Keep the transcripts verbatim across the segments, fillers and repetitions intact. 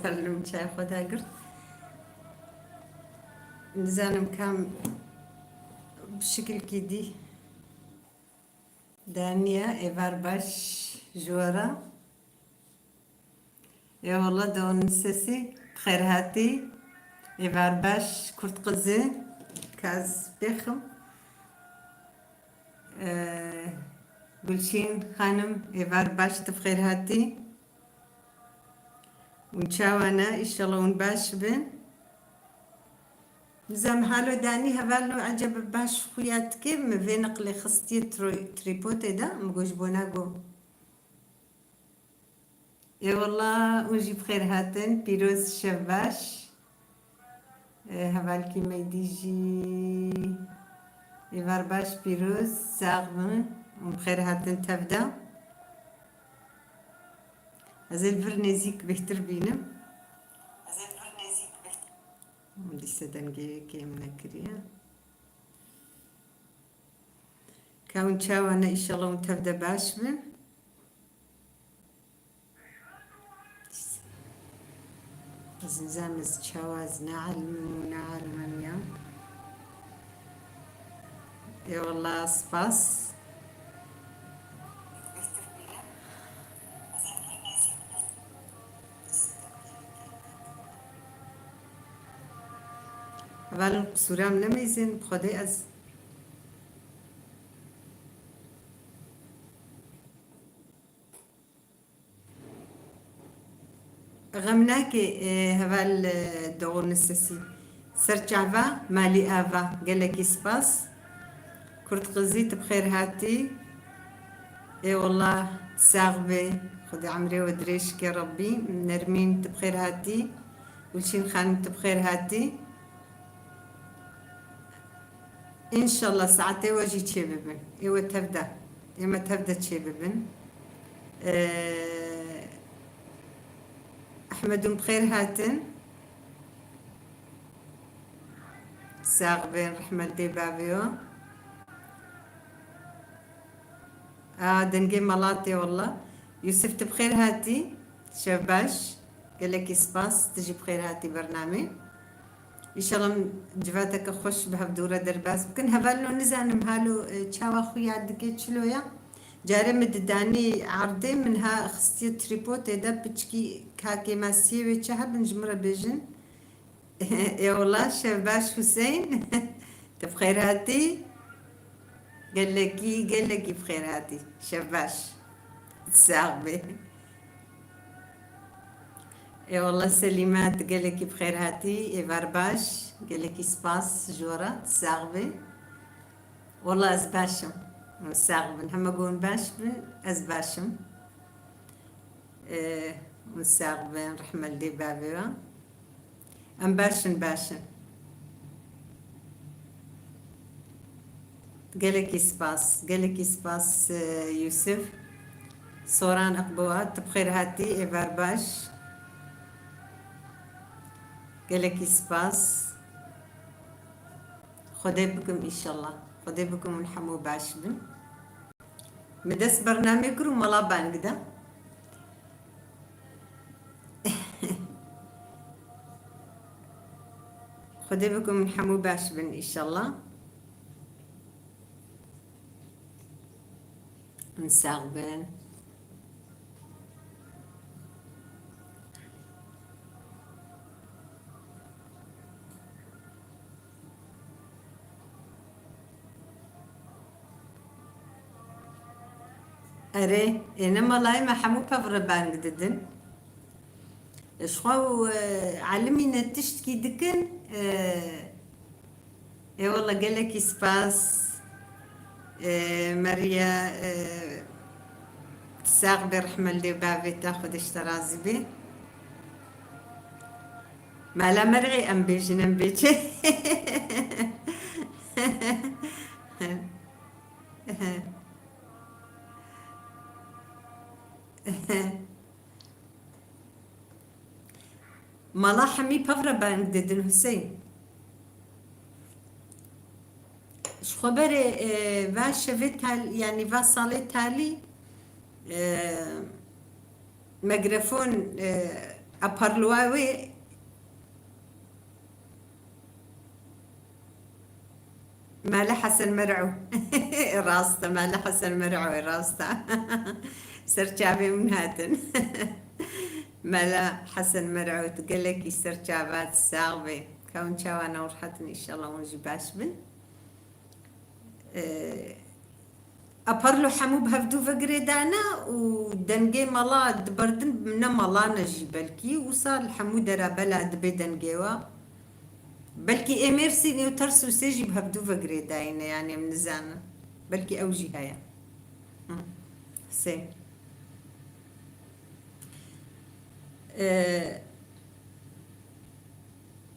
Terlim çay xwe dagirt. Nizanim kam bi şikilkî dî daniye, êvar baş ji we re. Ê wele, dewon sesî, bi xêr hatî. Êvar baş, kurt qizî, kaz bêxim. Ee, Gulşîn xanim, êvar baş, tu bi xêr hatî. Hûn çawa ne? Înşallah hûn baş bin. Nizam halo danî hevalno ecebe baş xuya dike, min vê neqlê xistiye tro-, trîpotê de, min got ji bo nago. Ê wela, hûn jî bi xêr hatin, pîroz, şev baş. Ê, hevalkî me dî jî êvar baş, pîroz, sax bin û bi xêr hatin tev de. Ez ê li vir nêzîk bêhtir bînim. Dîse dengê yekê min nekiriye. Ka hûn çawa ne, înşallah hûn tev de baş bin. Ez nizam ez çawa, ez ne alim û ne alim em ya. Ê wela spas. Hevalin qisûra min nemeyzin, bi Xwedê ez Xem nake, e, heval, e, Doğu Nisesî. Ser çava malî ava. Gelekî spas. Kurt qizî, tu bi xêr hatî. Ê wela, sax be. Xwedê emrê we dirêj ke Rebbî. Nermîn, tu bi xêr hatî. Gulşîn xanim, tu bi xêr hatî. Înşallah saetê we jî çêbibin. Ê we tev de. Ê me tev de çêbibin. Ee, Ehmed, hûn bi xêr hatin. Sax bin, rehmet dê bavê we. A, dengê melatê wela. Yusuf, tu bi xêr hatî. Şev baş. Gelekî spas. Tu jî bi xêr hatî bernamê. Înşallah em civateke xweş bi hevdû re derbas bikin. Hevalno nizanim halo, e, çawa xuya dike, çilo ya. Carê min didanî erdê, min ha xistiye trîpotê de, piçkî kakê me siyê wê çi hebin ji min re bêjin. Ê wela, şev baş Huseyîn. Tu bi xêr hatî. Gelekî, gelekî bi xêr hatî. Şev baş. Sax bê. Ê wela Selîme, tu gelekî bi xêr hatî. Êvar baş. Gelekî spas ji we re. Sax bê. Wela ez baş im. Sax bin. Heme gon baş bin. Ez baş im. Ê, hûn sax bin, rehmet dê bavê we. Em baş in, baş in. Gelekî spas, gelekî spas, e, Yusuf. Soran Iqboa, tu bi xêr hatî, êvar baş. Gelekî spas. Xwedê bikim înşallah. Xwedê bikim hûn hemû baş bin. Min dest bernamê kir û mala bang da. Xwedê bikim hûn hemû baş bin înşallah. Hûn sax bin. Erê, ê ne malayê me hemû pevre bang didin. Ji xwe û, e, elimîne tiştkî dikin, e, Ê wela gelekî spas. Ê, Meriye, ê, sax be, rehme li dê bavê te, Xwedê ji te razî be. Mala mer'ê em bêjin, em bê çi? Mala hemî pevre bang didin Huseyîn. Ji xwe berê, e, va şevê tal-, yanî va salê talî, e, megrefon, e, Eparloa wê Mele Hesen Mer'u. Rast e, Mele Hesen Mer'u, rast e. Ser çavê min hatin. Mele Hesen Mer'u, tu gelekî ser çava, tu sax bê. Ka hûn çawa ne rehet in, înşallah hûn jî baş bin. Ee, Eparlo hemû bi hevdû ve girêdayne û dengê mala diberdin, ne mala ne jî belkî. Wisa li hemû dera bela dibê dengê we. Belkî ê Mêrsînê û Tersûsê jî bi hevdû ve girêdayî ne, yanî em nizanin. Belkî ew jî heye. Hı. Sê. Ee,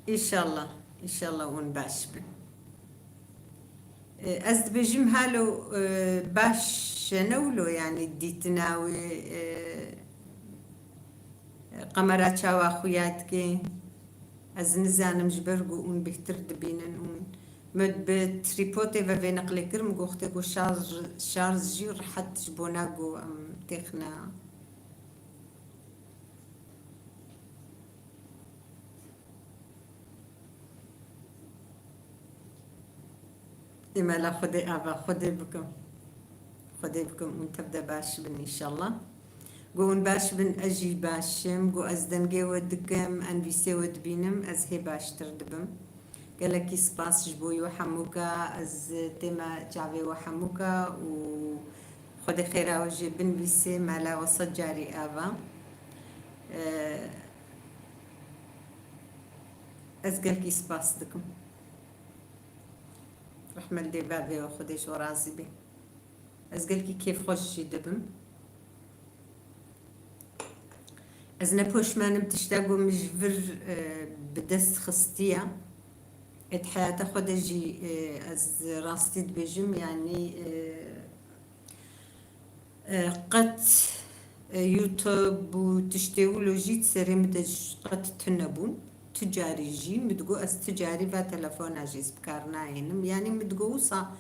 Înşallah, înşallah hûn baş bin. E, ez dibêjim halo, e, baş e ne wilo, yanî dîtina wê, e, qemera çawa xuya dike. Ez nizanim ji ber ku hûn bêhtir dibînin û min bi trîpodê ve vê neqlê kir, min got, wextê ku şarj, şarj jî rehet ji bona ku em têxine. Ê mela Xwedê ava, Xwedê bikim. Xwedê bikim hûn tev de baş bin înşallah. Go hûn baş bin, ez jî baş im. Go ez dengê we dikim, envîsê we dibînim, ez hê baştir dibim. Gelekî spas ji bo we hemûka, ez tême çavê we hemûka û Xwedê xêra we jê binivîsê, mela we sed carî ava. Ee, Ez gelkî spas dikim. Rehmet dê bavê we, Xwedê ji we razî bê. Ez gelkî kêfxweş jî dibim. Ez ne poşman im tişta ku min ji vir, e, bi dest xistiye. Ê di heyata xwe de jî, e, ez rastî dibêjim, yanî, e, E, qet, e, YouTube û tiştê wilo jî di serê min de j-, qet tune bûn. Tu carî jî min digot, ez tu carî va telefona jî ez bi kar nahênim. Yanî min digot, wisa,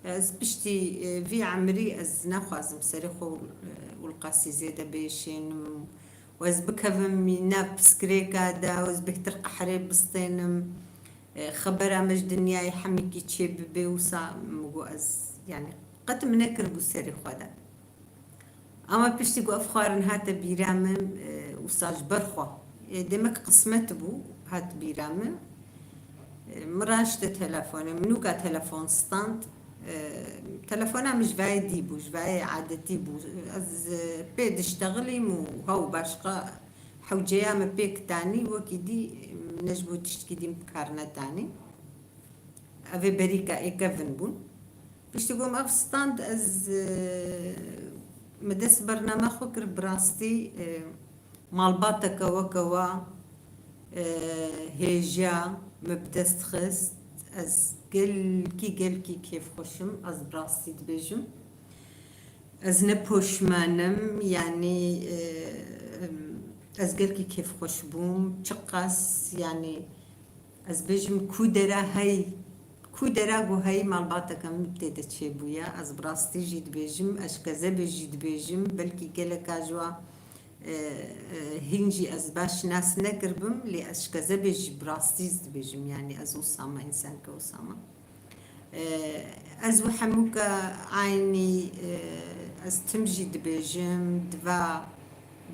e, ez piştî, e, vî emrî ez naxwazim serê xwe, e, wilqasî zêde biêşênim û ez bikevim mî-, nav pirsgirêka de û ez bêhtir qehrê bistênim. E, xebera me ji dinyayê hemîkî çê bibe, wisa min got ez, yanî qet min nekiribû serê xwe de. Ama piştî ku ev xwarin hate bîra min, e, wisa ji ber xwe. E, demek qismet bû, hat bîra min. E, min raşte telefonê, min nûka telefon stand. E, telefona min ji vayê dî bû, ji vayê adetî bû. Ez, e, pê diştexilîm û hew başqa Hewceya me pêk tanî, wekî dî ne ji bo tiştkî dî min bi kar netanî. Ev ê berîka ê kevin bûn. Piştî ku min ev stand ez, e, min dest bernama xwe kir, bi rastî, e, malbateke weke wa, e, hêja min bi dest xist. Ez gelkî, gelkî kêfxweş im, ez bi rastî dibêjim. Ez ne poşman im, yanî, e, em, ez gelkî kêfxweş bûm. Çiqas, yanî, ez bêjim ku dera hey, ku dera ku hey malbateke min tê de çêbûye. Ez bi rastî jî dibêjim, ez ji kezebê jî dibêjim, belkî geleka ji wa, e, e, hîn jî ez baş nas nekiribim, lê ez ji kezebê jî bi rastî dibêjim, yanî ez wisa me, însanke wisa me. Ez û hemûka eynî, ez tim jî dibêjim, di va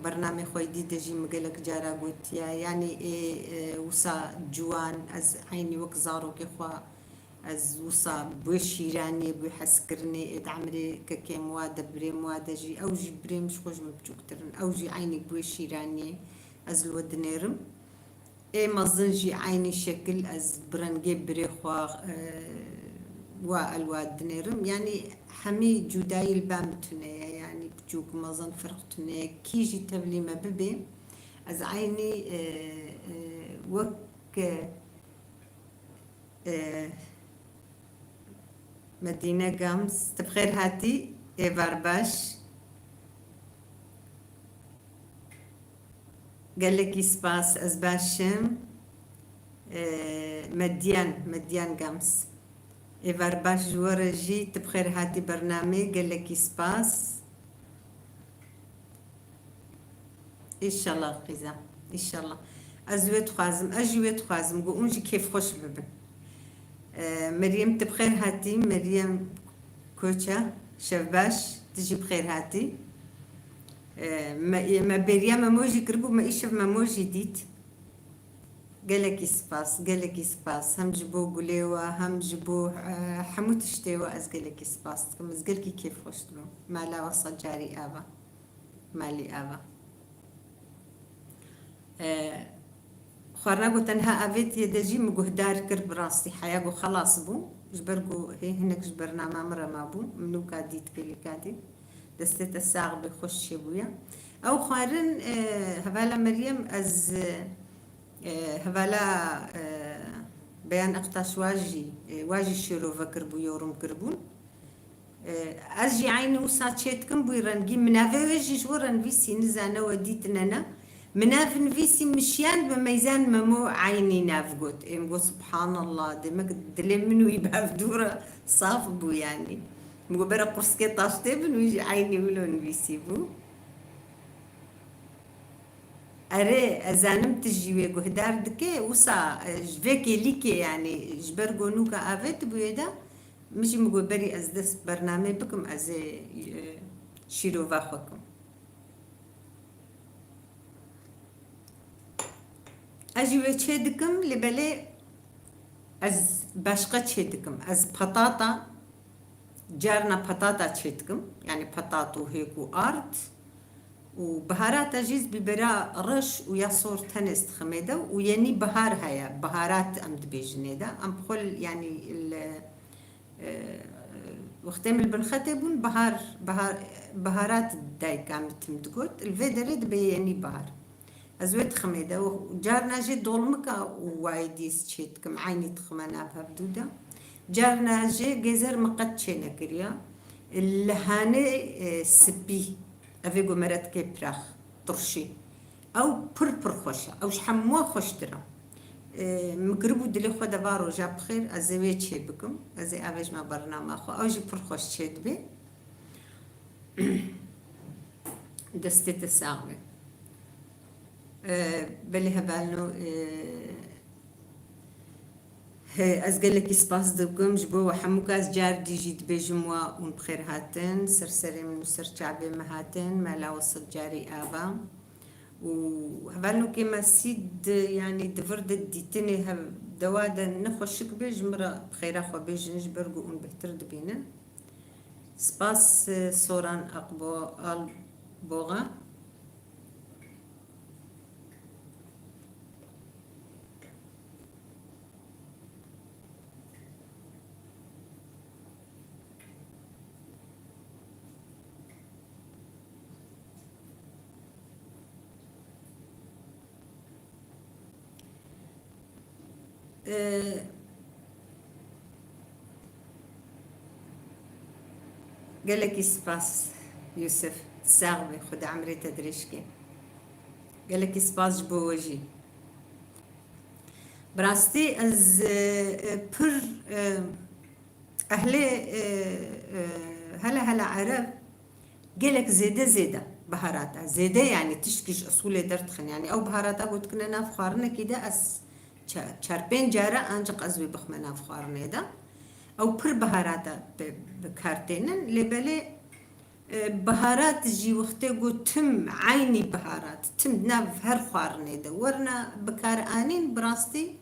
bernamê xwe dî de jî min gelek cara gotiye, yanî ê, wisa ciwan, ez eynî wek zarokê xwe, ez wisa bi wê şîraniyê, bi wê hezkirinê, ê di emrê kekêm wa de, birêm wa de jî, ew jî birêm ji xwe ji min biçûktir in, ew jî eynî bi wê şîraniyê ez li we dinêrim. Ê mezin jî eynî şekil ez bi rengê birê xwe, e, wa elwa dinêrim. Yanî hemî cudayî li ba min tune ye. Yanî biçûk mezin ferq tune ye. Kî jî tevlî me bibê, ez eynî, e, e, wek, e, Medîne Gams, tu bi xêr hatî, êvar baş. Gelekî spas, ez baş im. Ee, Medyan, Medyan Gams. Êvar baş ji we re jî, tu bi xêr hatî bernamê, gelekî spas. Înşallah qîza. Înşallah. Ez wê dixwazim, ez jî wê dixwazim ku hûn jî kêfxweş bibin. E, Meryem, tu bi xêr hatî. Meryem Koça, şevbaş, tu jî bi xêr hatî. E, me, me bêriya Memo jî kiribû, me îşev Memo jî dît. Gelekî spas, gelekî spas. Hem ji bo gulê we, hem ji bo, e, hemû tiştê we ez gelekî spas dikim. Ez gelekî kêfxweş dibim. Mala we sed carî ava. Malî ava. E, xwarina ku tenha avêtiye de jî min guhdar kir, bi rastî heya ku xelas bû. Ji ber ku hê hinek ji bernama min re mabû. Min nûka dît, gelîka dît. Destê te sax be, xweş çêbûye. Ew xwarin, e, hevala Meryem, ez, e, hevala, e, Beyan Ektaş wa jî, e, wa jî şêrove kiribû, yorum kiribûn. E, ez jî eynî wisa çê dikim, bûyî rengî. Min navê wê jî ji we re nivîsî, nizane we dîtine ne. Min nav nivîsî, min şiyan bi meyzan Memo eynî nav got. Ê min got, Subhanallah, demek dilê min wî bi hevdû re saf bû yanî. Min got, bera qurskê taştê bin, wî jî eynî wilo nivîsî bû. Erê, ez zanim tu jî wê guhdar dike, wisa, e, ji vê kêlîkê, yanî ji ber ku nûka avêtibûyê de, min jî min got, berî ez dest bernamê bikim, ez ê, e, şîrova xwe kim. Ez jî wê çê dikim, lê belê ez başqa çê dikim. Ez patata, carna patata çê dikim. Yanî patato hêk û ard. Û biharata jî, bibera reş û ya sor tenê diximê de û yenî bihar heye. Biharat em dibêjinê de. Em bi xwe, yanî li E, wextê min li bin xetê bûn, bihar, bihar, biharat dayika min tim digot. Li vê derê dibe yenî bihar. Ez wê diximê de, carna jê dolmika û wayê dîs çê dikim, eynî dixime nav hevdû de. Carna jê gêzer min qet çê nekiriya. Li hanê, e, spî, evê ku mere dike pirax, turşî. Ew pir pir xweş e. Ew ji hemû xweştir e. Ê, min kiribû dilê xwe de va roja bi xêr, ez ê wê çê bikim. Ez ê avêjme bernama xwe. Ew jî pir xweş çê dibe. Destê te sax be. Ê, belê hevalno, ê, He, ez gelekî spas dikim ji bo we hemû kes. Car dî jî dibêjim we hûn bi xêr hatin. Ser serê min û ser çavê min hatin. Mela we sed carî ava. Û hevalnokê me sî di, yanî di vir de dîtinê hev-, dewa de nexweşik bê, ji min re bi xêra xwe bêjin, ji ber ku hûn bêhtir dibînin. Spas, e, Soran Akbo-, Alboga. Ee, gelekî spas Yusuf. Sax be, Xuda emrê te dirêj ke. Gelekî spas ji bo we jî. Bi rastî ez, e, e, pir, e, ehlê, e, e, hele hele Ereb gelek zêde zêde biharata. Zêde, yanî tiştkî ji esûlê derdixin. Yanî ew biharata ku dikine nav xwarinekî de, ez ça-, çar pênc care ancaq ez wê bixime nav xwarinê de. Ew pir biharata bi, bi kar tênin. Lê belê, e, biharat jî wextê ku tim eynî biharat, tim di nav her xwarinê de werna bikaranîn, bi rastî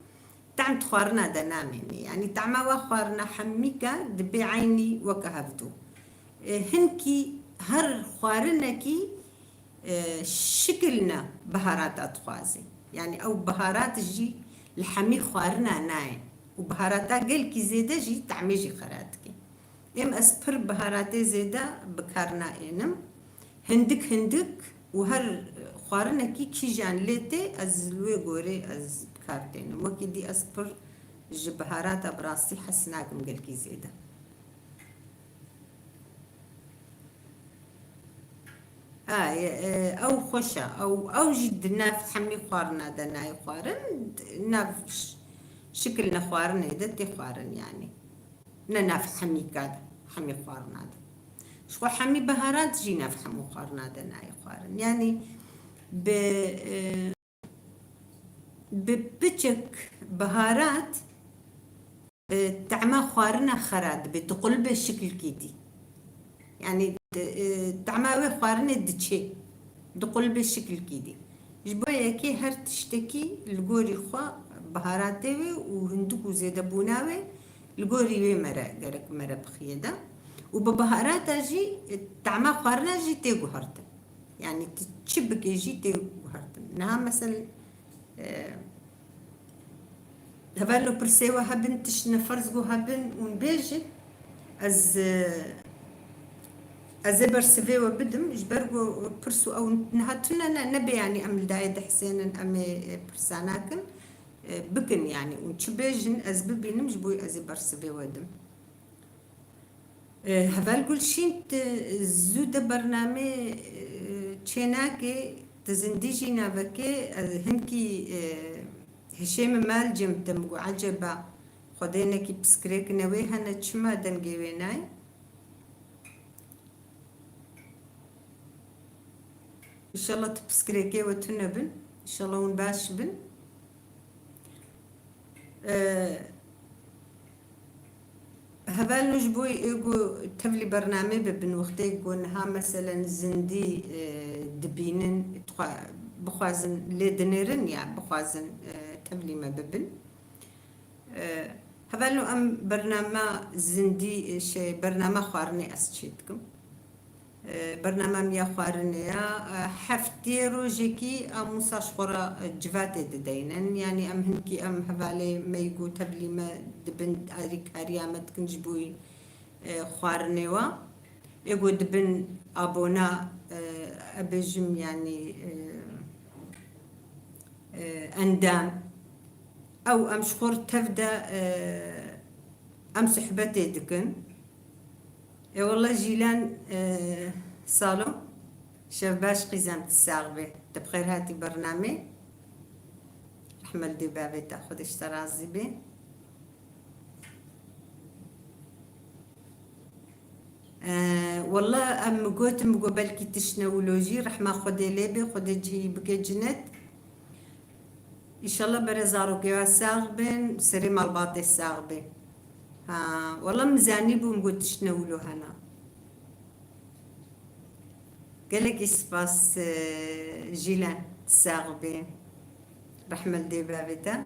tehm di xwarina de namêne. Yanî tehma wa xwarina hemîka dibê eynî weke hevdû. E, hinkî her xwarinekî, e, şikilna biharata dixwaze. Yanî ew biharat jî li hemî xwarina nayê. Û biharata gelkî zêde jî tehmê jî xera dike. Êm ez pir biharatê zêde bi kar naênim. Hindik hindik û her xwarinekî kîjan lê tê, ez li wê gorê ez bi kar tênim. Wekî dî ez pir ji biharata bi rastî hes nakim gelkî zêde. Ha, e, e, ew xweş e. Ew, ew jî di nav hemî xwarina de nayê xwarin, di nav ş-, şikilne xwarinê de tê xwarin, yanî. Ne nav hemîka de, hemî xwarina de. Ji xwe hemî biharat jî nav hemû xwarina de nayê xwarin. Yanî bi, e, Bi piçek biharat, e, tema xwarina xera dibe, diqulbe şikilkî dî. Yanî, di, e, tema wê xwarinê diçe, diqulbe şikilkî dî. Ji bo yekê her tiştekî li gorî xwe biharatê wê û hindik û zêdebûna wê li gorî wê mere gerek mere bixiye de. Û bi biharata jî, e, tema xwarina jî tê guhertin. Yanî tu çi bikê jî tê guhertin. Niha mesel, e, hevalno pirsê we hebin, tiştine ferz go hebin ûn bêjin, ez, e, ez ê bersivê we bidim, ji ber ku pirs û ew niha tune ne, nebe yanî em li dayê dihsênin, em ê, e, pirsa nakin, e, bikin yanî û çi bêjin ez bibînim, ji bo ez ê bersivê we dim. E, Heval Gulşîn, tu zû de bernamê, e, çênakê, tu zindî jî navekê, e, hinkî, e, hişê min mal cem te, min got, eceba, Xwedê nekî piskirêk newê hene, çima dengê wê nayê? Înşallah tu piskirêkê we tune bin. Înşallah hûn baş bin. E, Hevalno ji bo ê ku tevlî bernamê bibin, wextê ku niha meselen zindî, e, dibînin, dixwa-, bixwazin lê dinêrin ya bixwazin, e, tevlî me bibin. E, hevalno em bernama zindî, e, şey, bernama xwarinê ez çê dikim. E, bernama min ya xwarinê ya, e, heftê rojekî em wisa ji xwe re, e, civatê dideynin. Yanî em hinkî em hevalê me yî ku tevlî me dibin, alîkariya me dikin ji bo, e, xwarinê wa. Ê ku dibin abona, e, ebêjim yanî, e, e, endam. Ew em ji xwe re tev de, e, em sohbetê dikin. Ê wele Jîlan, e, Salo, şev baş qîzem, tu sax bî. Tu bi xêr hatî bernamê. Rehme li dê bavê te, Xwedê ji te razî bê. E, wele em gotim, go belkî tişt ne wilo jî, rehma Xwedê lê bê, Xwedê cihî bike cinet. Înşallah berê zarokê we sax bin, serê malbatê sax bê. Ha, wele min zanîbû, min got tişt ne wilo hene. Gelekî spas, e, Jîlan, sax bê. Rehme li dê bavê te.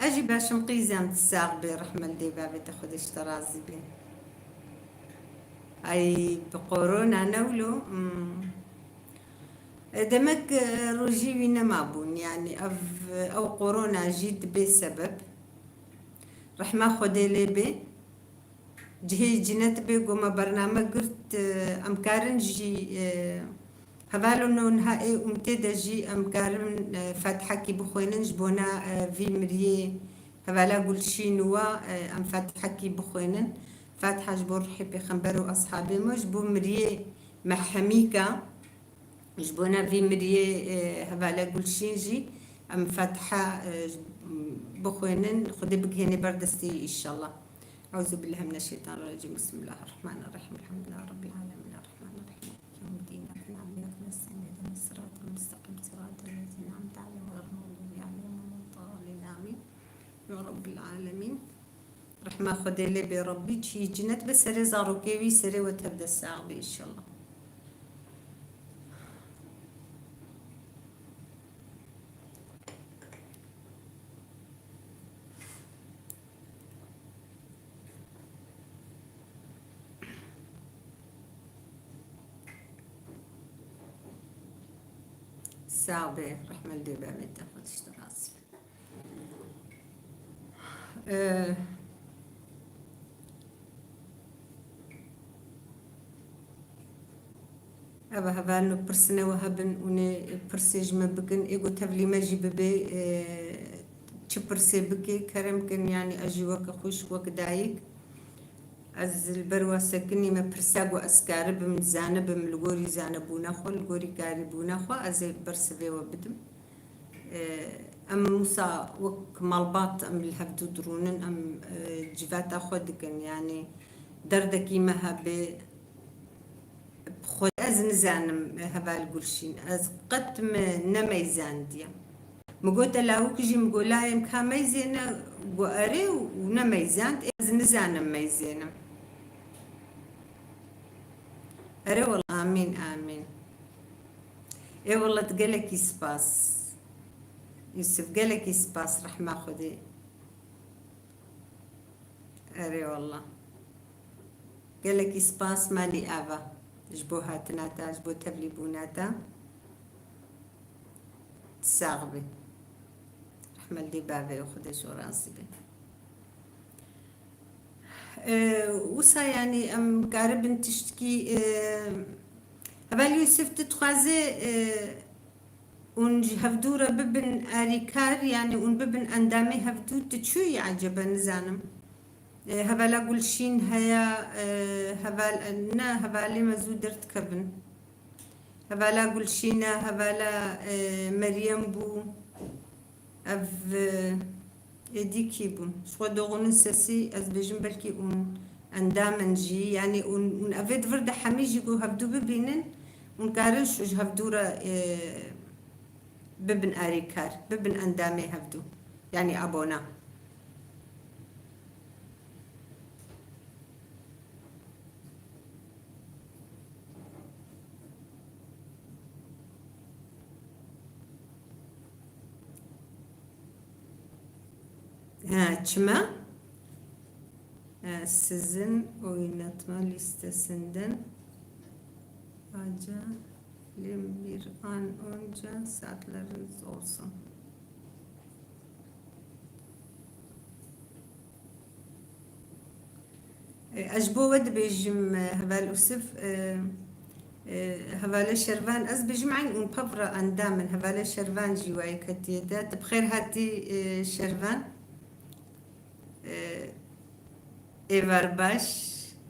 Ez jî baş im qîzem, sax bê, rehme li dê bavê te, Xwedê ji te razî bê. Ay, bi korona ne wilo, hmm. E, demek, e, rojî wî nemabûn, yanî ev, ew korona jî dibe sebeb. Rehma Xwedê lê bê. Cihê cinet bê, go me bername girt, e, em karin jî, e, hevalino niha ê umtê de jî em karin, e, fatihekî bixwênin ji bona, e, vî miriyê hevala Gulşîn wa, e, em fatihekî bixwênin. Fatiha ji bo ruhê pêxember û ashabê me, ji bo miriyê me Hemîka. Ji bona vî miriyê, e, hevala Gulşîn jî em Fatiha, e, bixwênin, Xwedê bigihêne ber destê wî înşallah. Eûzubillahimineşşeytanirrecîm. Bismillahirrahmanirrahîm. Elhamdulillah Rabbil alemin. Errahmanirrahîm. Maliki yevmiddîn. Îyyâke na'budu ve îyyâke nestaîn. Îhdinesî sirâtel mustaqîm. Sirâtellezîne en'amte aleyhim ghayril mağdûbi aleyhim ve leddâllîn. Amîn. Ya Rabbil alemin. Rehma Xwedê lê bê Rabbî, cihî cinet be, serê zarokê wî, serê we tev de sax be înşallah. Sax be, rehme li dê bavê te, Xwedê ji te razî be. Ee, Eva hevalno pirsine we hebin, hûn ê pirsê ji me bikin, ê ku tevlî me jî bibe, e, çi pirsê bike, kerem kin, yanî ez jî weke xwişk, weke dayik, ez li ber we sekinî me pirsa ku ez karibim, zanibim li gorî zanebûna xwe, li gorî karîbûna xwe, ez ê bersivê we bidim. E, em wisa wek malbat em li hev du dirûnin, em, e, civata xwe dikin, yanî derdekî me hebe, bi xwe ez nizanim, e, heval Gulşîn, ez qet me nemeyzandiye. Min got, te lawik jî, min got, layê min ka meyzêne, got, erê û ne meyzand, ez nizanim meyzênim. Erê wela, amîn, amîn. Ê wela, gelekî spas. Yusuf, gelekî spas, rehma Xwedê. Erê wela. Gelekî spas malî Ava ji bo hatina te, ji bo tevlîbûna te. Sax bî. Rehmet li bavê û Xwedê ji we razî be. Ee, wisa yanî em karibin tiştkî, ee, heval Yusuf, tu dixwazê, ee, hûn ji hevdû re bibin arîkar, yanî hûn bibin endamê hevdû, tu çûyî ecebe, nizanim. E, hevala Gulşîn heye, e, heval-, ne, hevalê me zû derdikevin. Hevala Gulşîn e, hevala, e, Meryem bû. Ev, e, êdî kî bûn? Ji xwe doxunin sesî, ez bêjim belkî hûn endam in jî, yanî hûn, hûn evê di vir de hemî jî ku hevdû bibînin, hûn karin ji, ji hevdû re, e, bibin arîkar, bibin endamê hevdû. Yanî abona. Ha, çima? Ha, sizin oynatma listesinden acele bir an önce saatleriniz olsun. E, ez ji bo we dibêjim, e, heval Usif, e, e, hevale Şervan, ez bêjim eyn ûn pevra endam in, hevale Şervan jî wayê ketiye de. Tu bi xêr hatî, e, Şervan. E, êvar baş,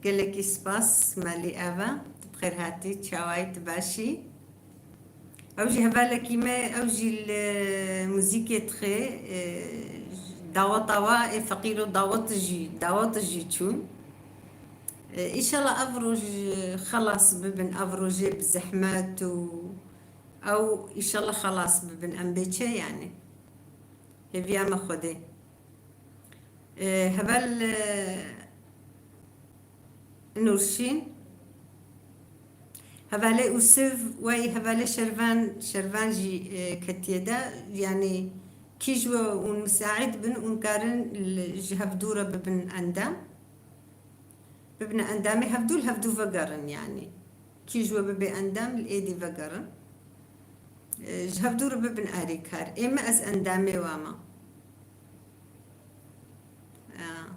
gelekî spas, malî ava, tu bi xêr hatî, çawayî, tu baş î? Ew jî hevalekî me, ew jî li muzîkê dixê, e, daweta wa ê feqîro dawet jî, dawet jî çûn. E, îşallah ev roj xelas bibin, ev rojê bi zehmet û ew îşallah xelas bibin, em bê çi yanî. Hêviya me Xwedê. E, heval, e, Nûrşîn, hevalê Ûsiv, wey hevalê Şervan, Şervan jî, e, ketiye de, yanî kî ji we hûn misaîd bin, hûn karin li, ji hevdû re bibin endam. Bibine endamê hevdû, li hevdû vegerin yanî. Kî ji we bibe endam, li êdî vegerin. E, ji hevdû re bibin arîkar. Ê me ez endamê wa me. E.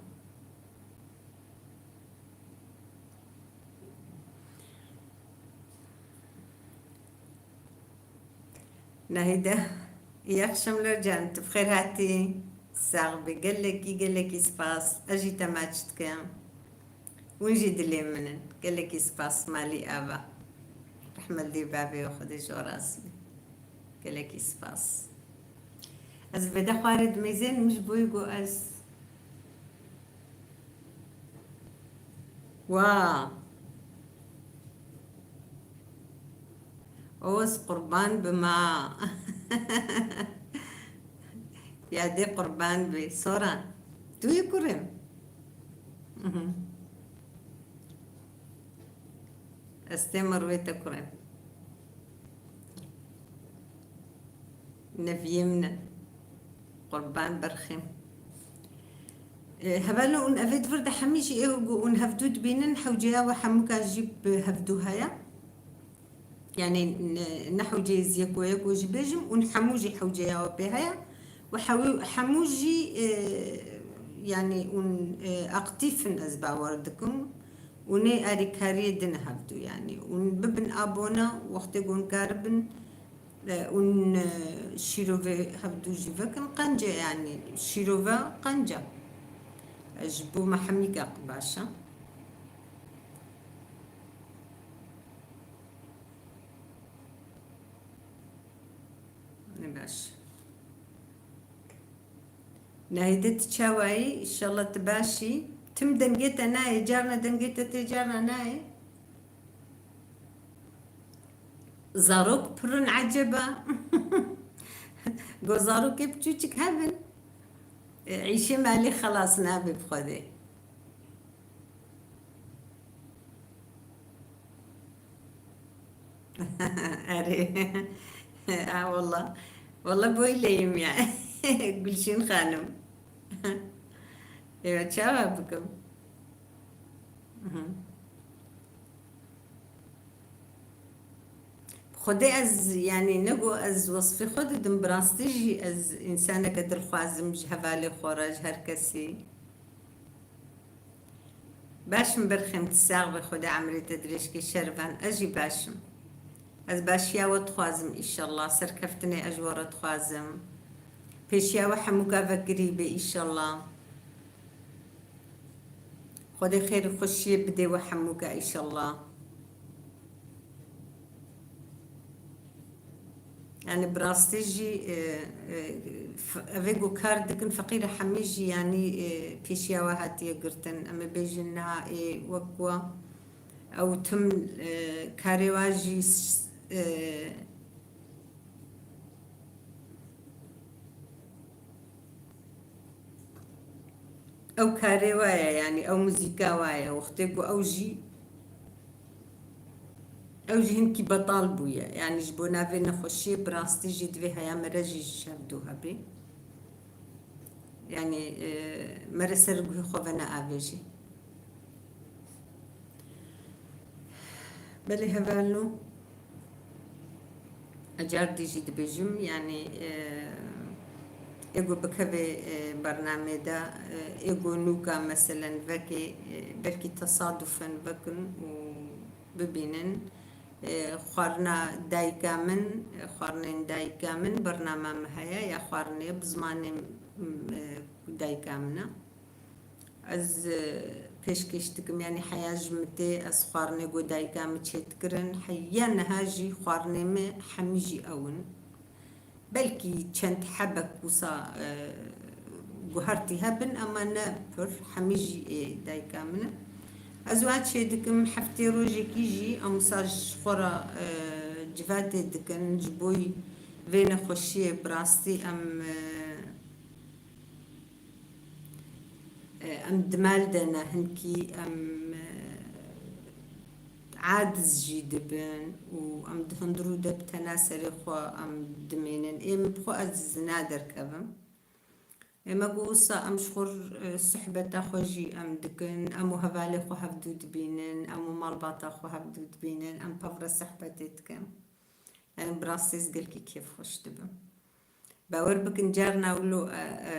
Nahîde, iyi akşamlar can, tu bi xêr hatî. Sax bî, gelekî, gelekî spas. Ez jî te maç dikim. Hûn jî dilê min in. Gelekî spas, malî ava. Rehmet li bavê û Xwedê ji we razî be. Gelekî spas. Ez vêde xwarê dimeyzênim ji bo ku ez Wa. Oz qurban bima. Yadê qurban bê. Soran. Tu yê kurê? Mhm. Ez tê mirwê te kurê. Neviyê min e. Qurban berxê. E, hevalno, hûn evê di vir de hemî jî ê ku hûn hevdû dibînin, hewceya we hemûka jî bi hevdû heye. Yanî ne, ne hewceyê ziyeko yeko jî bêjim, hûn hemû jî hewceya we pê heye. Û hewî-, hemû jî, e, yanî hûn, e, aktîf in, ez bawer dikim. Hûn ê alîkariyê din hevdû, yanî hûn bibin abone, wextê ku hûn karibin, e, hûn, e, şîrovê hevdû jî vekin, qenc e, yanî şîrove qenc e. E, ji bo me hemîka baş e. Ne baş. Nahîde, tu çawa yî? Înşallah tu baş î. Tim dengê te nayê, carna dengê te tê, carna nayê. Zarok pir in eceba. Go zarokê piçûçik hebin. E, îşê malê xelas nabe bi Xwedê. Erê. Ha, walla. Walla böyleyim ya. Gülşin Hanım. Evet, çawa bikim? Hı hı. Xwedê ez, yanî, nego ez wesfê xwe didim, bi rastî jî ez însaneke dilxwaz im ji hevalê xwe re, ji her kesî. Baş im berxêm, tu sax be, Xwedê emrê te dirêj ke, şervan, ez jî baş im. Ez başiya we dixwazim, îşallah, serkeftinê ez ji we re dixwazim. Pêşiya we hemûka vekirî be, îşallah. Xwedê xêr û xweşiyê bidê we hemûka, îşallah. Yani bi rastî jî, e, e, f-, evê ku kar dikin, feqîr e, hemî jî, yani, e, pêşiya we hatiye girtin. Em ê bêjin niha ê wek ku ew tim, e, karê wa jî s-, e, Ew karê wa ye, yanî ew muzîka wa ye. Wextê ku ew jî, ew jî hinkî betal bûye. Yanî ji bo navê nexweşiyê bi rastî jî divê heya mere jî ji hevdû hebê. Yanî, e, mere ser guhê xwe veneavêjê. Belê hevalno. Car dî jî dibêjim, yanî, e, ê ku bikeve, e, bernamê de, e, ê ku nûka meselen vekê, e, belkî tesadufen vekin û bibînin. E, xwarina dayika min, e, xwarinên dayika min, bernama min heye ya xwarinê bi zimanê, m, e, dayika min e. Ez, e, pêşkêş dikim, yanî heya ji min tê, ez xwarinê ku dayika min çêdikirin, heya niha jî xwarinê min hemî jî ew in. Belkî çend hebek wisa, e, guhertî hebin, ama ne pir, hemî jî ê dayika min in. Ez wa çêdikim, heftê rojekî jî em wisa ji xwe re, e, civatê dikin, ji bo vê nexweşiyê bi rastî em, e, E, em di mal de ne, hinkî em, e, aciz jî dibin û em di hundirû de bi tena serê xwe em dimênin. Ê min bi xwe ez zina derkevim. Ê me got, wisa em ji xwe, e, sohbeta xwe jî em dikin, em û hevalê xwe hevdû dibînin, em û malbata xwe hevdû dibînin, em pevre sohbetê dikin. Em bi rastî ez gelkî kêfxweş dibim. Bawer bikin, carna wilo, e, e,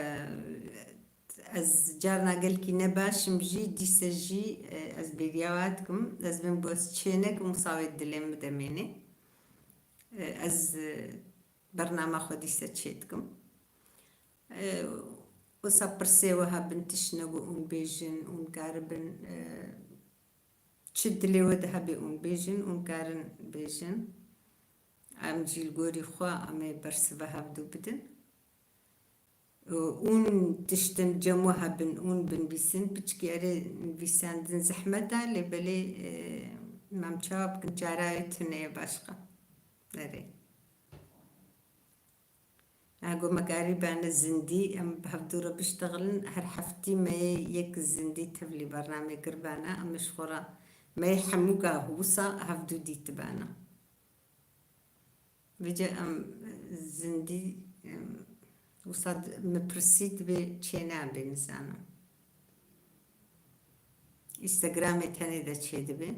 ez carna gelkî ne baş im jî, dîse jî, e, ez bêriya wa dikim. Ez bên ku ez çê nekim, wisa wê dilê min de mênê. E, ez, e, bernama xwe dîse çê dikim. E, wisa pirsê we hebin, tişt ne ku hûn bêjin, hûn karibin, e, Çi dilê we de hebe hûn bêjin, hûn karin bêjin. Em jî li gorî xwe em ê bersiva hevdû bidin. Û hûn tiştin cem we hebin, hûn binivîsin, piçkî erê nivîsandin zehmet e, lê belê, e, em çawa bikin, çara wê tune ye başqa. Erê. Ego me karî bane zindî, em bi hevdû re biştexilin, her heftî me yê yek zindî tevlî bernamê kiribane, em ji xwe re me yê hemûka wisa hevdû dîtibane. Vêce em zindî, em, wisa d-, min pirsî dibê çênabê, nizanim. Instagramê tenê de çêdibe.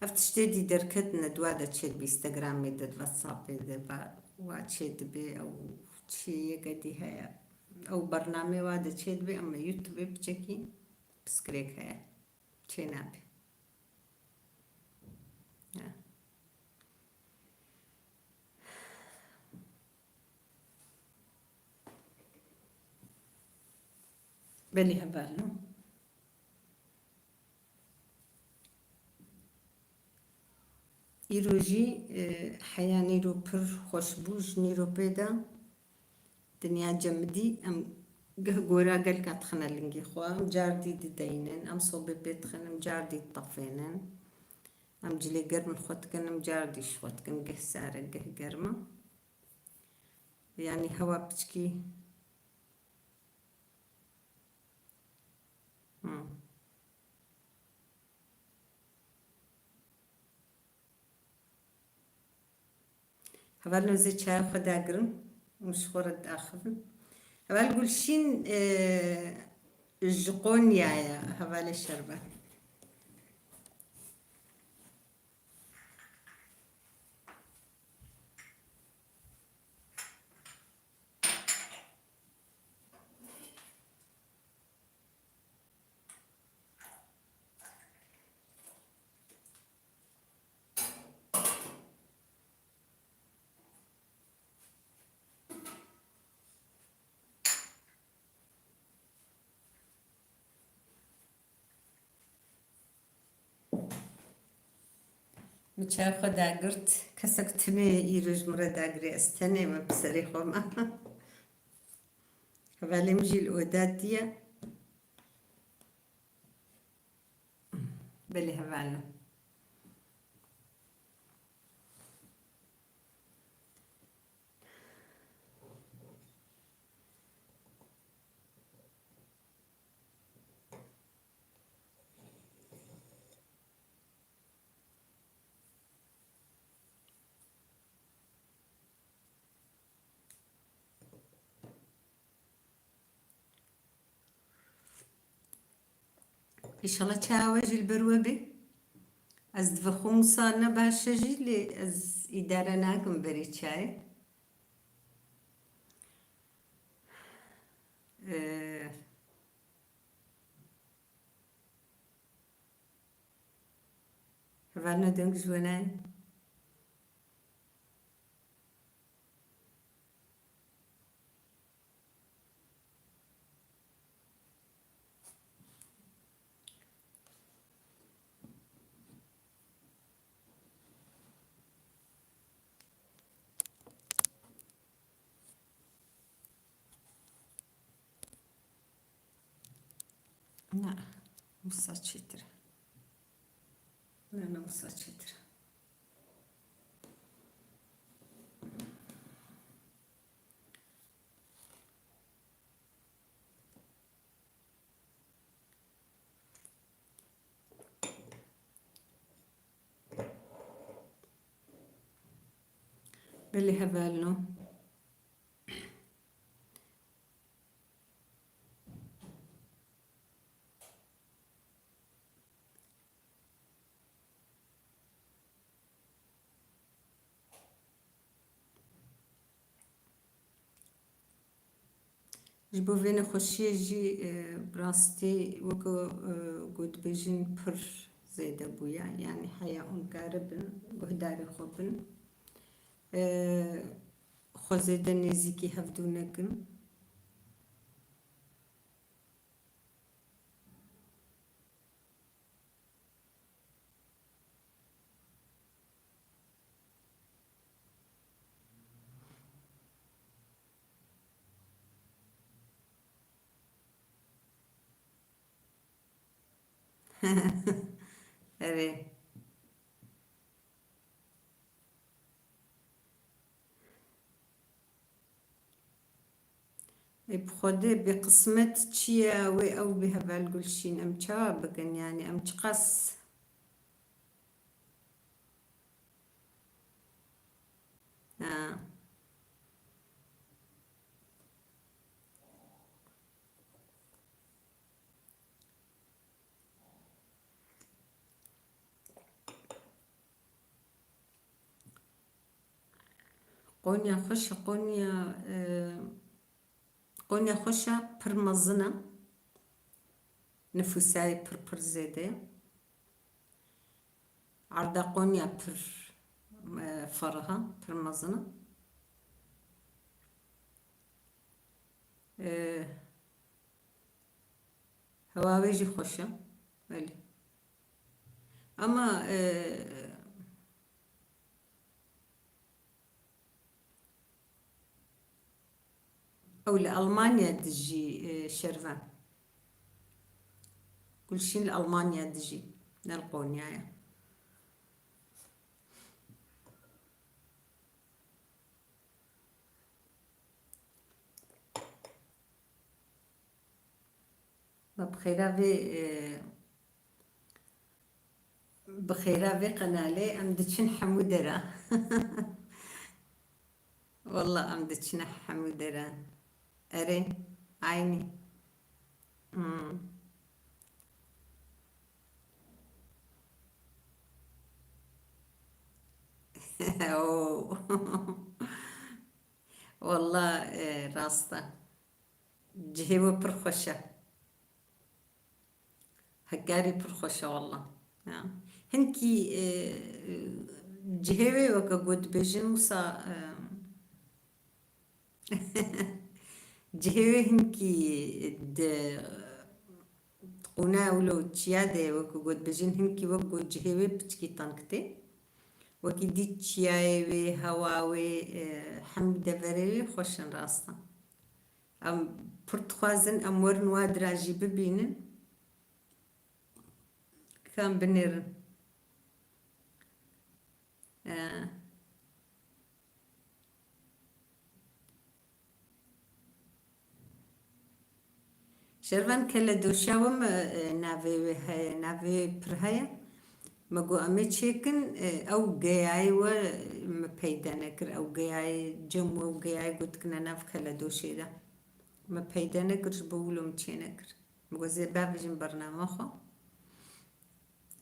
Ev tiştê dî derketine, di wa de çêdibe, Instagramê de, di WhatsAppê de, va, wa çêdibe, ew çi yeke dî heye. Ew bernamê wa de çêdibe, ama YouTubeê piçekî piskirêk heye. Çênabe. Ya. Belê hevalno. Îro jî, e, heya nîro pir xweş bû, ji nîro pê de dinya cemidî, em geh gora gelka dixine lingê xwe, em car dî dideynin, em sobê pê dixin, em car dî ditefênin. Em cilê germ li xwe dikin, em car dî ji xwe dikin, geh sar e, geh germ e. Yanî hewa piçkî. Hmm. Hevalno, ez ê çaya xwe dagirim û ji xwe re diaxivim. Heval Gulşîn, e, ji Qonya ye, hevalê Şervan. Min çaya xwe dagirt. Kesek tune îro ji min re dagirê, ez tenê me bi serê xwe me. Hevalê min jî li oda dî ye. Belê hevalno. Înşallah çaya we jî li ber we be. Ez dibexwim wisa ne baş e jî, lê ez îdare nakim berî çayê. Ee, Hevalno, deng ji we nayê. Na, wisa çêtir e. Na, na, wisa çêtir e. Belê hevalno. Ji bo vê nexweşiyê jî, e, bi rastî weke, e, ku dibêjin pir zêde bûye. Yanî heya hûn karibin guhdarê xwe bin. E, xwe zêde nêzîkî hevdû nekin. Erê. Ê, bi Xwedê bê qismet çi ye, wê ew bê heval Gulşîn, em çawa bikin, yanî em çiqas. Ha. Qonya xweş e, Qonya, e, Qonya xweş e, pir mezin e. Nifûsayê pir pir zêde ye. Arda Qonya pir, e, ferih e, pir mezin e. E, Hewa wê jî xweş e. Belê. Ama, e, ew li Almanya dijî, e, Şervan. Gulşîn li Almanya dijî. Ne li Qonyaya. Me bi xêra vê, e, bi xêra vê qenalê em diçin hemû dera. Wallah em diçine hemû dera. Erê, aynî. Hmm. Oo. Wallah, e, rast e. Cihê we pir xweş e. Hekarî pir xweş e wallah. Ya. Hinkî, e, cihê wê weke ku dibêjin wisa, e, cihê wê hinkî di qûna ewlo çiya de ye, weke ku dibêjin hinkî wek ku cihê wê piçkî tenk tê. Wekî dî çiyayê wê, hewa wê, e, hemî deverê wê xweş in rast e. Em pir dixwazin em werin wa dira jî bibînin. Ka em binêrin. E, Şervan keledoşa we me, e, navê wê heye, navê wê pir heye. Me got, em ê çêkin, e, ew geyayê we me peyde nekir. Ew geyayê cem we û geyayê gotikine nav keledoşê de. Me peyde nekir, ji bo wilo min çê nekir. Me got, zê bavêjin bernama xwe.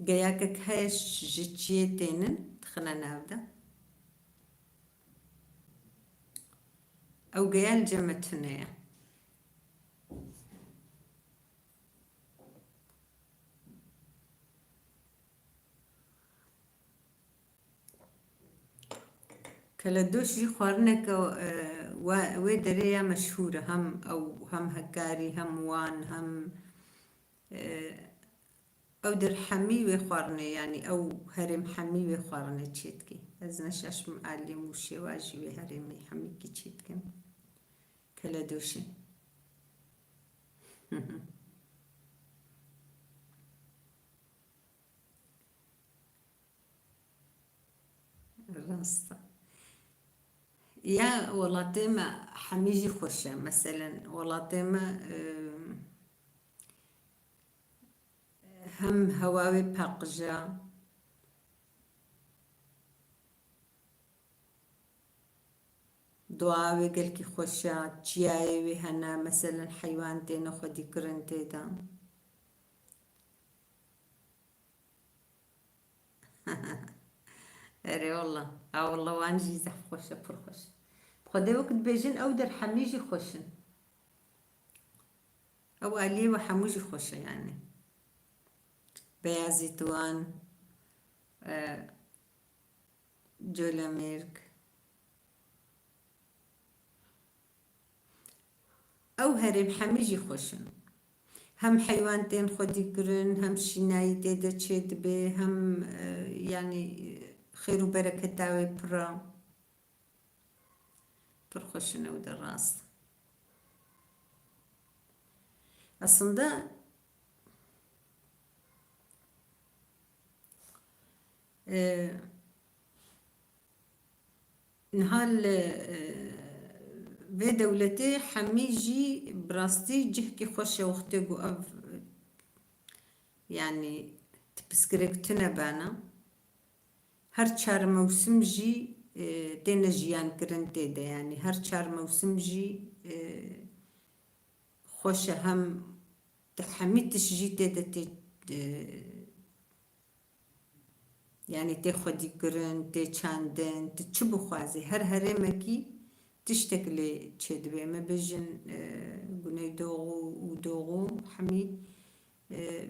Geyakek heye ji çiyê tênin, dixine nav de. Ew geya li cem me tune ye. Keledoş jî xwarineke, e, we-, wê derê ya meşhûr e. Hem ew, hem Hekarî, hem Wan, hem, e, ew der hemî wê xwarinê, yanî ew herêm hemî wê xwarinê çêdikê. Ez neşaşim alî Mûşê wa jî wê herêmê hemîkî çêdikin. Keledoşê. Rast e. Ya welatê me hemî jî xweş e. Meselen, welatê me, e, hem hewa wê paqij e, doğa wê gelkî xweş e, çiyayê wê hene, meselen, heywan têne xwedîkirin tê de. Erê wallah. Ha wallah, wan jî zehf xweş e, pir xweş e. Xwedê wek dibêjin, ew der hemî jî xweş in. Ew aliyê we hemû jî xweş e, yanî. Beyazîtwan, e, Colemêrg. Ew herêm hemî jî xweş in. Hem heywan tên xwedî kirin, hem şînayî tê de çê dibe, hem, e, yanî, xêr û bereketa wê pir e. Pir xweş in ew de rast. Aslında, e, Niha li, e, vê dewletê hemî jî bi rastî cihkî xweş e wextê ku ev, yanî, ti piskirêk tune bana. Her çar mewsim jî, e, têne jiyan kirin tê de, yanî her çar mewsim jî, e, xweş e, hem ti hemî tişt jî tê de tê, e, Yanî tê xwedîkirin, tê çandin, tu çi bixwazî, her herêmekî tiştek lê çêdibe. Me bêjin, e, Güneydoğu û Doğu hemî, e,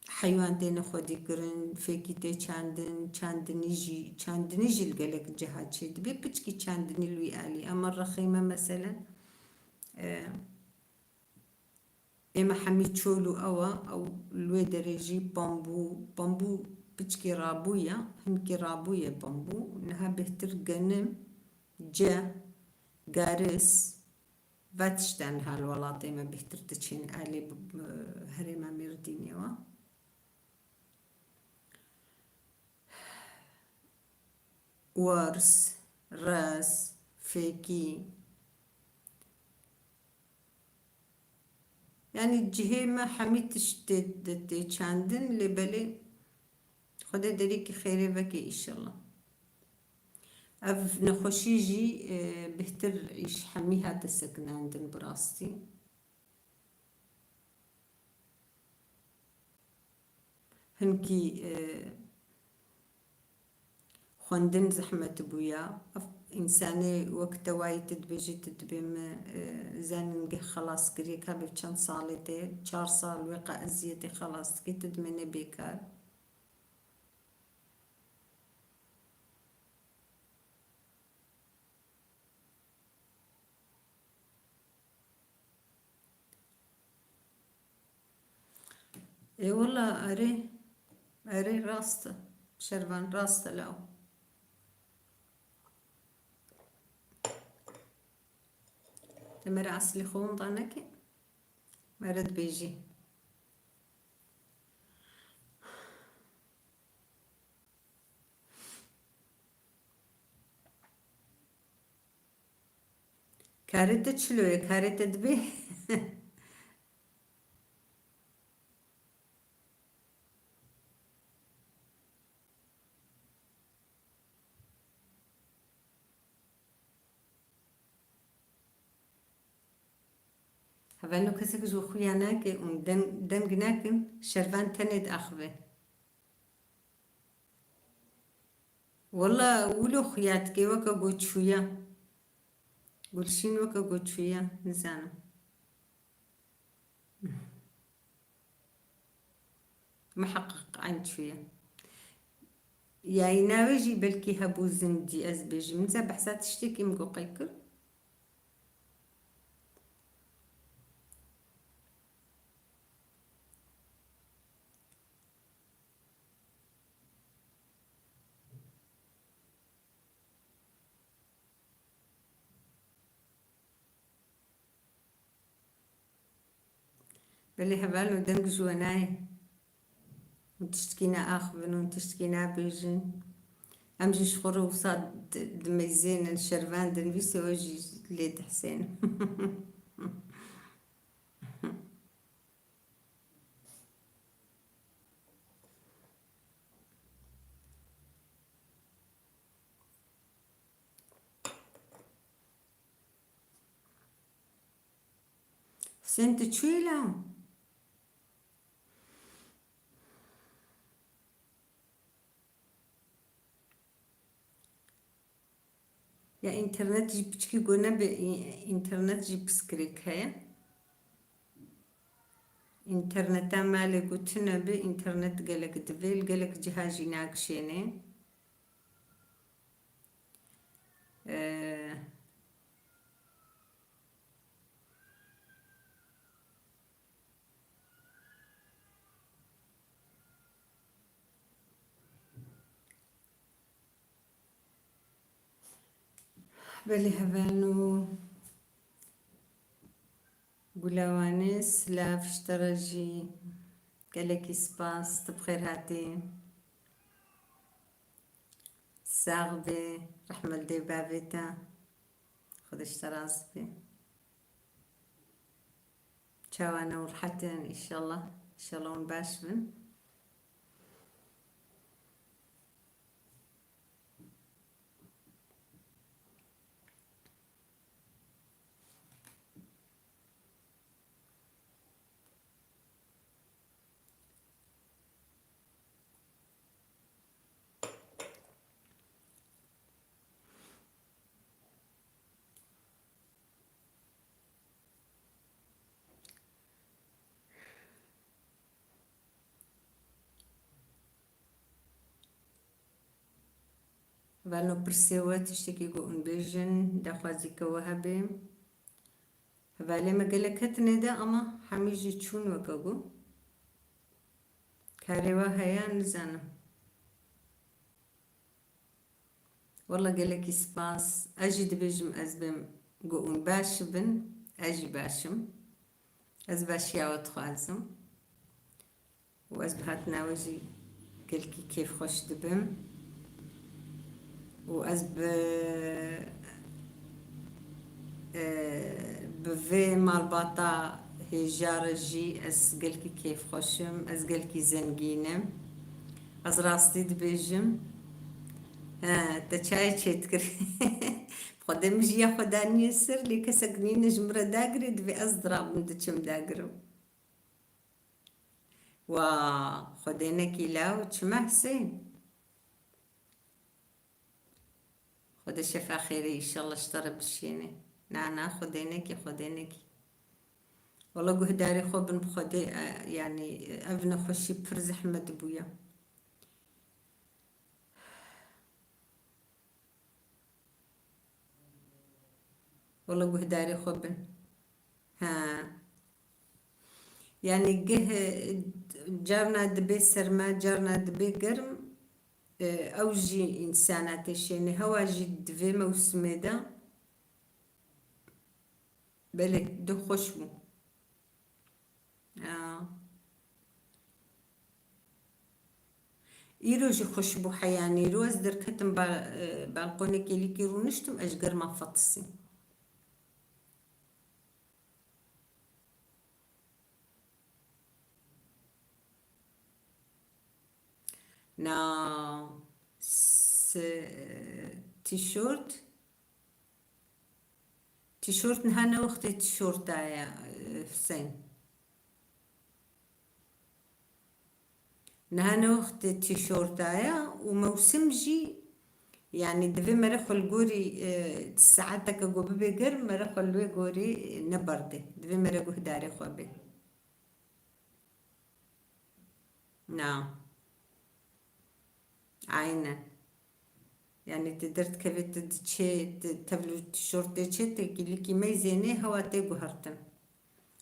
heywan têne xwedîkirin, fêkî tê çandin, çandinî jî, çandinî jî li gelek ciha çêdibe. Piçkî çandinî li wî alî. Ama rexê me meselen, e, Ê me hemî çol û ew e, ew li wê derê jî bambû, bambû piçkî rabûye, hinkî rabûye bambû. Niha bêhtir genim, ce, garis, ve tişta niha li welatê me bêhtir diçin alî bi, bi herêma Mêrdînê we. Wers, rez, fêkî. Yanî cihê me hemî tişt tê, tê çandin, lê belê Xwedê derîkî xêrê veke îşellah. Ev nexweşî jî, e, bêhtir îş hemî hate sekinandin bi rastî. Hinkî, e, xwendin zehmet bûya. Ev însanê wek te wayî tu dibêjî, tu dibê me, e, zanîngeh xelas kiriye, ka bi çend salê te, çar sal wê qe eziyetê xelas dikî, tu dimêne bêkar. Ê wela erê, erê rast e. Şervan rast e law. Te me re eslî xwe winda neke. Me re dibêjî. Karê te çilo ye, karê te dibê. Hevalno, kesek ji xuya nake û deng, deng nekin, şervan tenê diaxive. Wela wilo xuya dike, weke ku çûya. Gulşîn weke ku çûya, nizanim. Miheqeq eyn çûye. Yayîna wê jî belkî hebû zindî, ez bêjim. Min ze behsa tiştekî min got qey kir. Belê hevalno, deng ji we nayê. Hûn tiştkî neaxivin, hûn tiştkî nabêjin. Em jî ji xwe re wisa di-, dimeyzênin, şervendin, vî sê we jî lê dihsênin. Husên, tu çûyî la? Ya înternet jî piçkî ku nebe, î-, înternet jî piskirêk heye. Înterneta malê ku tune be, înternet gelek divê, li gelek ciha jî nakişêne. Ee, Belê hevalno. Gulawanê, silav ji te re jî. Gelekî spas, tu bi xêr hatî. Sax bê, rehme li dê bavê te. Xwedê ji te razî bê. Çawa ne û rehet in, înşallah. Înşallah hûn baş bin. Hevalno, pirsê we, tiştekî ku hûn bêjin, daxwazî ke we hebe. Hevalê me gelek ketine de, ama hemî jî çûn weke ku. Karê we heye, nizanim. Wela gelekî spas. Ez jî dibêjim, ez bêm ku hûn baş bin, ez jî baş im. Ez başiya we dixwazim. Û ez bi hatina we jî gelkî kêfxweş dibim. Û ez bi, e, bi vê malbata Hêja re jî ez gelkî kêfxweş im, ez gelkî zengîn im. Ez rastî dibêjim. He, te çayê çêdikir. Xwedê min jî ya xwe danîye ser, lê kesek nîne ji min re dagirê, divê ez dirabim diçim dagirim. Wa, xwedênekî law çima Huseyîn? Xwedê şefa xêrê îşallah ji te re bişîne. Na, na, xwedênekî, xwedênekî. Wala guhdarê xwe bin bi xwedê, e, yanî, ev nexweşî pir zehmet bûye. Wala guhdarê xwe bin. Ha. Yanî geh, e, carna dibe serma, carna dibe germ, e, ew jî însana têşêne. Hewa jî di vê mewsimê de belê du xweş bû. Ya. Îro jî xweş bû heyanî. Îro ez derketim ba-, e, balkonê kêlîkî rûniştim, ez ji germa fetisîm. Na se-, tîşort. Tîşort niha ne wextê tîşorta ye, e, Huseyîn. Niha ne wextê tîşorta ye û mewsim jî, yanî divê mere xwe li gorî, e, saeteke ku bibe germ, mere xwe li wê gorî neberde. Divê mere guhdarê xwe be. Na. Aynen. Yanî tu derdikevê, tu diçê, tu tevlû tîşortê çê, tu kîlîkî meyzênê, hewa tê guhertin.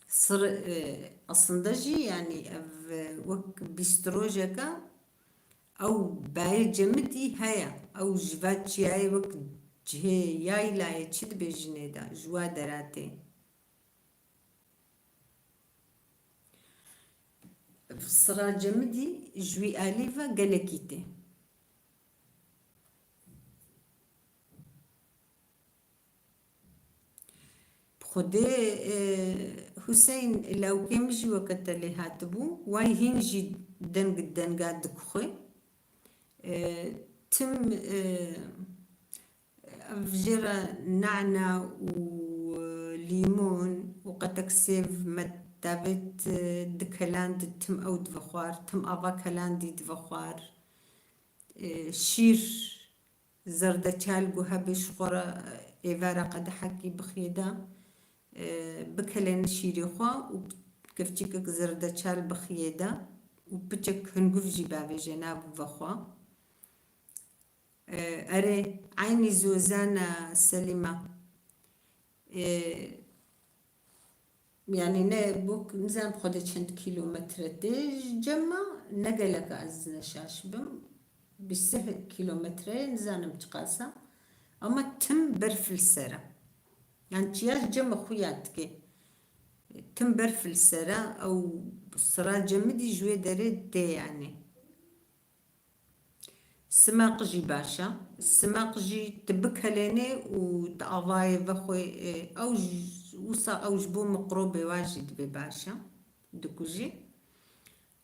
Sir, e, aslında jî, yanî ev, e, wek bîstrojeke, ew bayê cemidî heye. Ew ji va çiyayê wek cihê yaylayê çi dibêjinê de, ji wa deratê. Sira cemidî ji wî alî ve gelekî tê. Bi Xwedê, e, Huseyîn, lawkê min jî weke te lê hatibû, way hîn jî deng denga dikuxwe. E, tim, e, Ev jê re nana û lîmon û qetek sêv me davêt, e, dikelandî, tim ew dibe xwar, tim ava kelandî dibe xwar. E, şîr, zerdeçal ku hebe ji xwe re, e, êvara qedehekî bixiyê de, e, bikelêne şîrê xwe û kevçîkek zerdeçal bixiyê de û piçek hingûv jî bavêje nav bibe xwe. E, erê, eynî zozan e, Selîma. E, yanî ne bûk, nizanim xwe de çend kîlometre tê ji cem me, ne gelek e, ez ne şaş bim. Bîst sê kîlometre ye, nizanim çiqas e. Ama tim berf li ser e. Yanî çiya ji cem me xuya dike. Tim berf li ser e, ew sira cemidî ji wê derê tê yanî. Simaq jî baş e. Simaq jî tu bikelênê û tu avayê vexwê, e, ew j-, wisa ew ji bo mikrobê wa jî divê baş e. Dikujê.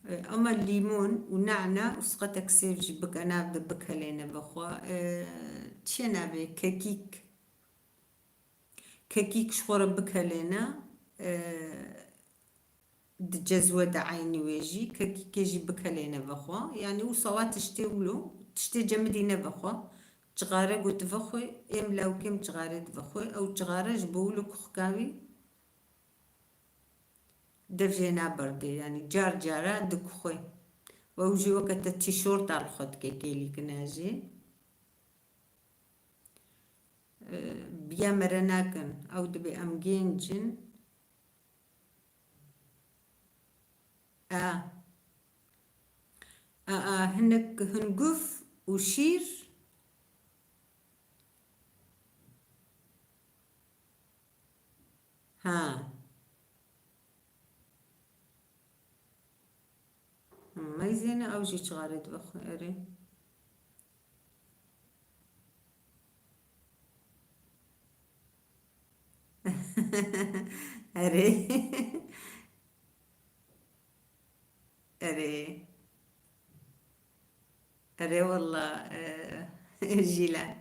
E, ama lîmon û nana û sqetek sêv jî bike nav de bikelêne vexwe. E, çi navê? Kekîk. Kekîk ji xwe re bikelêne, e, di cezwe de eynî wê jî, kekîkê jî bikelêne vexwe. Yanî wisa wa tiştê wilo, tiştê cemidî ne vexwe. Cixare got vexwe, êm lawkêm cixare divexwe. Ew cixare ji bo wilo kuxka wî dev jê naberdê. Yanî car cara dikuxwe. Ew jî weke te tîşorta li xwe dike kêlîkine jî. E, biya mere nakin. Ew dibê em gênc in. A. A, a, hinek hingûv û şîr. Ha. Meyzêne ew jî çixarê dibe xwe, erê. Erê. Erê. Erê walla, e, Jîlan.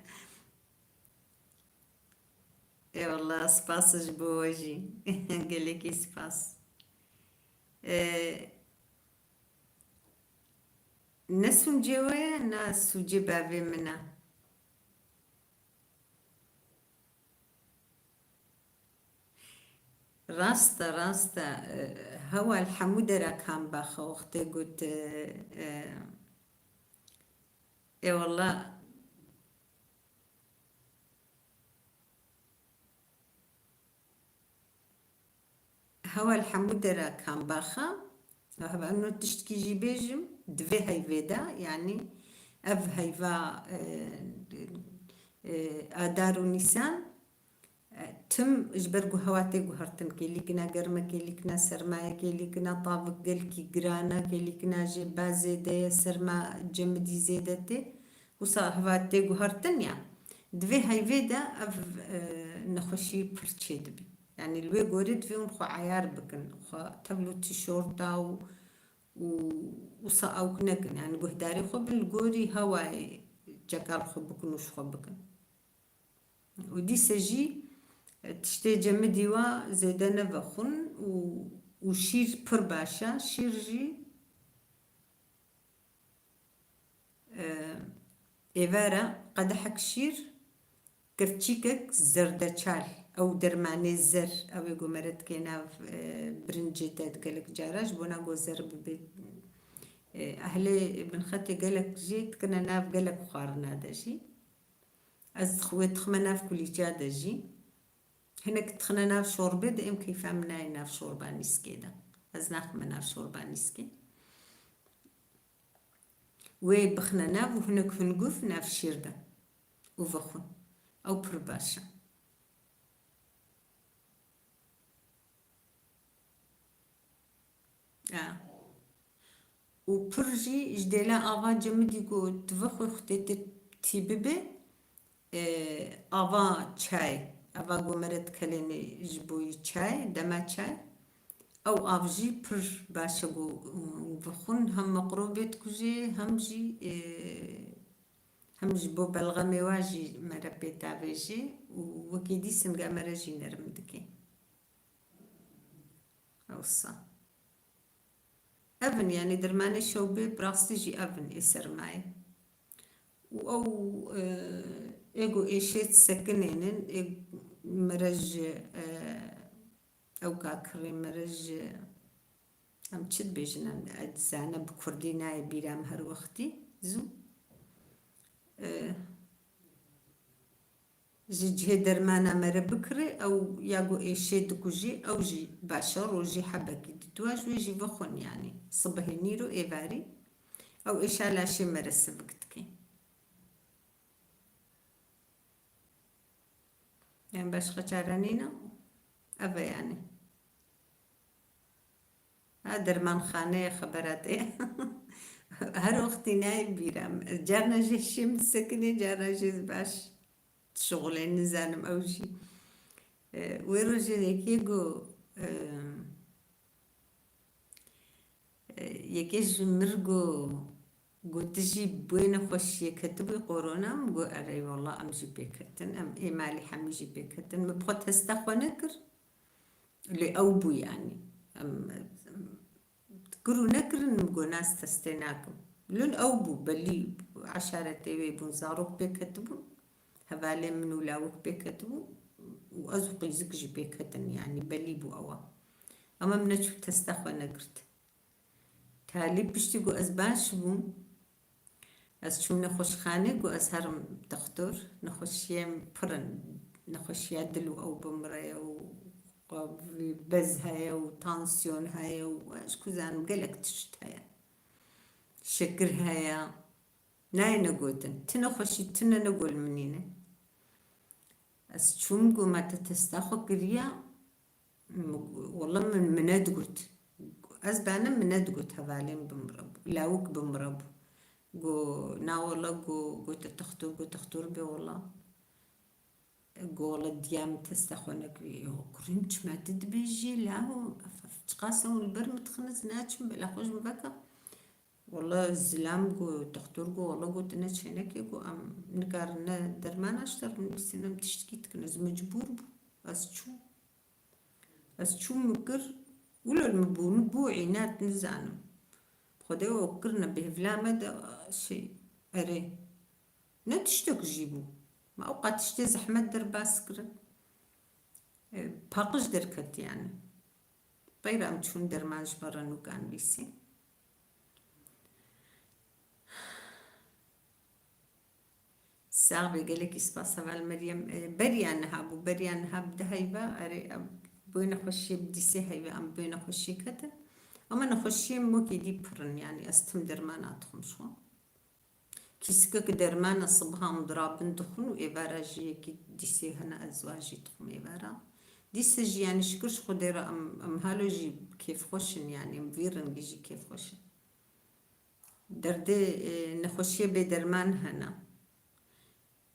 Ê walla, spas ji bo we jî. Gelekî spas. E, ne sûcê we ye, ne sûcê bavê min e. Rast e, rast e. E, hewa li hemû dera Kambaxa wextê got, e, e, ê walla. Hewa li hemû dera Kambaxa. Heva, no tiştkî jî bêjim, di vê heyvê de, yanî ev heyva, e, e, Adar û Nîsan, e, tim ji ber ku hewa tê guhertin, kêlîkina germe, kêlîkina sermaye, kêlîkina tavik gelkî giran e, kêlîkina jê ba zêde ye, serma cemidî zêde tê. Wisa hewa tê guhertin ya. Di vê heyvê de ev, e, nexweşî pir çêdibî. Yanî li wê gorê divê hûn xwe eyar bikin. Xwe tevl û tîşorta û, û wisa ewk nekin. Yanî guhdarî xwe bin li gorî hewayê çekal xwe bikin û ji xwe bikin. Û dîse jî, e, tiştê cemidî wa zêde nevexwin û, û şîr pir baş e. Şîr jî, e, êvara qedehek şîr, kevçîkek zerdeçal, ew dermanê zer, ew ê ku mere dikê nav, e, birincê de gelek cara, ji bona ku zer bibe, e, ehlê binxetê gelek jê dikine nav gelek xwarina de jî. Ez wê dixime nav kulîça de jî. Hinek dixine nav şorbê de, êm keyfa min nayê nav şorba nîskê de. Ez naxime nav şorba nîskê. Wê bixine nav û hinek hingûv nav şîr de û vexwin. Ew pir baş e. Ya. Û pir jî ji dêla ava cemidî ku tu vexwe xwe tê tî bibe, e, ava çay, ava ku mere dikelêne ji bo yî çay, dema çay, ew av jî pir baş e ku, û vexwin hem mikrobê dikuje, hem jî, e, hem ji bo belxemê wa jî mere pê davêje û wekî dî singa mere jî nerm dike. Ewsa. Ev in, yanî dermanê şewbê bi rastî jî ev in ê sermayê. Û ew, e, ê ku êşê sekinênin, ê mere ji, e, ew kakirê mere ji, em çi dibêjin, em, ez dizane bi kurdî nayê bîra min her wextî zû. E, Ji cihê dermana mere bikirê, ew ya ku êşê dikujê, ew jî baş e, rojî hebekî di dua ji wê jî vexwin, yanî sibihê nîro êvarî, ew êşa laşê mere sivik dike. Yanî başqa çare nîne, ev e yanî. Ha, dermanxaneyê xebera te. Her wextî nayê bîra min. Carna jê şêm disekinê, carna jê baş dişuxulê, nizanim ew jî. E, wê rojê yekê got, e, e, yekê ji mir got, got, tu jî bi wê nexweşiyê ketibûyî korona? Min got, erê wela em jî pê ketin, em ê malî hemî jî pê ketin. Min bi xwe testa xwe nekir. Lê ew bû, yanî. Em, em, kir û nekirin, min got, na ez testê nakim. Lin ew bû, belî eşaretê wê bûn, zarok pê ketibûn, hevalê min û lawik pê ketibû û ez û qîzik jî pê ketin, yanî belî bû ewa. Ama min neçû testa xwe negirt. Talî piştî ku ez baş bûm, ez çûm nexweşxanê, ku ez herim dextor, nexweşiyên pir in, nexweşiya dil û ew bimire û bez heye û tansiyon heye û ez ku zanim gelek tişt heye. Şekir heye. Nayê negotin. Ti nexweşî tune ne ku li min nîne. Ez çûm, got, ma te testa xwe kiriye? Wela min, min nedigot. Ez banim min nedigot hevalên bimire bû. Lawik bimire bû. Got, na wela, got, got te textor, got textor bê wela. Got wela diya min testa xwe nekiriye. Ya kurê min, çima tu dibêjî lawo? Ev, ev çiqas ew li ber min dixin, ez naçim, bela xwe ji min veke. Wala zilam got, doktor got, wala got, ne çênekê got, em nikarin ne dermana ji te re binivîsin, em tiştekî dikin. Ez mecbûr bûm. Ez çûm. Ez çûm min kir, wilo li min bû, min bû înat nizanim. Xwedê o kirine bêhvila me de, şey, erê. Ne tiştek jî bû. Me ewqas tiştê zehmet derbas kirin. E, paqij derket yani. Peyra em çûn derman ji me re nûka nivîsî. Sax be, gelekî spas heval Meryem. E, beriya niha bû, beriya niha bi du heyva, erê, em, bê nexweşiyê bi dîsê heyva, em bê nexweşiyê ketin. Ama nexweşiyê min wekî dî pir in, yani ez tim dermana dixwim ji xwe. Kîsikek dermana sibha em dirabin dixwin û êvara jî yekî dîsê hene, ez wa jî dixwim êvara. Dîse jî, yani şikir ji Xwedê re em, em halo jî kêfxweş in, yani em vî rengî jî kêfxweş in. Derdê, e, nexweşiyê bêderman hene.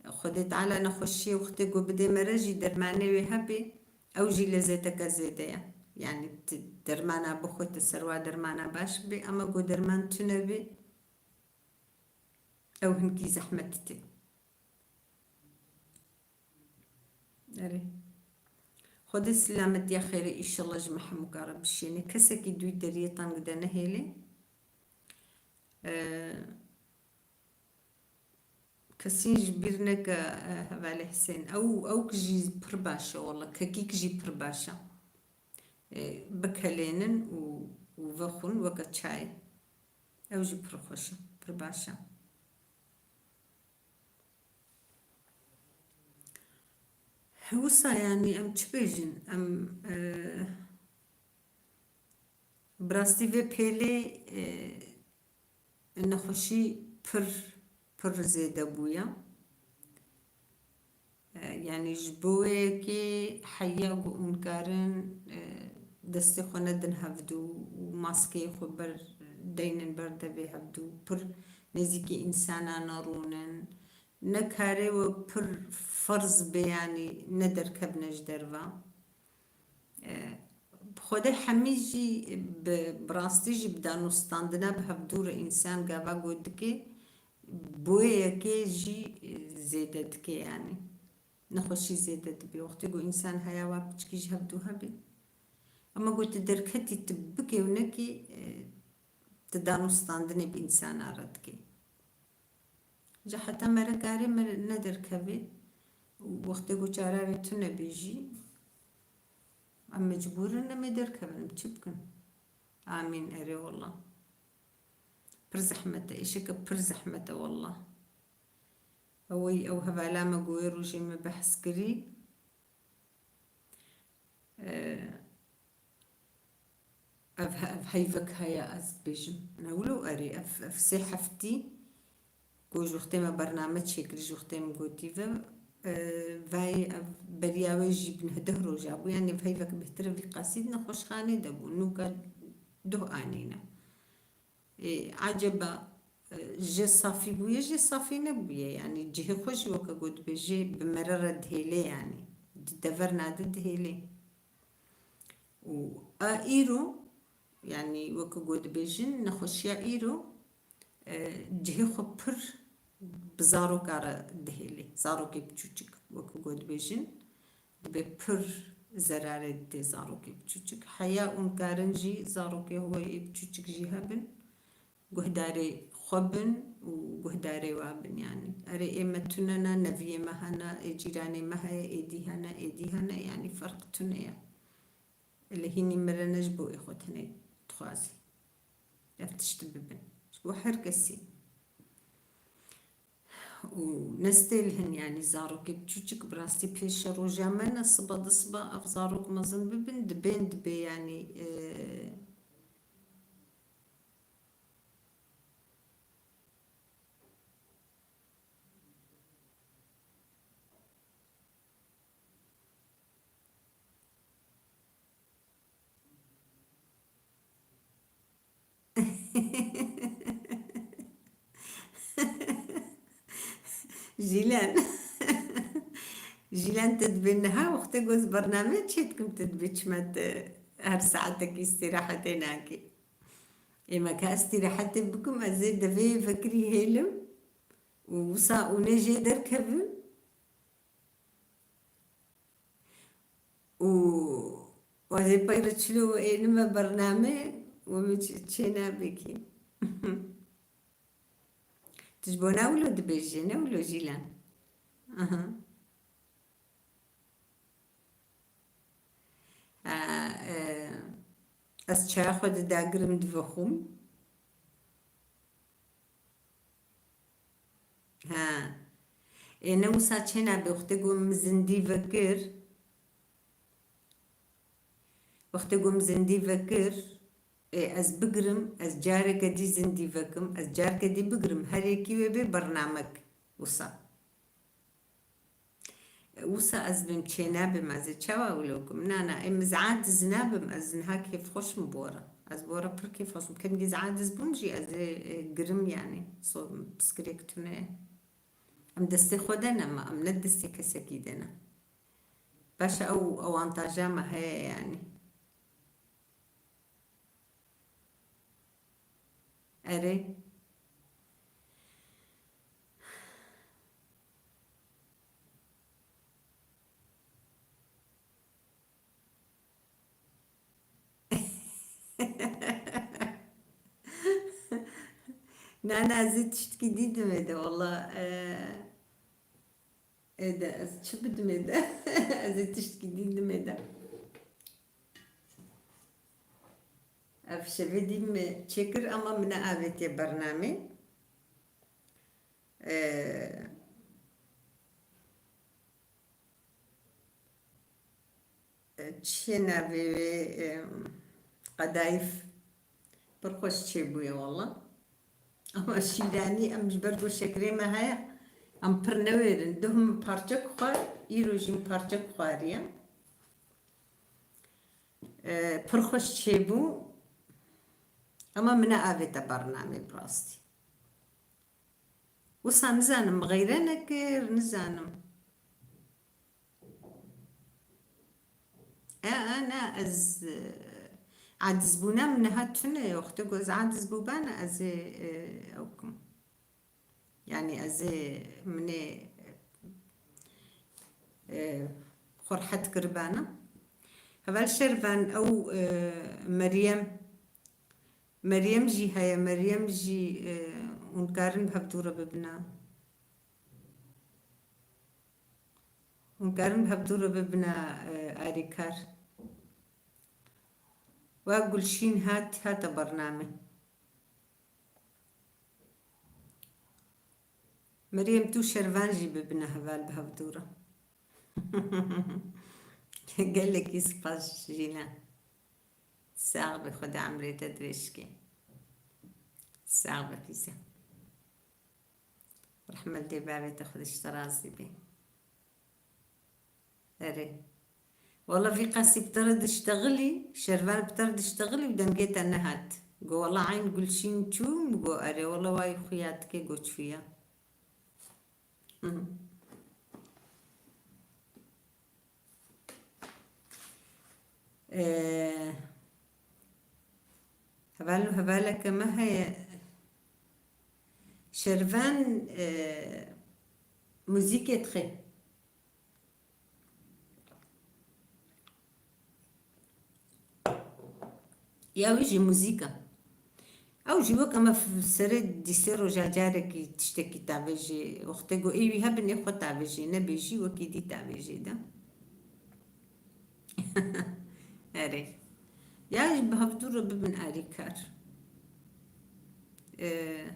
Xwedê Teala nexweşiyê wextê ku bidê me re jî dermanê wê hebê, ew jî lezeteke zêde ye. Yani ti dermana bixwe, ti ser wa dermana baş bibê, ama ku derman tune bê, ew hinkî zehmet tê. Erê. Xwedê silametiya xêrê îşallah ji me hemûka re bişêne. Kesekî dû deriyê teng de nehêlê. Ee, kesî ji bîr neke, e, hevalê Hisên. Ew, ew ki jî pir baş e, wala. Kekî ki jî pir baş e. Ee, bikelênin û, û vexwin weke çayê. Ew jî pir xweş e, pir baş e. Wisa, yanî, em çi bêjin? Em, e, bi rastî vê pêlê, e, nexweşî pir, pir zêde bûye. E, yanî ji bo wê yekê heya ku hûn karin, e, destê xwe nedin hevdû û maskeyê xwe ber, deynin ber devê hevdû, pir nêzîkî însanan rûnin. Ne karê we pir ferz bê, yanî ne derkevine ji derve. E, bi Xwedê hemî jî bi, bi rastî jî bi danûstandina bi hevdû re însan gava got dike, bo yekê jî, e, zêde dike, yanî nexweşî zêde dibe. Wextê ku însan heya wa piçkî ji hevdû hebe, ama ku tu derketî tu bikê û nekê, e, tu danûstandinê bi însana re dikê. Ji heta mere karê me nederkevê û wextê ku çara wê tune bê jî, em mecbûr in em ê derkevin, em çi bikin? Amîn, erê wela. Pir zehmet e, êşeke pir zehmet e wela. Ew ê, ew hevala me ku wê rojê me behs kirî. Ev, ev heyvek heye, ez dibêjim. Ne wilo erê, ev, ev sê heftî ku ji wextê me bername çêkirî, ji wextê min gotî ve, e, vayê ev beriya wê jî bi neh deh roja bû. Yanî ev heyvek bêhtir e vî qasî di nexweşxanê de bû. Nûka duh anîne. Ê, acaba, e, jê safî bûye, jê safî nebûye? Yanî cihê xwe jî weke got dibêjê bi mere re dihêlê, yanî di deverna de dihêlê. Û a îro, yanî weke got dibêjin, nexweşiya îro, e, cihê xwe pir bi zaroka re dihêlê. Zarokê biçûçik, weke got dibêjin, dibê pir zerarê didê zarokê biçûçik. Heya û nikarin jî zarokê wê yê biçûçik jî hebin, guhdarê xwe bin û guhdarê wa bin, yanî. Erê, ê me tune ne, neviyê me hene, ê cîranê me heye, êdî hene, êdî hene, yanî ferq tune ye. Lê hînî mire ne ji bo ê xwe tenê dixwazî ev tişt bibin. Ji bo her kesî. Û nestêl hin, yanî zarokê biçûçik bi rastî pêşe roja me ne, siba di siba ev zarok mezin bibin, dibên dibê, yanî, e, Jîlen. Jîlen, tu dibê niha wextê ku ez bernameyê çêdikim, tu dibê çima tu her saetekî îstîrahetê nakî? Ê me ka estîrehetê bikim, ez ê devê vekirî hêlim û wisa ûnê jê derkevim. Û ez ê peyre çilo ênime bername û min ç-, çênabekî. Tu ji bona wilo dibêjî, ne wilo Jîlan? Aha. Ha, e, ez çaya xwe didagirim, divexwim. Ha. Ê, ne wisa çênabe, wextê ku min zindî vekir. Wextê ku min zindî vekir, ê, ez bigirim, ez careke dî zindî vekim, ez careke dî bigirim, her yekî wê bê bernamek wisa. Wisa ez bim çênabim, ez ê çawa wilo kim? Na, na, em ez aciz nabim, ez niha kêfxweş im bora. Ez bora pir kêfxweş im. Kengî ez aciz bûm jî ez ê, e, girim yani. So, piskirêk tune. Em destê xwe de ne ma, em ne destê kesekî de ne. Paşa ew awantaja me heye yani. Erê. Na, na, ez ê tiştkî dî dimê de, wala, e, ê de, ez çi bidim ê de? Ez ê tiştkî dî dimê de. Ev şevê dî min çêkir, ama min neavêtiye bernamê. Ee, çi ye navê wê, em, qedayîf. Pir xweş çêbûye wela. Ama şîranî em ji ber ku şekerê me heye, em pir newêrin. Duh min parçek xwar, îro jî min parçek xwariye. Ee, pir xweş çêbû. Ama min neavête bernamê bi rastî. Wisa nizanim, min xeyre nekir, nizanim. E, e, ne, ez, e, acizbûna min niha tune ye. Wextê ku ez aciz bûbana, ez ê, e, ew kim. Yani ez ê, min ê, e, xwe rehet kiribana. Heval Şervan, ew, e, Meryem, Meryem jî heye, Meryem jî, e, hûn karin bi hevdû re bibine. Hûn karin bi hevdû re bibine, e, arîkar. Wa Gulşîn hat, hate bername. Meryem, tu Şervan jî bibine heval bi hevdû re. Gelekî spas Jîlan. Sax be, Xweda emrê te dirêj ke. Sax be Fîze. Rehmetê bavê te, Xweda ji te razî be. Erê. Wala vî qasî bi te re diştexilî, Şervan bi te re diştexilî û dengê te nehat. Go wala eyn Gulşîn çû, min go erê, wala way xuya dike, go çûya. Hı. Ee, heval û hevaleke me heye. Şervan, e, muzîkê dixê. Ya wî jî muzîk e. Ew jî wek em f-, serê dîsê roja carekî tiştekî tavêjê, wextê ku ê wî hebin ê xwe tavêjê, nebêjî wekî dî tavêjê de. Erê. Ya jî bi hevdû re bibin alîkar. Ee,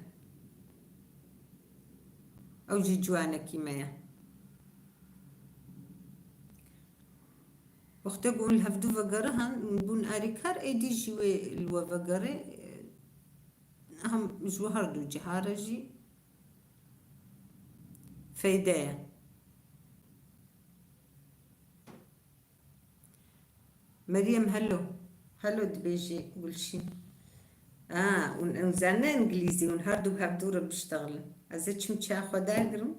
ew jî ciwanekî me ye. Wextê ku hûn li hevdû vegerihan, hûn bûn arîkar, êdî jî wê li we vegerê, hem ji we her du ciha re jî feyde ye. Meryem, hello. Hello dibêjî Gulşîn. A, hûn, hûn zanine îngilîzî, hûn her du bi hevdû re biştexilin. Ez ê çim çiya xwe dagirim.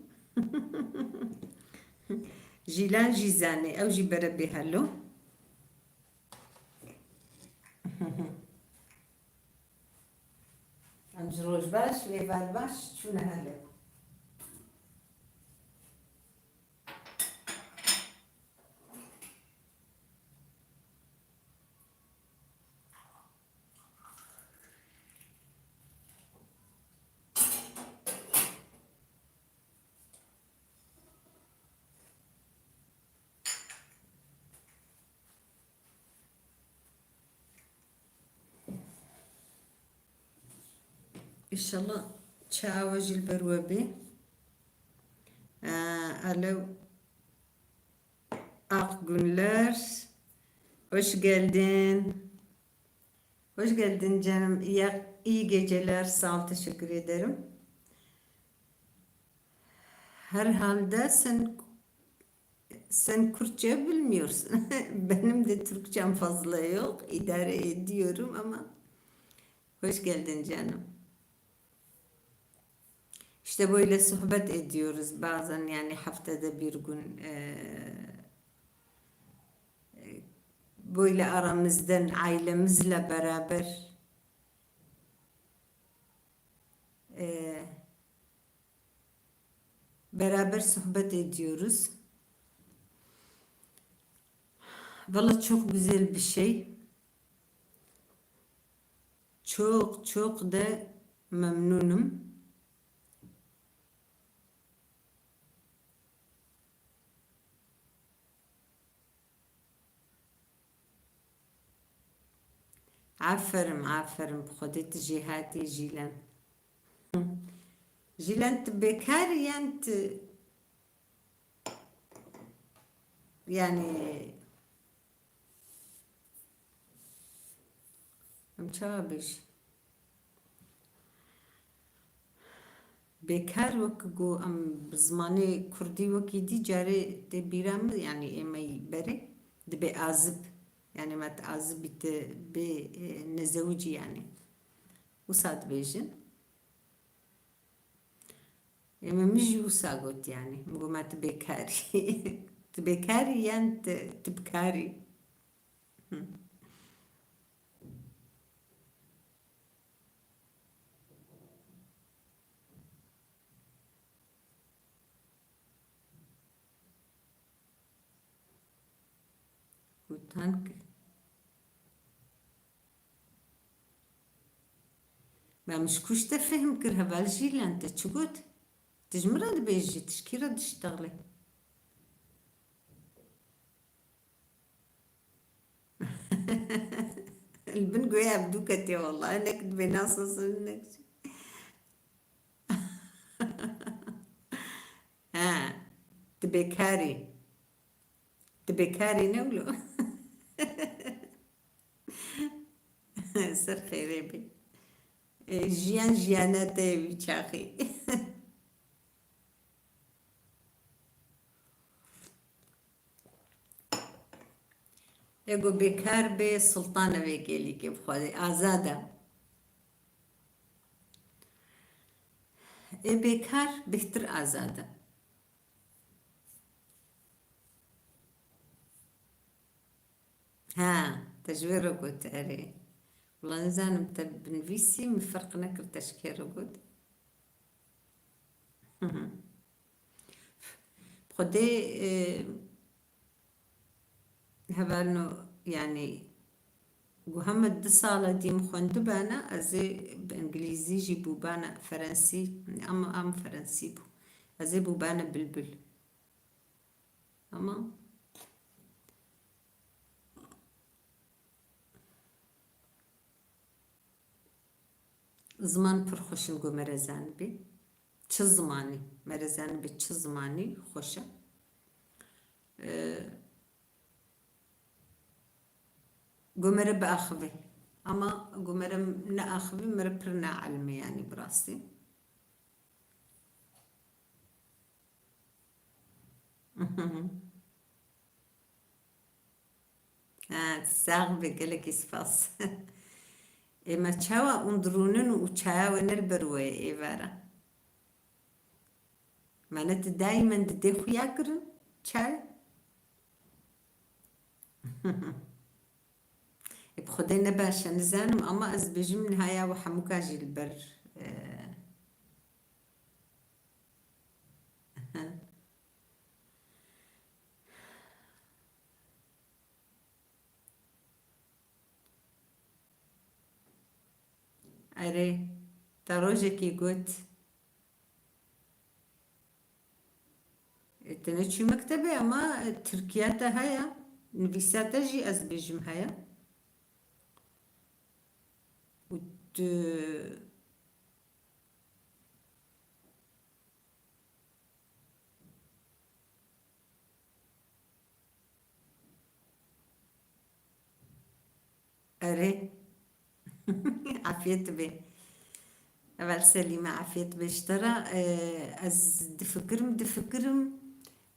Jîlan jî zanê, ew jî bere bê hello. Em ji roj baş, êvar baş, çûne hele. Înşallah çawa jî li ber we bê. Ee, alo. Ak Günler. Hoş geldin. Hoş geldin canım. İyi, iyi geceler. Sağ ol. Teşekkür ederim. Herhalde sen, sen Kürtçe bilmiyorsun. Benim de Türkçem fazla yok. İdare ediyorum ama hoş geldin canım. İşte böyle sohbet ediyoruz bazen, yani haftada bir gün, e, e, böyle aramızdan ailemizle beraber, e, beraber sohbet ediyoruz. Valla çok güzel bir şey. Çok, çok da memnunum. Aferin, aferin, bi Xwedê tu jêhatî Jîlen. Jîlen, tu bêkar î yan tu, yani, em çawa bêjin? Bêkar wek ku em bi zimanê kurdî wekî dî carê tê bîra min, yanî ê me yî berê dibê azib. Yanî me ti azibî ti bê, e, nezewicî yanî. Wisa dibêjin. Ê me min jî wisa got yanî. Min got me ti bêkarî. Ti bêkarî yan ti, ti bikarî. Hı. Gotan ki. Me min ji ku ji te fêhm kir, heval Jîlen, te çi got? Tu ji min re dibêjî, tu ji kî re diştexlê? Li bin guya ev dû ketiye wellahî, hinek dibê nas nas hinek jî. He, tu bêkar î. Tu bêkar î ne wilo? Ser xêrê bê. E, jiyan jiyana te ye wî çaxî. Ê ku bêkar bê, sultan e vê kêlîkê bi Xwedê. Azad e. Ê bêkar bêhtir azad e. Ha, te ji wê re got, erê. Wela nizanim te binivîsî, min ferq nekir te ji kê re got. Xwedê, e, hevalno, yanî, ku heme du sala dî min xwendibana, ez ê bi îngilîzî jî bûbana ferensî, ama am ferensî bû. Ez ê bûbana bilbil. Ama ziman pir xweş in ku mere zanibî. Çi zimanî? Mere zanibî çi zimanî xweş e. Ee, ku mere biaxivê. Ama ku mere neaxivî, mere pir naelimî, yanî bi rastî. Ha, sax be, gelekî spas. Ê me çawa hûn dirûnin û çaya we ne li ber we ye êvara? Mane tu daîmen didê xuya kirin çay? Ê, bi Xwedê ne baş e, nizanim, ama ez dibêjim niha ya we hemûka jî li ber, Ee, Erê, te rojekê got. E, te neçû mektebê, ama, e, Tirkiye te heye, nivîsa te jî ez bêjim heye. Û tu Erê. Afiyet be. Evel Selîme, afiyet be ji te re. Ee, ez difikirim, difikirim.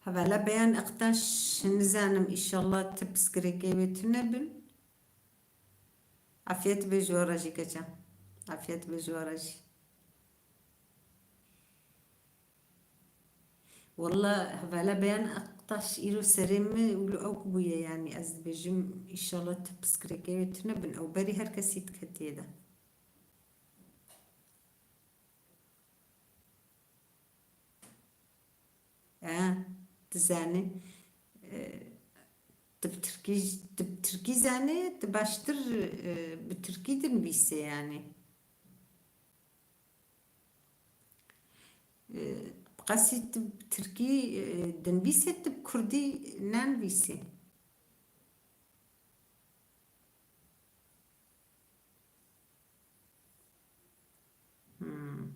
Hevala Beyan Aktaş, nizanim, înşallah ti pirsgirêkê wê tune bin. Afiyet be ji we re jî, keça. Afiyet be ji we re jî. Walla, hevala Beyan Aktaş îro serê min wilo ewk bûye, yanî ez dibêjim, înşallah ti pirsgirêkê wê tune bin, ew berî her kesî diketiye de. E, tu zanî, e, tu bi tirkî, tu bi tirkî zanî, tu baştir, e, bi tirkî dinivîsê, yanî. E, qasî tu bi tirkî, e, dinivîsê, tu bi kurdî nenivîsê. Hmm.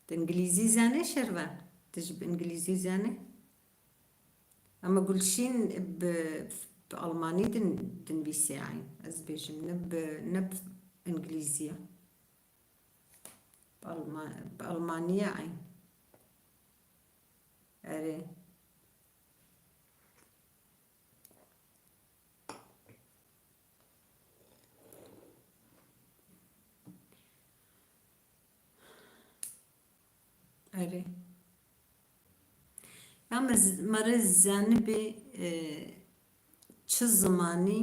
Tu îngilîzî zanê, Şervan? Tu jî bi îngilîzî zanê? Ama Gulşîn bi, bi almanî din, dinivîsê eyn. Ez bêjim, ne bi, ne bi îngilîzî ya. Bi alma-, bi almanî ya eyn. Erê. Erê. Ya me z-, me rê zanibê, e, çi zimanî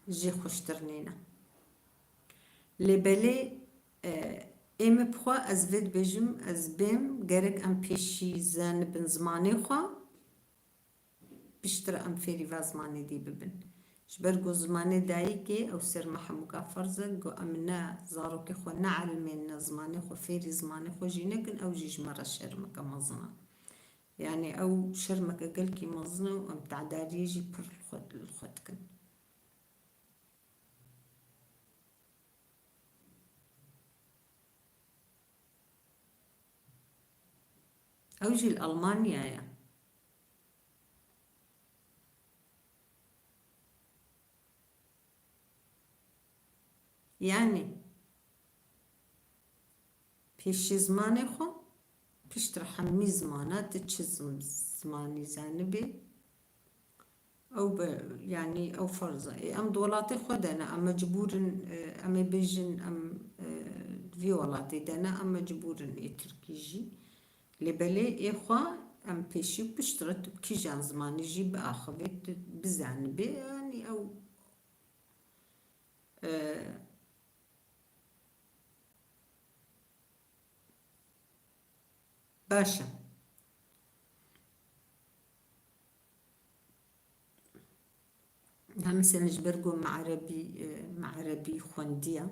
jê xweştir nîne. Lê belê, e, ê min bi xwe ez vê dibêjim, ez bêm, gerek em pêşî zanibin zimanê xwe, piştre em fêrî va zimanê dî bibin. Ji ber ku zimanê dayikê ew ser me hemûka ferz e, ku em ne zarokê xwe neelimênine zimanê xwe, fêrî zimanê xwe jî nekin, ew jî ji me re şermeke mezin e. Yanî ew şermeke gelkî mezin e û em tedariyê jî pir li xwe, li xwe dikin. Ew jî li Almanyayê ye. Yanî, pêşî zimanê xwe, piştre hemî zimana, tu çi zim-, zimanî zanibî, ew be, yanî ew ferz e. Ê, em di welatê xwe de ne, em mecbûr in, e, em ê bêjin, em, e, di vî welatê de ne, em mecbûr in ê tirkî jî. Lê belê ê xwe em pêşî û piştre tu bi kîjan zimanî jî biaxivî, tu bizanibî, yanî ew, e, Baş e. Hem mesela ji ber ku me erebî, e, me erebî xwendiye.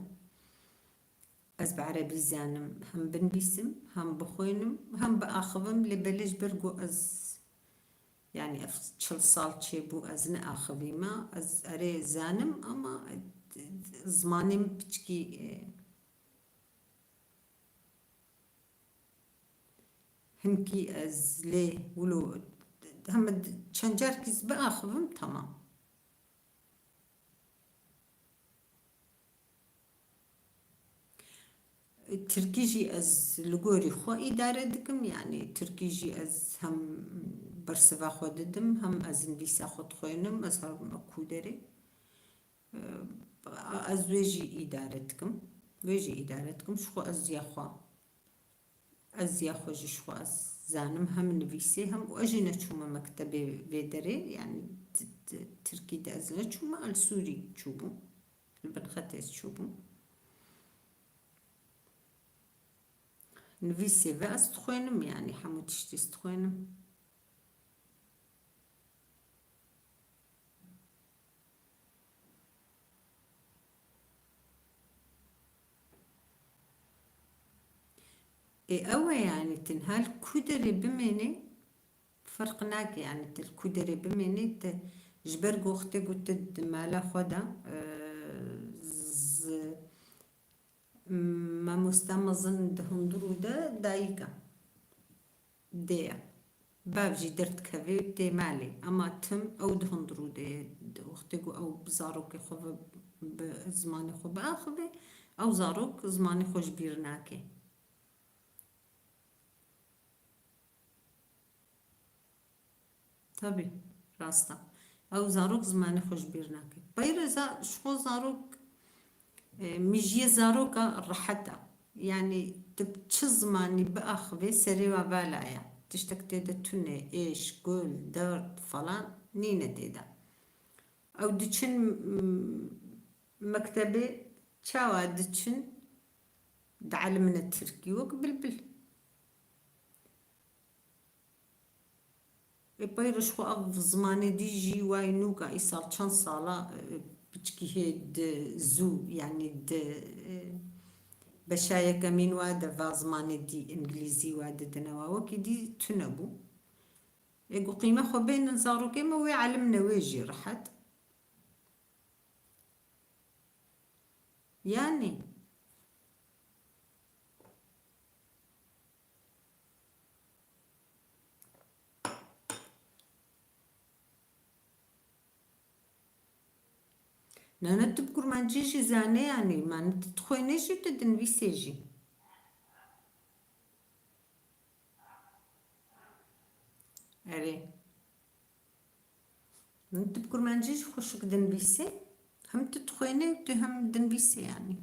Ez bi erebî zanim hem binivîsim, hem bixwînim, hem biaxivim, lê belê ji ber ku ez, yanî ev çil sal çêbû ez neaxivîme, ez erê zanim ama zimanê min piçkî, e, Hinkî ez lê wilo heme çend carkî ez biaxivim, temam. Tirkî jî ez li gorî xwe îdare dikim, yanî tirkî jî ez hem bersiva xwe didim, hem ez nivîsa xwe dixwînim, ez herim Kûderê. Ez wê jî îdare dikim. Wê jî îdare dikim. Ji xwe ez ya xwe. Ez ya xwe jî ji xwe ez zanim hem nivîsê hem û ez jî neçûme mektebê vê derê, yanî t-, t-, tirkî de ez neçûme, li Sûrî çûbûm, li bin xetê ez çûbûm. Nivîsê ve ez dixwênim, yanî hemû tiştî ez dixwênim. Ê, ew e, yanî, tenha li ku derê bimênê, ferq nake, yanî, tu li ku derê bimênê, tu ji ber ku wextê ku tu di mala xwe de, e, z-, mamoste mezin di hundirû de dayik e. Dê ye. Bav jî derdikeve tê malê. Ema tim ew di hundirû de ye. Di wextê ku ew bi zarokê xwe ve, bi zimanê xwe biaxive, ew zarok zimanê xwe ji bîr nake. Tabî, rast e. Ew zarok zimanê xwe ji bîr nake. Peyre za-, ji xwe zarok, e, mijiyê zaroka rehet e. Yanî tu bi çi zimanî biaxivê serê we vala ye. Tiştek tê de tune, êş, gul, derd falan nîne tê de. Ew diçin, m-, mektebê, çawa diçin, dielmine tirkî wek bilbil. Ê, peyre ji xwe ev zimanê dî jî way nûk e, îsal çend sal e, e, piçkî hê di zû, yanî di, e, beşa yekemîn wa de va zimanê dî, îngilîzî wa didine wa, wekî dî tune bû. Ê, ku qîme xwe bênin zarokê me, wê elimne wê jî rehet. Yanî. Nana, tu bi kurmancî jî zanê, yanî, mane tu dixwênê jî, tu dinivîsê jî. Erê. Min tu bi kurmancî jî xweşik dinivîsê. Hem tu dixwênê û tu hem dinivîsê, yanî.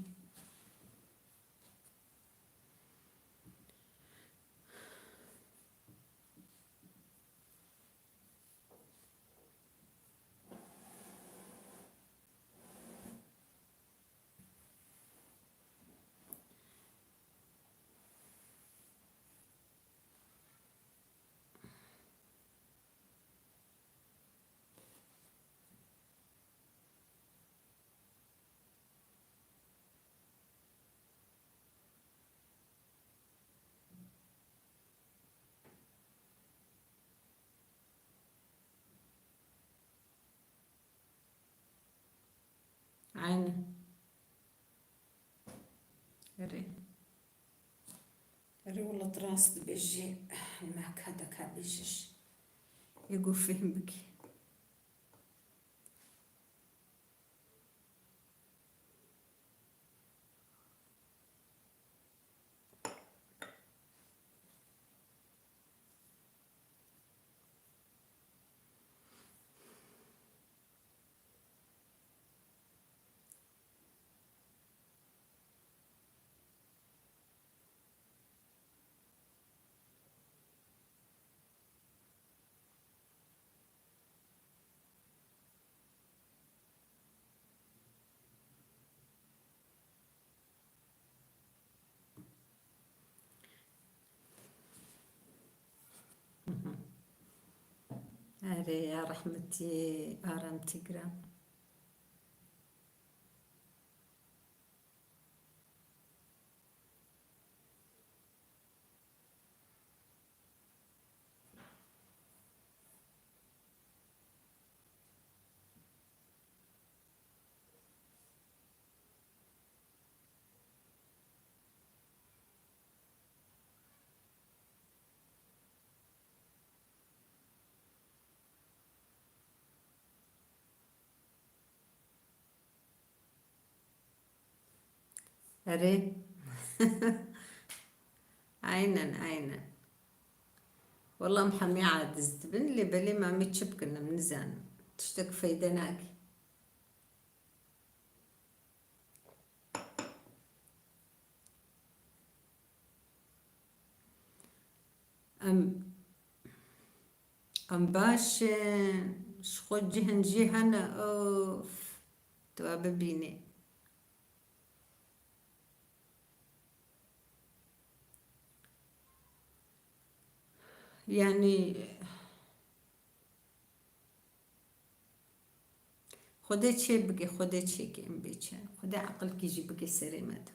Aynen. Erê. Erê, wela tu rast dibêjî, me ka de ka bêjî jî. Yê ku fêhm bikî. Erê ya rehmetî Aram Tîgran. Erê. Aynen, aynen. Wela em hemî aciz dibin, lê belê me em ê çi bikin, em nizanin. Tiştek feyde nake. Em, em baş in, ji xwe cihên jî hene, of, tu wa bibînî. Yanî, Xwedê çê bike, Xwedê çêke em bê çi. Xwedê eqilkî jî bike serê me de.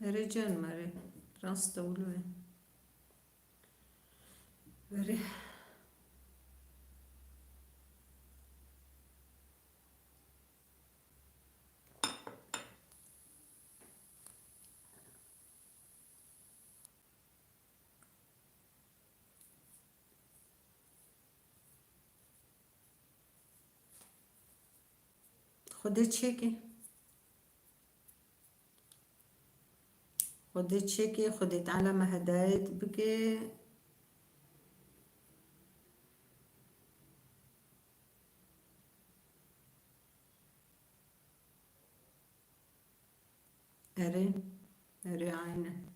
Erê can me rê. Rast e wilo ye. Erê. Xwedê çêkê. Xwedê çêkê, Xwedê Teala me hedayet bike. Erê, erê, aynen.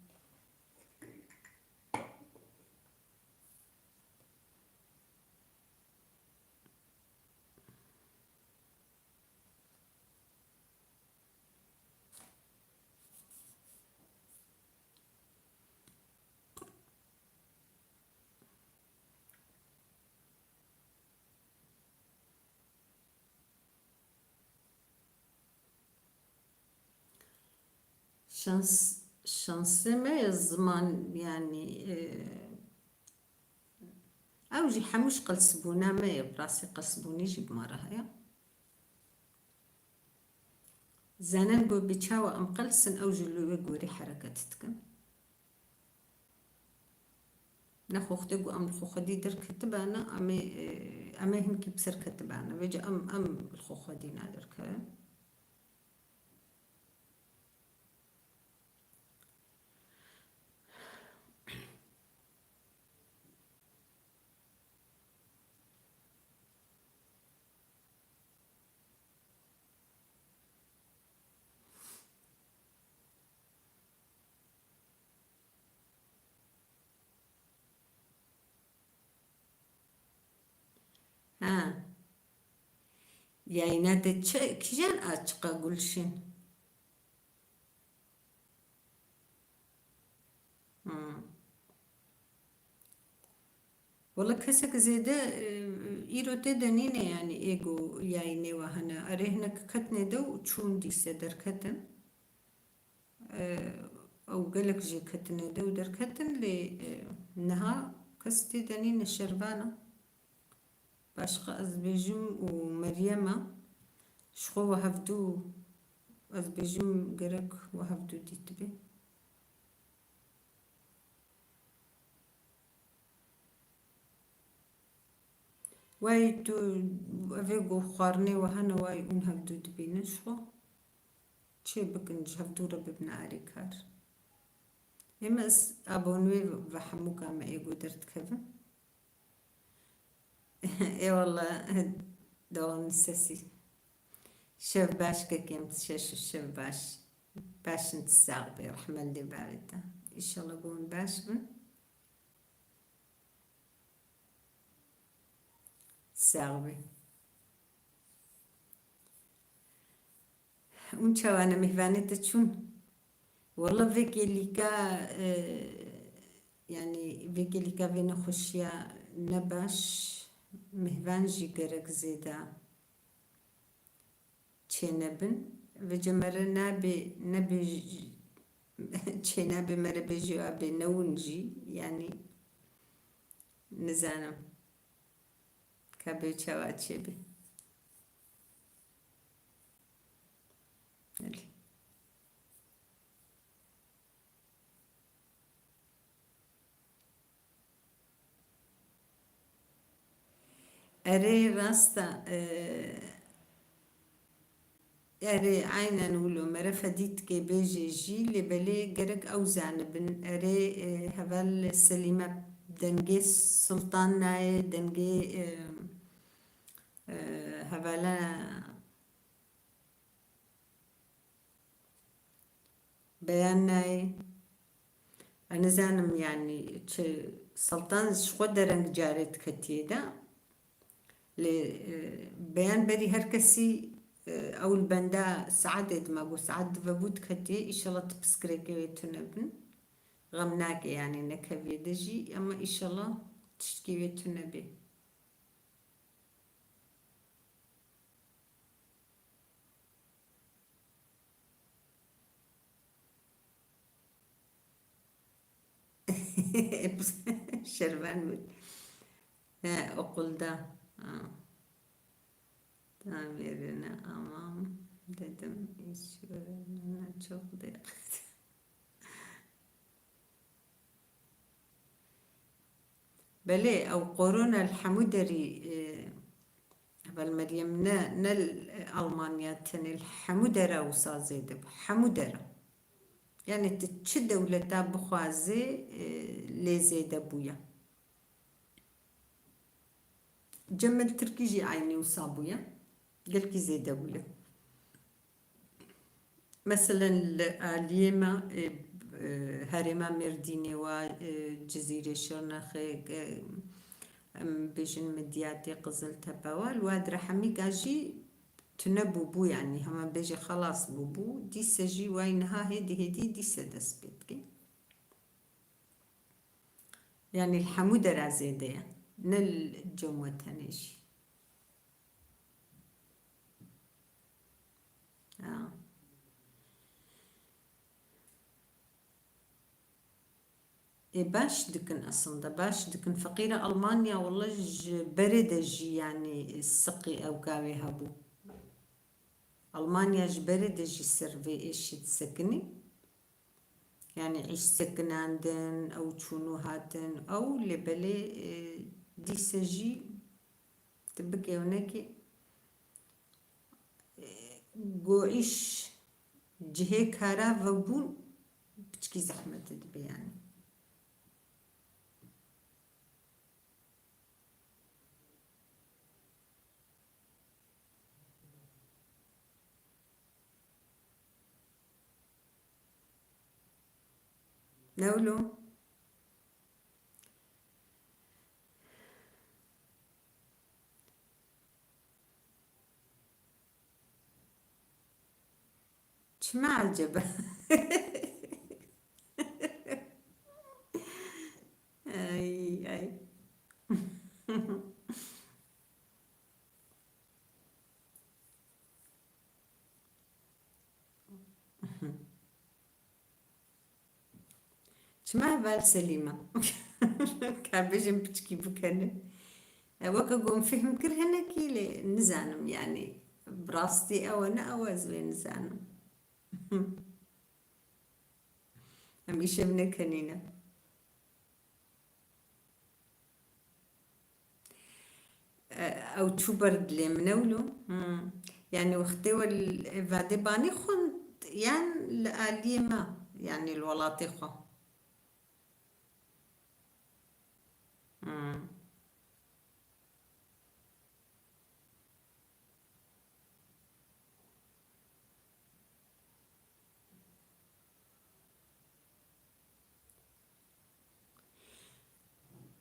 Şans, şansê me ye ziman, yanî, e, ew jî hemû ji qilsbûna me ye, bi rastî qilsbûnî jî bi me re heye. Zanin ku bi çawa em qels in, ew jî li wê gorî hereket dikin. Nexwe xwedê ku em li xwe xwedî derketibane, em ê, e, em ê hinkî bi ser ketibane. Vêca em, em li xwe xwedî naderkevin. Ha. Yayına de çi, kîjan aşiqa Gulşin? Hmm. Wala kesek zêde, e, îro tê de nîne, yanî ê ku yayînê we hene. Erê hinek ketine de û çûn dîse derketin. E, ew gelek jê ketine de û derketin, lê, e, niha kes tê de nîne, şervan e. Başqa ez bêjim û Meryem e. Ji xwe we hevdû, ez bêjim gerek we hevdû dîtibê. Wey tu evê ku xwarinê we hene, wey hûn hevdû dibînin ji xwe. Çê bikin, ji hevdû re bibin alîkar. Ê me ez abonê ve hemûka me ê ku derdikevin. Eyvallah, Doğan Sesi. Şev baş kekêm, şeş şev baş. Başın sax be, rahmet li bavê te. İnşallah bûn baş bin. Sax be. Hûn çawa ne, mêvanê te çûn? Walla vêkê lîka, e, yanî vêkê lîka vê nexweşiya ne baş, mêvan jî gerek zêde çênebin. Vêca me re nabê, nebê j-, çênabê me re bêjî abê newin jî, yanî nizanim. Ka bê çawa çêbê. Belê. Erê, rast e, e, Erê, aynen wilo. Mere fedî tikê bêjê jî, lê belê gerek ew zanibin. Erê, e, heval Selîme, dengê Sultan nayê, dengê, e, e, hevala Beyan nayê. Ez nizanim, yanî çi Sultan ji xwe dereng carê diketiye de. Lê, e, Beyan berî her kesî, e, ew li benda saetê dima ku saet di vebû diketiye. Îşallah tu piskirekê wê tune bin. Xem nake, yanî nekeviye de jî, ama îşallah tiştkî wê tune bê. Şervan bû. He, okulda. Ha. Tam yerine amam dedim. Hiç öğrenmeme çok dikkat. Belê, ew korona li hemû derî, e, heval Meryem, ne, ne li Almanya tenê, li hemû dera wisa zêde bû. Hemû dera. Yani tu çi dewleta bixwazê, e, lê zêde bûye. Cem li Tirkî jî eynî wisa bûye. Gelkî zêde bûye. Meselen li aliyê me, e, e, herêma Mêrdînê wa, e, Cizîrê, Şirnexê, e, em bêjin Midyatê, Qiziltepe wa, li wa direhemîka jî tune bûbû, yanî hema bêjî xelas bûbû, dîse jî way niha hêdî hêdî dîse dest pê dike. Yanî li hemû dera zêde ye, ne li cem we tenê jî. Ya. Ê, baş dikin aslında, baş dikin. Feqîra Almanya wele ji berê de jî, yanî siqî ew gavê hebû. Almanya ji berê de jî ser vê êşî disekinî. Yani îş sekinandin, ew çûn û hatin, ew lê belê, e, dîse jî tu bikê û nekê, e, go îş cihê kara vebûn piçkî zehmet dibe yani. Ne wilo? Çima ecebe? Ay, ay. Çima heval Selîma? Ka bêjin piçkî bikene. E, weke ku em fêhm kir hinekî lê nizanim, yanî bi rastî ew e ne ew e, ez wê nizanim. Em îşev nekenîne. E, ew çû ber dilê min ewlo. Hmm. Yani wextê we li vadê banî xwend yan li aliyê me, yani li welatê xwe? Hmm.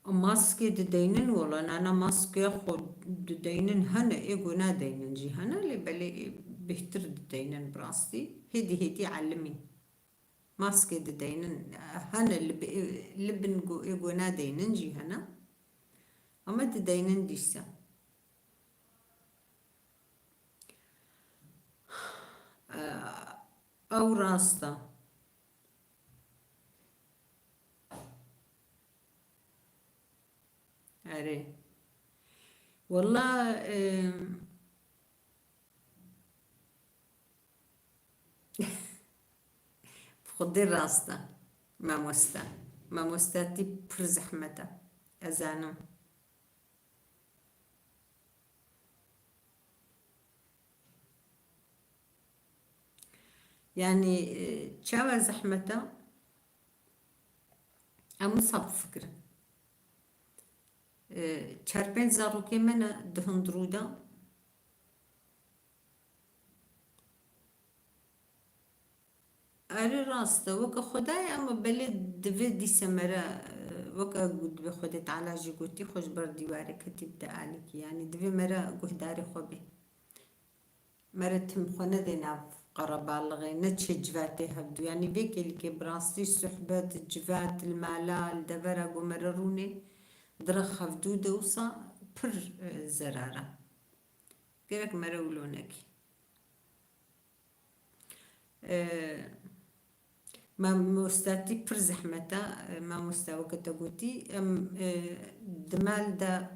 Maskê dideynin wala, nana maskê xwe dideynin hene, ê ku nadeynin jî hene, lê belê ê bêhtir dideynin bi rastî. Hêdî hêdî elimîn. Maskê dideynin, hene li bi-, li bin go-, ê go nadeynin jî hene. Ama dideynin dîsa. Ew rast e. Erê. Wela, em, Bi xwedê rast e, mamoste. Mamostetî pir zehmet e. Ez zanim. Yani, e, çawa zehmet e? Em wisa bifikirin. E, çar pênc zarokê me ne di hundirû de. Erê rast e, weke Xwedayê, ama belê divê dîse mere, e, weke ku divê Xwedê Teala jî gotî, xwe ji ber dîwarê ketî bide alîkî. Yanî divê mere guhdarê xwe bê. Mere tim xwe nedê nav qerebalixê, ne çê civatê hevdû. Yanî vê kêlîkê bi rastî suhbet, civat, li mala, li devera ku mere rûnê, direx hevdû de wisa pir, e, zerar e. Gerek mere wilo nekî. E, mamostatî pir zehmet e. E, mamosta weke te gotî, em, e, di mal de,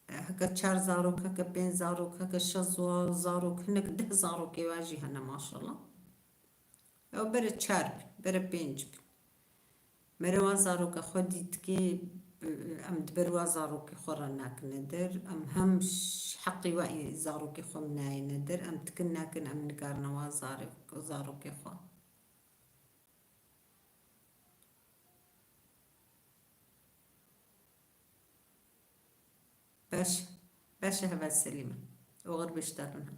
e, heke çar zarok, heke pênc zarok, heke şeş za-, zarok, hinek deh zarokê wa jî hene maşallah. Ew bere çar bin, bere pênc bin. Mere wa zaroka xwe dîtikê, em di ber wa zarokê xwe re nakine der. Em hem ş-, heqî wa ê zarokê xwe em nayêne der. Em tikin nakin, em nikarine wa zarê-, zarokê xwe. Baş, baş e, heval Selîme. Oxir beşdar min ha.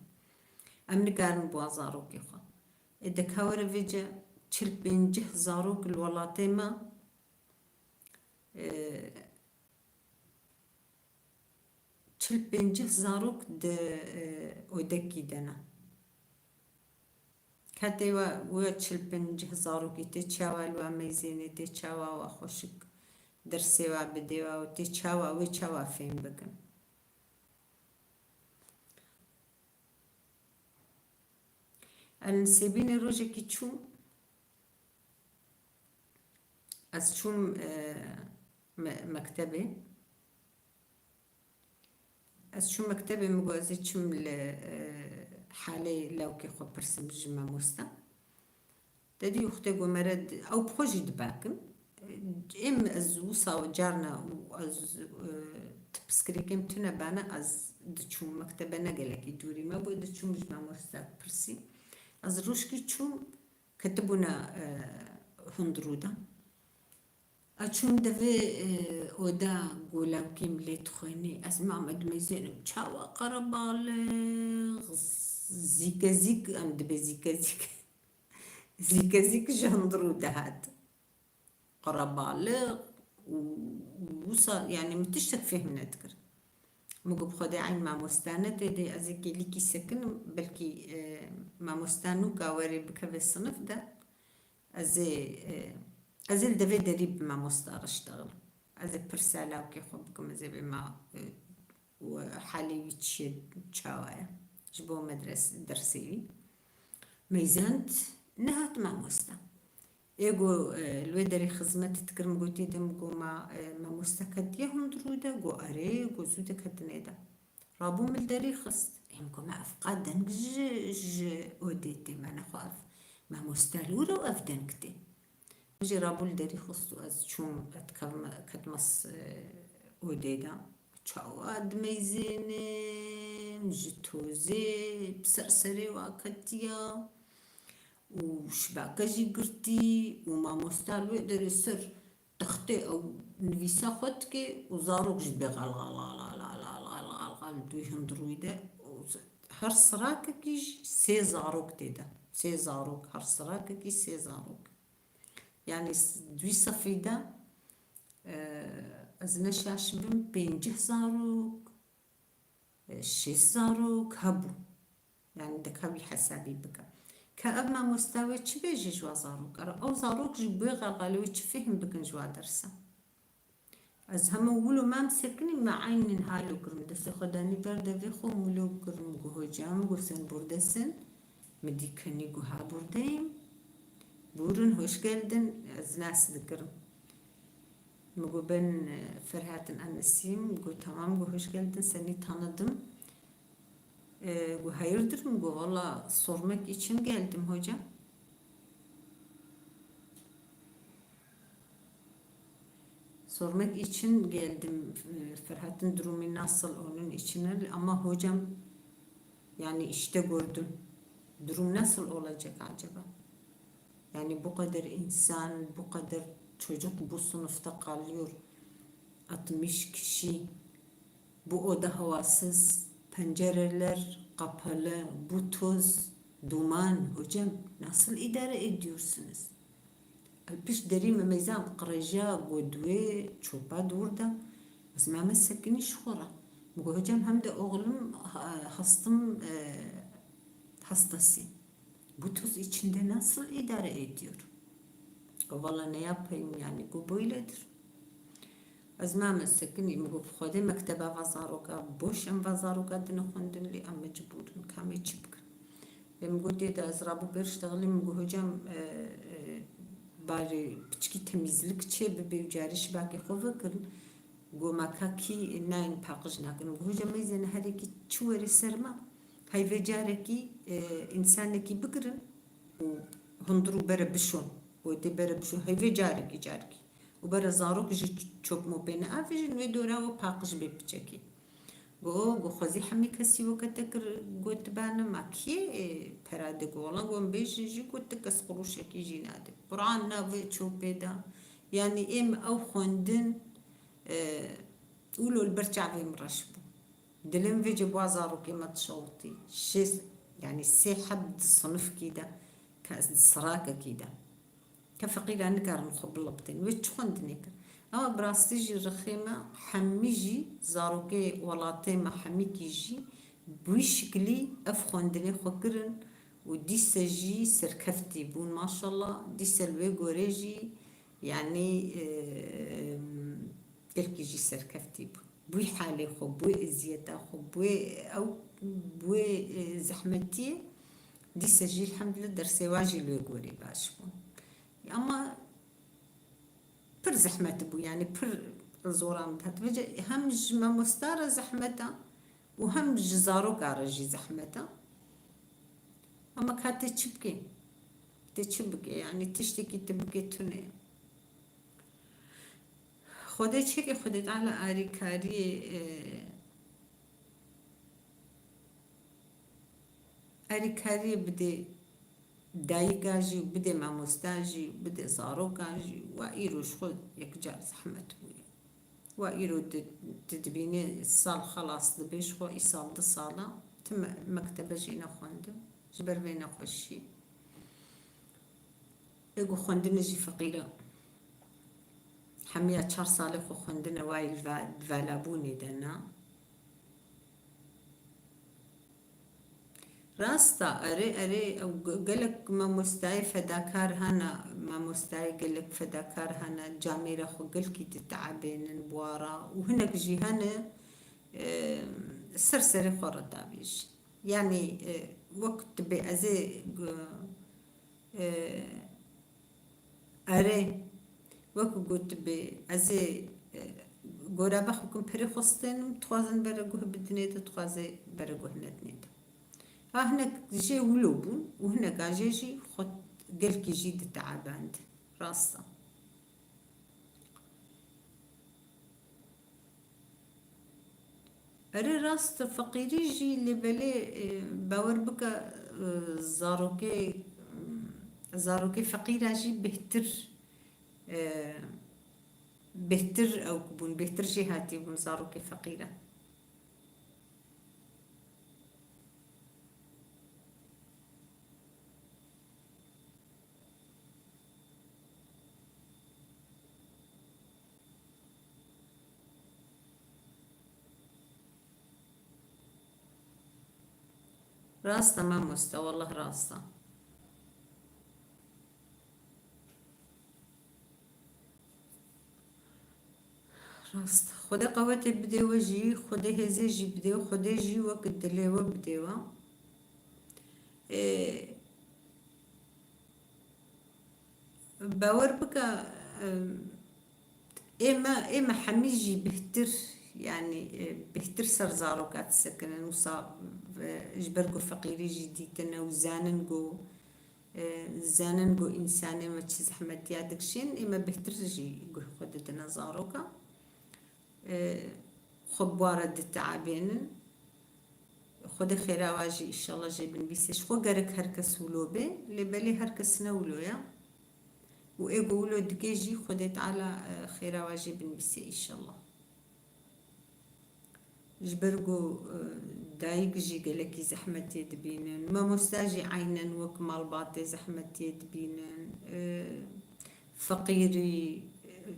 Em nikarin bi wan zarokê xwe. Ê de ka were vêce çil pêncih zarok li welatê me, e, çil pêncih zarok di, e, odekî de ne. Ketê we, we çil pêncih zarokî tê çawa li we meyzênê, tê çawa we xweşik dersê we bidê we û tê çawa wê çawa fêm bikin. Ez li Sêbînê rojekî çûm, ez çûm, e, me-, mektebê. Ez çûm mektebê, min got, ez ê çim li, e, halê lawkê xwe pirsim ji mamosta. Te dî wextê ku mere di-, ew bi xwe jî dibakin. Êm ez wisa carna û ez, e, ti piskirêkêm tune bana, ez diçûm mektebe, ne gelekî dûrî me bû, diçûm ji mamosta dipirsî. Ez rojkî çûm, ketibûna, e, hundirû de. Ez çûm devê, e, oda ku lawkê min lê dixwênî. Ez mam, ez dimeyzênim, çawa qerebalix, zîkezîk, em dibê zîkezîk. Zîkezîk ji hundirû dihat. Qerebalix û, û wisa, yani min tiştek fêhm nedikir. Min got, bi Xwedê eyn mamosta ne tê de, ez ê kêlîkî sekinim, belkî, e, mamosta nûka werê bikeve sinif de. Ez ê, e, ez ê li devê derî bi mamosta re ştexilim. Ez ê pirsa lawkê xwe bikim, ez ê bê ma, e, û halê wî çi ye, çawa ye ji bo medres-, dersê wî. Meyzand nehat mamosta. Ê got, e, li wê derê xizmet dikir, min gotî de, min got, ma, e, mamosta ketiye hundirû de? Got, erê, got, zû de ketine de. Rabû min li derî xist. Ê min got, me ev qas deng ji, ji odê tê, me nexwe ev mamosta li wir e û ev deng tê. Min jî rabû li derî xist û ez çûm, ez dikevime, ketime s-, odê de. Çawa dimeyzênim, ji tozê bi ser serê wa ketiya û şibake jî girtî û mamosta li wê derê ser textê ew nivîsa xwe dike û zarok jî dibê xal, xal, xal, xal, xal, xal, xal, xal, xal, xal, di wî hundirûyî de. Û her sirakekî jî sê zarok tê de. Sê zarok, her sirakekî sê zarok. Yani s-, di wî sefî de, e, ez ne şaş bim, pêncî zarok, e, şêst zarok hebû. Yani dika wî hesabî bike. Ka ev mamosta wê çi bêje ji wa zarok? Ara ew zarok jî bi wê xelxalê wê çi fêhm bikin ji wa dersa? Ez hema wilo mam sekinî, me eynîn halo kirim. Destê xwe danî ber devê xwe, wilo kirim, got, hocam, got, sen buradasın. Min dî kenî, got, ha buradayım. Buyurun, hoş geldin. Ez nas dikirim. Min got, ben, e, Ferhat'ın annesiyim. Got, tamam, got, hoş geldin, seni tanıdım. E, got, hayırdır? Min got, valla sormak için geldim hocam. Sormak için geldim, e, Ferhat'ın durumu nasıl onun için, ama hocam, yani işte gördüm. Durum nasıl olacak acaba? Yani bu kadar insan, bu kadar çocuk bu sınıfta kalıyor. Altmış kişi. Bu oda havasız, pencereler kapalı, bu toz, duman. Hocam, nasıl idare ediyorsunuz? Piş derî me meyzan qirêja got wê çopa dûr de. Ez me me sekinî ji xwe re. Min got, hocam, hem de oğlum ha-, hastım, e, hastası. Bu toz içinde nasıl idare ediyor? Got, valla ne yapayım yani, bu böyledir. Ez me me sekinî, min got, Xwedê mekteba va zaroka boş, em va zaroka dine xwendin lê em mecbûr in, ka em ê çi bikin? Lê min got, dê de ez rabû bêr ştexilî, min got, hocam, e, e, bari piçkî temîzlik çê bibe û carê şibakê xwe vekirin. Got, me ka kî nayên paqij nakin. Min got, hocam, meyzên herekî çi were ser me, heyvê carekî, e, însanekî bigirin û hundir û bere bişon. Got, dê bere bişon, heyvê carekî, carekî. Û bere zarok jî çop mopê neavêjin, wê dora we paqij bê piçekî. Go, go xwezî hemî kesî weke te kir, gotibane, ma kiyê, e, pera de go? Wala go em bêjin jî, got ti kes qurûşekî jî nade. Quran navê çopê de. Yanî êm ew xwendin, e, wilo li ber çavê min reş bû. Dilê min vê cê bû zarokê me dişewitî. Şêst, yanî sê heb di sinifkî de, ke di sirakekî de. Ke feqîra nikarin xwe bilibtin. Wê çi xwendinê kir? Ama bi rastî jî rixê me hemî jî, zarokê welatê me hemîkî jî bi wî şiklî ev xwendinê xwe kirin û dîse jî serkeftî bûn. Maşallah, dîse li wê gorê jî, yanî, e, gelkî jî serkeftî bûn. Bi wî halê xwe, bi wê eziyeta xwe, bi wê ew, bi wê, e, zehmetiyê, dîse jî elhamdulillah dersê wan jî li wê gorî baş bû. Ama pir zehmet bû, yanî pir zoran dihat. Vêce hem ji mamosta re zehmet e û hem ji zaroka re jî zehmet e. Ama ka tê çi bikê? Tê çi bikê? Yanî tiştekî tu bikê tune ye. Xwedê çêkê, Xwedê Teala arîkariyê, e, arîkariyê bidê dayika jî û bidê mamosta jî û bidê zaroka jî. Wa îro ji xwe yekcar zehmet bûye. Wa îro di-, tu dibînî sal xelas dibe ji xwe, îsal du sal e, tu me-, mektebe jî nexwendin, ji ber vê nexweşî. Ê ku xwendinê jî feqîr e. Hemiya çar salê xwe xwendine wayî li va-, di valabûnê de ne. Rast e, erê, erê, ew ge-, gelek mamostayê fedakar hene, mamostayê gelek fedakar hene, camêra xwe gelkî diteebênin bi wa re û hinek jî hene, e, ser serê xwe re davêjin. Yanî, e, wek tu bê ez ê, e, erê, wek gotibê, ez ê, e, gorebe xwe kim perê xwe stênim, dixwazin bere guh bidinê de, dixwaze bere guh nedinê de. Ha hinek jê wilo bûn û hinek a jê jî xwe gelkî jî diteeband. Rast e. Erê rast e, feqîrî jî lê belê, e, bawer bike, e, zarokê, zarokê feqîra jî bêhtir, e, bêhtir ew bûn, bêhtir jêhatî bûn zarokê feqîra. Rast e mamoste, wallah rast e. Rast. Xwedê qewetê bidê we jî, Xwedê hêzê jî bidê, Xwedê jî wek dilê we bidê we. Ê, bawer bike, em, ê me, ê me hemî jî bihtir, yanî, e, bihtir ser zaroka disekinin. Wisa, e, ji ber ku feqîrî jî dîtine û zanin ku, e, zanin ku însanê me çi zehmetiya dikişên, ê me bihtir jî guh xwe didine zaroka. E, xwe bi wa re diteebênin. Xwedê xêra wa jî îşallah jê binivîse. Ji xwe gerek her kes wilo bê, lê belê her kes ne wilo ye. û ê ku wilo dike jî Xwedê Teala, e, xêra wa jê binivîse înşallah. Ji ber ku, e, dayik jî gelekî zehmetê dibînin, mamosta jî eynen wek malbatê zehmetê dibînin, e, feqîrî, e,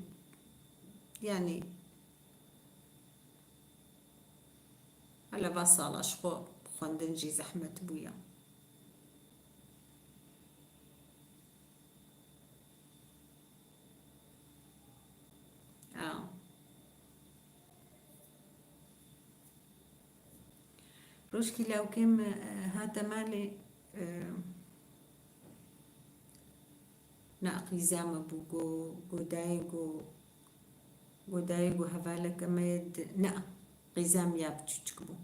yanî hela va sala ji xwe xwendin jî zehmet bûye. A. Rojkî lawkê min, e, hate malê, e, na qîza me bû, go, go dayê, go, go dayê, go hevaleke me ye di, ne, qîza min ya biçûçik bû.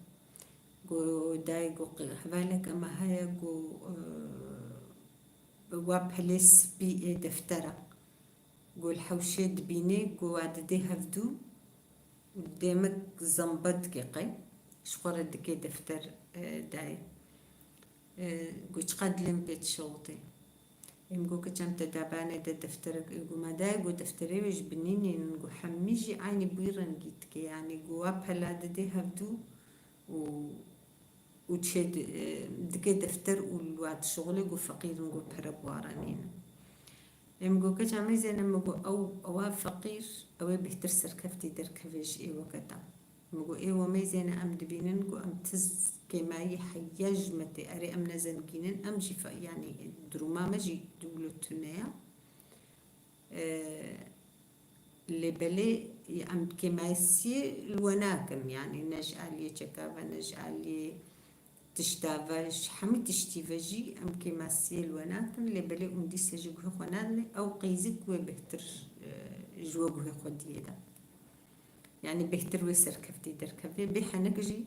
Go dayê, go qî-, hevaleke me heye, go, e, wa pelê spî ê deftera. Go li hewşê dibînê, go wa didê hevdû û demek zamba dike qey. Ji xwe re dike defter, e, dayê. E, go çiqa dilê min pê dişewitê. Ê min go, keça min, te da banê de defterek, ê go ma dayê, go defterê wê ji binî nînin, go hemî jî eynî bûyî rengî dike, yanî go wa pela didê hevdû û û çê di-, e, dike defter û li wa dişixulê, go feqîr in, go pere bi wa re nînin. Ê min go, keça meyzêne, min go, ew, ewa feqîr, ew ê bêhtir serkeftî derkeve ji ê weketa. Min go, ê we meyzêne, em dibînin, go em tiz kêmayî heya ji me tê, erê em ne zengîn in, em jî fe-, yanî duruma me jî wilo tune ya. E, lê belê em kêmasiyê li we nakin, yanî ne ji aliyê çeka ve, ne ji aliyê tişta ve, ji hemî tiştî ve jî em kêmasiyê li we nakin, lê belê hûn dîsa jî guhê xwe nadinê, ew qîzik wê bêhtir, e, ji we guhê xwe diyê de. Yanî bêhtir wê serkeftî derkevê, bê henek jî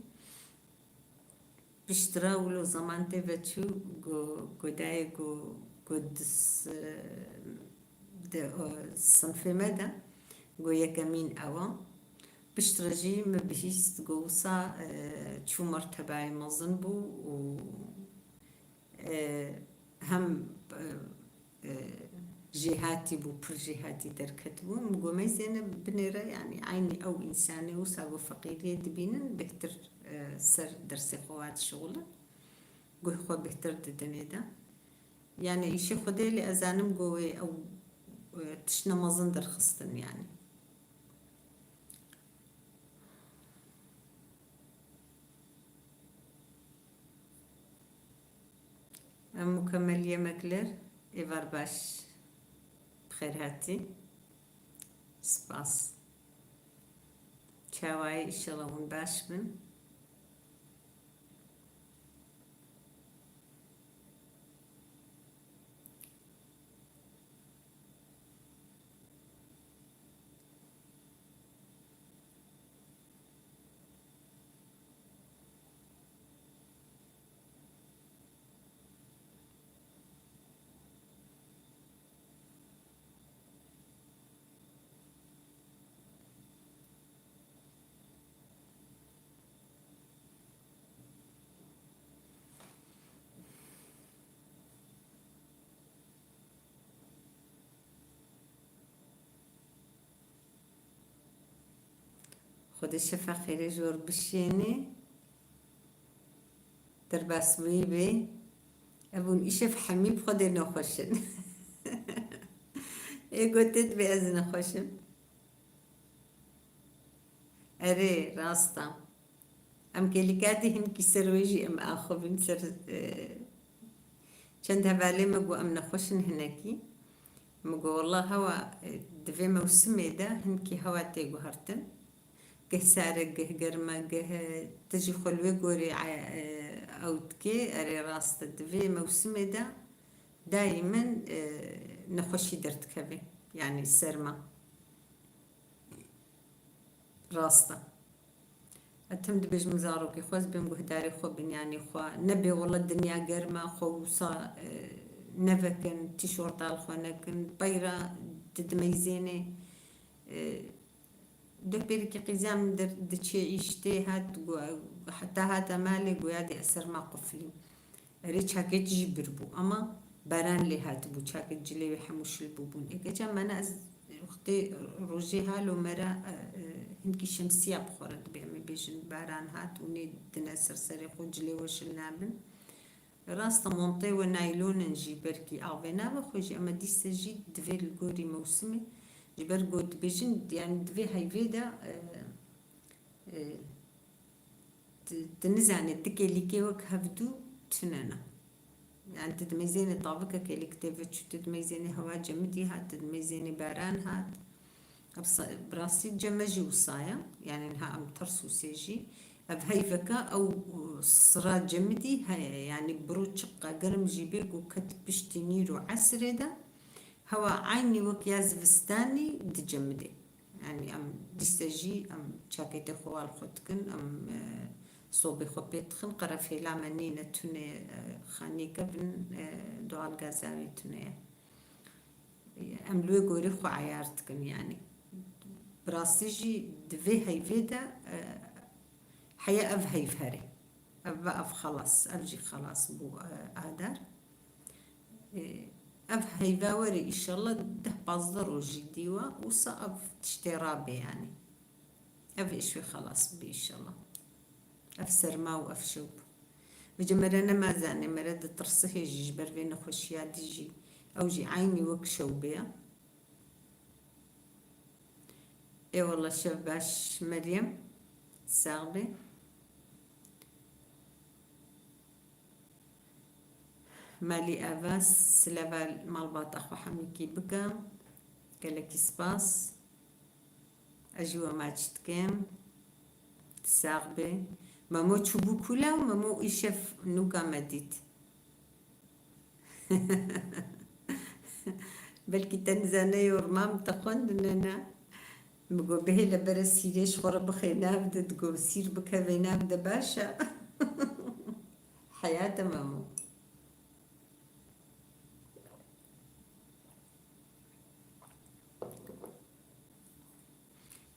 Piştre wilo zeman tê ve çû, go, go dayê, go, go di s-, di, o, sinfê me de, go yekemîn ew a. Piştre jî min bihîst, go wisa, e, çû mertebayê mezin bû û, e, hem, e, e, jêhatî bû, pir jêhatî derketibû. Min got, meyzêne binêre, yanî eynî ew însanê wisa ku feqîriyê dibînin, bêhtir, e, ser dersê xwe wa dişixulin. Guh xwe bêhtir didinê de. Yanî îşê Xwedê lê ez zanim ku wê ew, e, tiştine mezin derxistin, yanî. Em mukemel yemek ler, êvar baş. Bi xêr hatî. Spas. Çawayê, înşallah hûn baş bin. Xwedê şefa xêrê ji we re bişêne. Derbasbûyî bê. Ev hûn îşev hemî bi Xwedê nexweş in. Ê gotê dibê ez nexweş im. Erê, rast e. Em kêlîka dî hinkî ser wê jî em axivîn ser, e, çend hevalê me got em nexweş in hinekî. Min got, wela hewa, e, di vê mewsimê de hinkî hewa tê guhertin. Geh sar e, geh germ e, geh, e, tu jî xwe li wê gorî, e, e, ew dikê. Erê, rast e. Di vê mewsimê de dayîmen, e, nexweşî derdikeve. Yanî serma. Rast e. Ez tim dibêjim zarokê xwe, ez bêm guhdarê xwe bin, yanî xwe nebê wela dinya germ e, xwe wisa, e, nevekin, tîşorta li xwe nekin, peyra didimeyzênê, e, deh pêrikî qîza min der diçê îştê hat, gu-, heta hate malê, goya dê ez serma qufilîm. Erê, çakê jî bir bû, ama Baran lê hatibû, çakê cilê wê hemû şil bûbûn. Ê, geçen mene ez wextê rojê halo me re, e, e, hinkî şemsiya bi xwe re dibê, em ê bêjin baran hat û nê dine ser serê xwe, cilê we şil nabin. Rast e, montê we naylon in jî, belkî avê nabe xwe jî, ema dîse jî divê li gorî mewsimê, ji ber ku dibêjin, yani divê heyvê de, e, e, tu, tu nizanî, tu kêlîkê wek hevdû tune ne. Yani tu dimeyzênê tavike kêlîk tê ve çû, tu dimeyzênê hewa cemidî hat, tu dimeyzênê baran hat. Ev sa-, bi rastî cem me jî wisa ye. Yani niha em ters û sê jî. Ev heyveke ew, e, sira cemidî heye. Yani biro çiqa germ jî bê ku ket piştî nîr û esirê de, hewa eynî wek ya zivistanî dicemidê. Yani em dîse jî em çaketê xwe wal xwe dikin, em, e, sobê xwe pê dixin, qerefêla me nîne, tune, e, xanîke bin, e, doğal gaza wê tune ye. Em li wê gorî xwe eyar dikin yani. Bi rastî jî di vê heyvê de, e, heye ev heyv herê. Ev ve ev xelas, ev jî xelas bû, e, Adar. Ê, ev heyva were, îşallah deh pazdeh rojî dîwa, wisa ev tiştê rabê, yanî. Ev îş wê xelas bibe, îşallah. Ev serma û ev şewb. Vêce mere nema zanê, mere ditirsihê jî ji ber vê nexweşiya dî jî. Ew jî eynî wek şewbê ye. Ê wallah, şev baş Meryem. Sax bê. Malî Eva, silava malbata xwe hemîkî bike. Gelekî spas. Ez jî we maç dikim. Sax bê. Memo çûbû kula û Memo îşev nûka me dît. Belkî te nizane, yorma min te xwendine ne. Min got, bihêle bere sîrê ji xwe re bixê nav de, digot, sîr bikeve nav de baş e. Heyate Memo.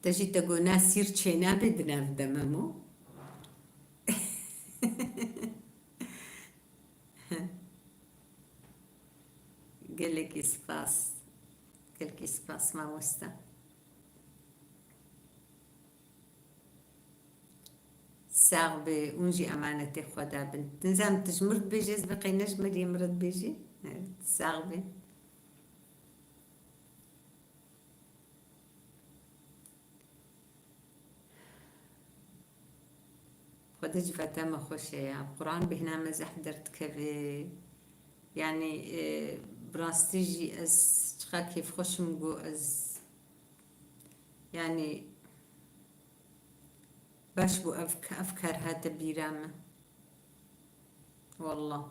Te jî te got, na sîr çênabe di nav de Memo. Gelekî spas. Gelekî spas mamoste. Sax bê, hûn jî emanetê Xweda bin. Nizanim tu ji min re dibêjî, ez bê qey ne ji Meryem re dibêjî. Sax bê. Xwedê civata me xweş e ya. Quran bêhna me zehf derdikeve. Yanî, e, bi rastî jî ez çiqa kêfxweş im ku ez, yanî, baş bû ev, ev kar hate bîra min. Wallah.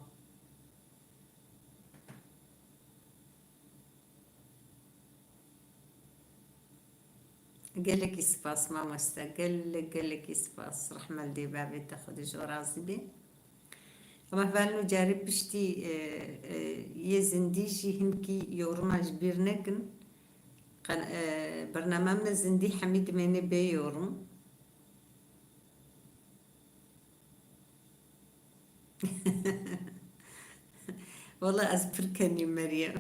Gelekî spas mamoste, gelek, gelekî spas. Rehme li dê bavê te, Xwedê ji we razî bê. Em hevalino carê piştî, e, e, yê zindî jî hinkî yoruma ji bîr nekin. Qen-, e, bername me zindî hemî dimêne bê yorum. Wala ez pir kenî Meryem.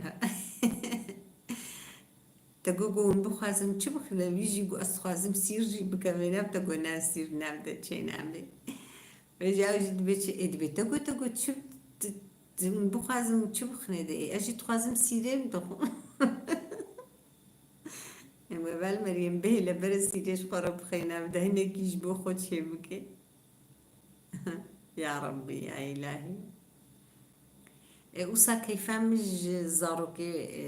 Te got, got hûn bixwazin çi bixwin? Wî jî got, ez dixwazim sîr jî bikevin. Ev te got, na sîr nav de çênabê. Vêca ew jî dibê çi? Ê dibê te got, te got çi, ti, ti, hûn bixwazin çi bixwin ê de? Ê, ez jî dixwazim sîrê bixwim. Em heval Meryem bihêle bere sîrê ji xwe re bixê nav de, hinekî ji bo xwe çêbike. Ya Rabbî, ya Îlahî. E, wisa keyfa min ji zarokê, e,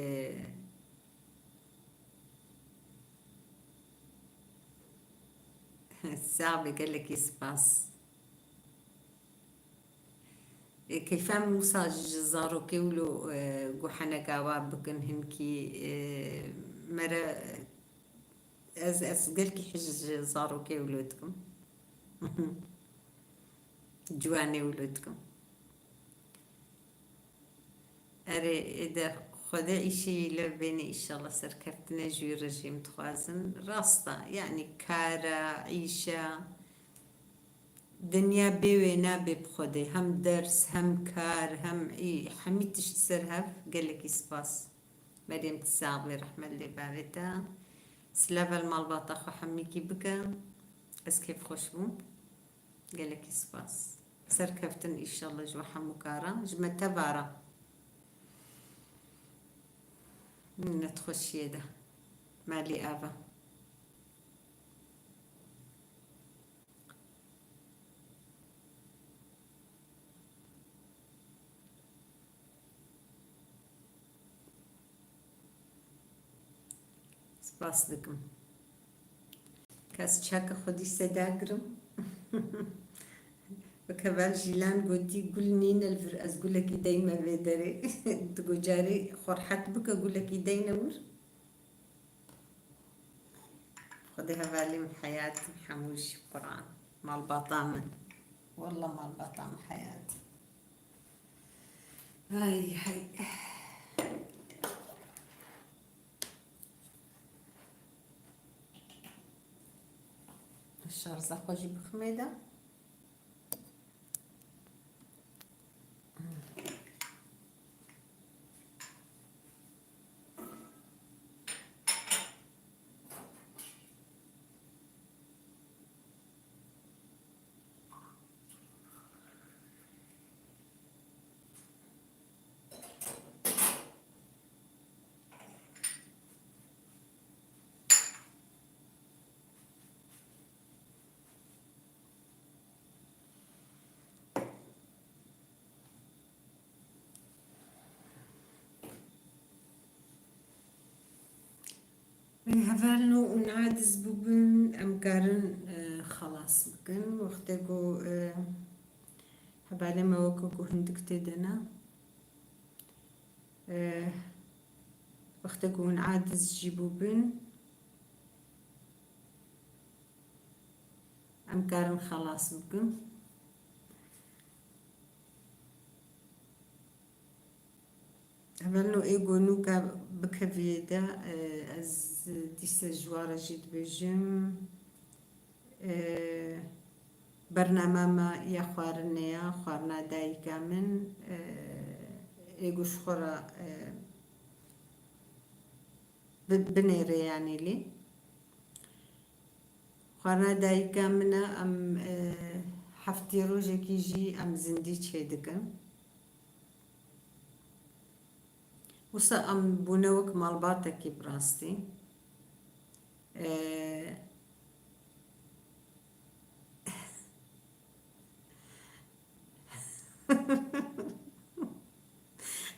sax be, gelekî spas. E, keyfa min wisa ji zarokê wilo, e, got heneka wa bikin hinkî, e, mere ez, ez gelkî hej ji zarokê wilo dikim. Ciwanê wilo dikim. Erê, ê de Xwedê îşê wî lev bêne, îşallah serkeftinê ji wî re jî em dixwazin. Rast e, yanî kar e, îş e, Dinya bê wê nabe bi Xwedê. Hem ders, hem kar, hem î, hemî tişt ser hev. Gelekî spas. Meryem, tu sax bî, rehmet lê bavê te. Silav el malbata xwe hemîkî bike. Ez kêfxweş bûm. Gelekî spas. Serkeftin înşallah ji we hemû karan. Ji me tevara. Minnetxweşiyê de. Malî ava. Spas dikim. Kes çeka xwe dîse dagirim. Weke vel Jîlan gotî, gul nîne li vir, ez gulekî deyme vê derê. Digo carê xwe rehet bike, gulekî deyne wir. Xwedê hevalê min, heyatê min, hemû jî Quran. Malbata min. Wallah malbata min heyat. Ay, hey. Şarja xwe jî biximê de. Hevalno û nadiz bûbin, em karin, e, xelas bikin. Wextê ku, e, hevalê me weke ku hindik tê de ne, e, wextê ku hûn adiz jî bûbin, em karin xelas bikin. Hevalno ê ku nûka bikeviyê de, e, ez dîsa ji wan re jî dibêjim, e, bernama me ya xwarinê ya, xwarina dayika min, e, ê ku ji xwe re, e, bi-, binêre yanî lê. Xwarina dayika min e, em, e, heftê rojekî jî em zindî çêdikin. Wisa em bûne wek malbatekî bi rastî. E,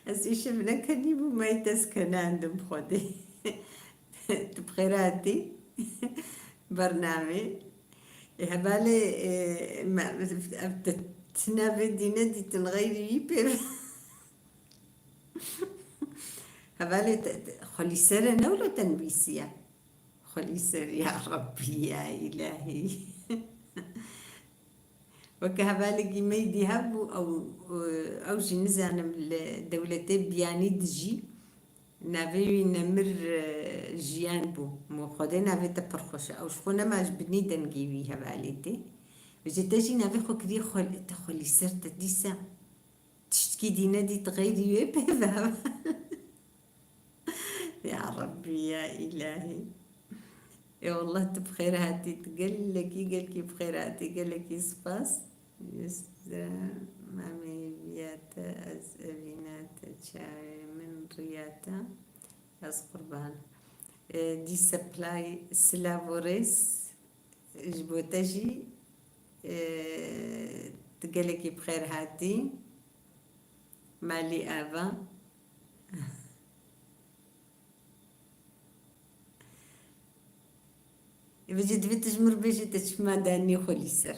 Ez îşev nekenî bû, me dest kenandim Xwedê. Tu bi xêr hatî bernamê. Ê, hevalê, ê, me, ev te, tina vê dîne dîtin xeyrî wî pê. Hevalê te, te, xwelî ser e ne wilo te nivîsiye. Xwelî ser ya Rebbî ya îlahî. Weke hevalekî me dî hebû, ew, ew jî nizanim li dewletê biyanî dijî. Navê wî Nemir, e, Jiyan bû. Mo Xwedê navê te pir xweş e. Ew ji xwe nema ji binî dengê wî hevalê tê. Ji te jî navê xwe kiriye xwe, te xwelî ser te dîsa. Tiştkî dîne dît xeyrî wê pê ve. Ya Rebbî, ya îlahî. Ê wallah tu bi xêr hatî, tu gelekî, gelekî bi xêr hatî, gelekî spas. Ji mamê viya te ez evîna te çavê min riya te ez qurban. Ê, dîsa play silav û rêz. Ji bo te jî, e, tu gelekî bi xêr hatî. Malî ava. Vêce divê tu ji min re bêjî, te çima danî xwe lî ser?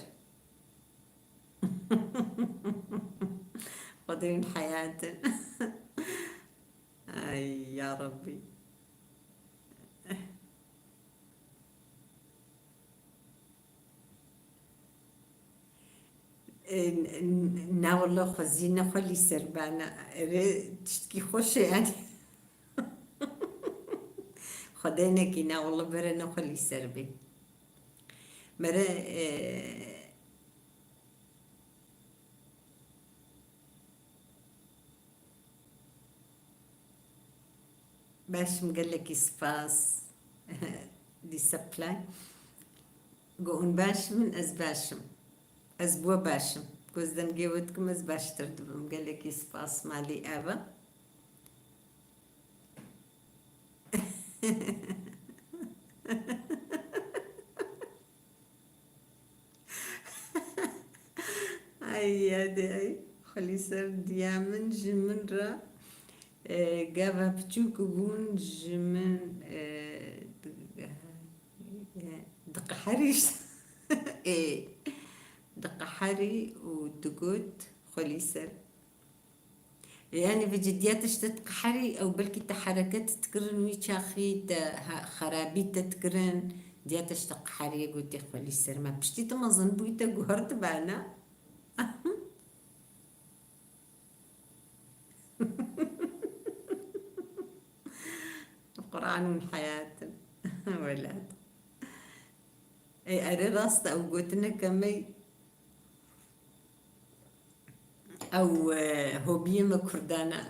Xwedê min heyat in. Ay ya Rebbî. E, n-, n-, na wele xwezî ne xwe lî ser bana. Erê tiştkî xweş e yani. Xwedê nekî na wele bere ne xwe lî ser bê. Mere, e, Baş im, gelekî spas. Dîsa play. Go hûn baş bin, ez baş im. Ez bi we baş im. Go ez dengê we dikim, ez baştir dibim. Gelekî spas, malî ev e. Ay, hadi, ay. Xwelî ser diya min, ji min re, e, gava piçûk bûn, ji min, e, di-, e, diqeherî, ê, diqeherî û digot, xwelî ser. Yani, vêca diya tişt te diqeherî, ew belkî te hereket dikirin, wî çaxî te he-, xerabî te dikirin, diya tişt te qeheriye gotê xwelî ser me. Piştî tu mezin bûyî te guhertibana. Quran hûn heyatin. Welat. Ê, erê rast e, ew gotineke me Ew, e, hobiyê me kurdan e.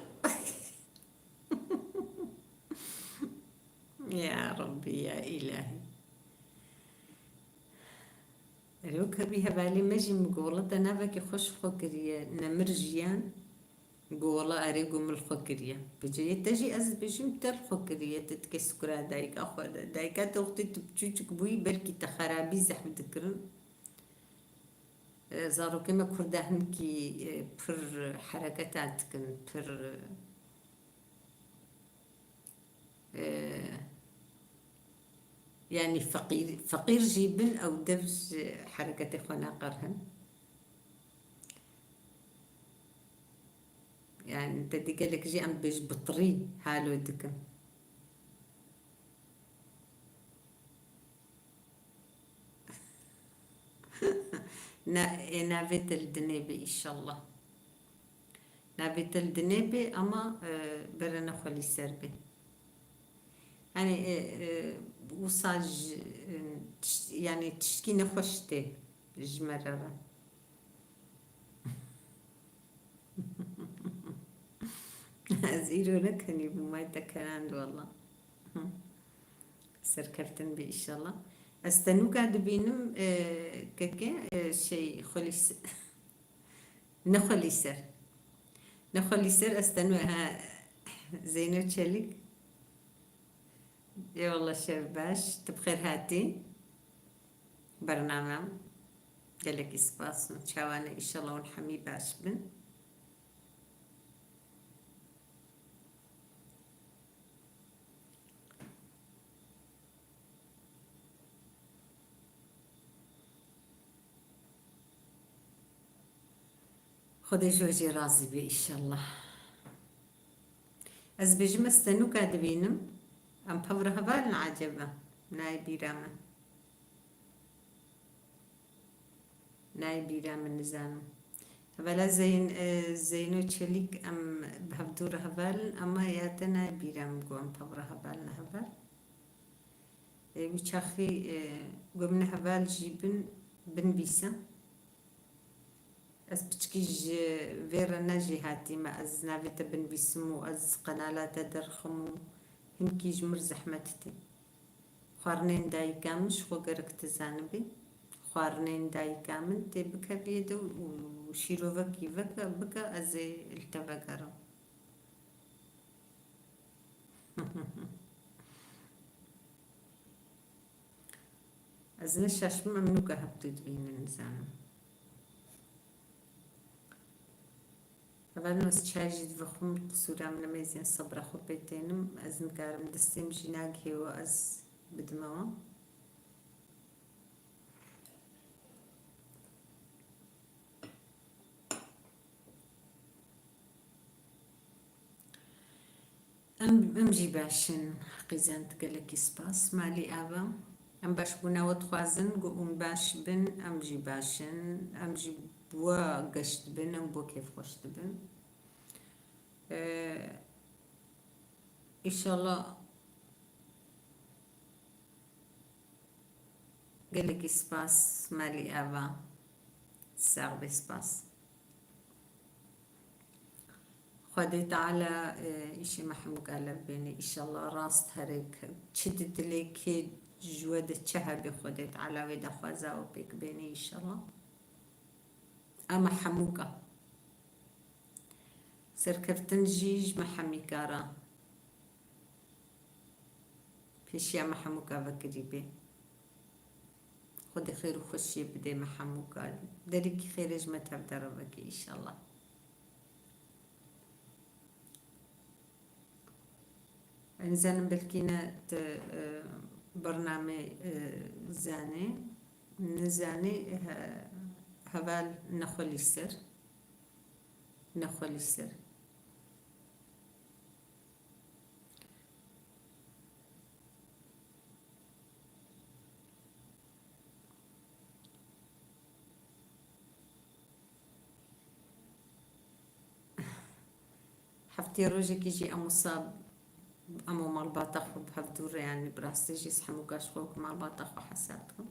Ya Rabbî, ya Îlahî. Erê, wek hebî hevalê me jî min got, wela te navekî xweş xwe kiriye, Nemir Jiyan. Got, wela erê, got, min li xwe kiriye. Vêca yê te jî ez dibêjim te li xwe kiriye, te dike sukura dayika xwe de. Dayika te wextê tu biçûçik bûyî, belkî te xerabî zehf dikirin. E, zarokê me kurda hinkî, e, pir hereketa dikin, pir, e, yanî feqîr, feqîr jî bin, ew dev ji hereketê xwe naqerhin. Yani, te dî gelek jî em bêj bitirî halo dikin. Na, ê navê te li dinê be, înşallah. Navê te li dinê be, ama, e, bere ne xwelî ser be. Yani, e, e, wisa ji, e, tişt-, yani, tiştkî nexweş tê ji me re re. Ez îro ne kenî bû, may te kerand wela. Serkeftin bî inşallah. Ez te nûka dibînim, e, keke, e, şey, xwelîs-, ne xwelîser. Ne xwelîser, ez te nû-, ha, Zeyno Çelik. Ê wela şev baş, tu bi xêr hatî bername. Gelekî spas, çawa ne, înşallah hûn hemî baş bin. Xwedê ji we jî razî be, înşallah. Ez bêjim, ez te nûka dibînim. Em pevre heval in, ecebe? Nayê bîra min. Nayê bîra min, nizanim. Hevala Zeyn-, e, Zeyno Çelîk, em bi hevdû re heval in, ama ya te nayê bîra min, ku em pevre heval ne heval. E, wî çaxî, e, ku em ne heval jî bin, binivîse. Ez piçkî ji vê re ne jêhatî me, ez navê te binivîsim û ez qenala te derxim û hinkî ji mir zehmet tê. Xwarinên dayika min ji xwe gerek tu zanibî. Xwarinên dayika min tê bike vê de û şîrovekî veke, bike, ez ê li te vegerim. Ez ne şaş bim, em nûka hevdû dibînin, nizanim. Hevalno, ez çay jî divexwim, qisûra min e, mêzên sebra xwe pê tênim, ez nikarim, destê min jî nagihê we, ez bidime we. Em, em jî baş in, qîzan, gelekî spas. Malî ava. Em başbûna we dixwazin, ku hûn baş bin, em jî baş in. Em jî bi we geş dibin, em bi we kêfxweş dibin. Ee, înşallah. Gelekî spas, malî ava. Sax be, spas. Xwedê Teala, e, îşê me hemûka lev bêne, îşallah rast here, çi di dilê kê ji we de çi hebe, Xwedê Teala wê daxwaza we pêk bêne, îşallah. Ama hemûka. Serkeftin jî ji me hemîka re. Pêşiya me hemûka vekirî bê. Xwedê xêr û xweşiyê bidê me hemûka. Derîkî xêrê ji me tev de re veke, îşallah. Ez nizanim belkî ne ti, e, bernamê, e, zanê. Nizanî, he-, heval nexwe lî ser. Nexwe lî ser. Heftê rojekî jî em wisa, em û malbata xwe bi hev dû re, yanî bi rastî jî ez hemûka ji xwe wek malbata xwe hesab dikim.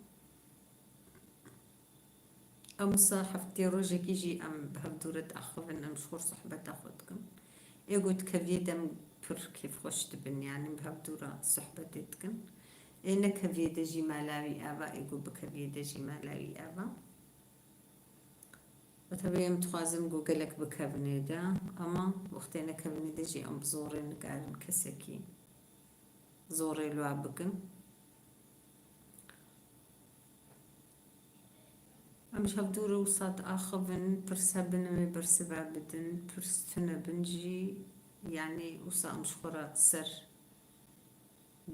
Em wisa heftê rojekî jî em bi hev dû re diaxivin, em ji xwe re sohbeta xwe dikin. Ê ku dikeviyê de em pir kêfxweş dibin, yanî bi hev dû re sohbetê dikin. Ê nekeviyê de jî mala wî ava, ê ku bikeviyê de jî mala wî ava. Ve tevî em dixwazin ku gelek bikevin ê de, ama wextê nekevin ê de jî em bi zorê nikarin kesekî zorê li we bikin. Em ji hev dû re wisa diaxivin, pirs hebin em ê bersiva bidin, pirs tune bin jî, yanî wisa em ji xwe re ser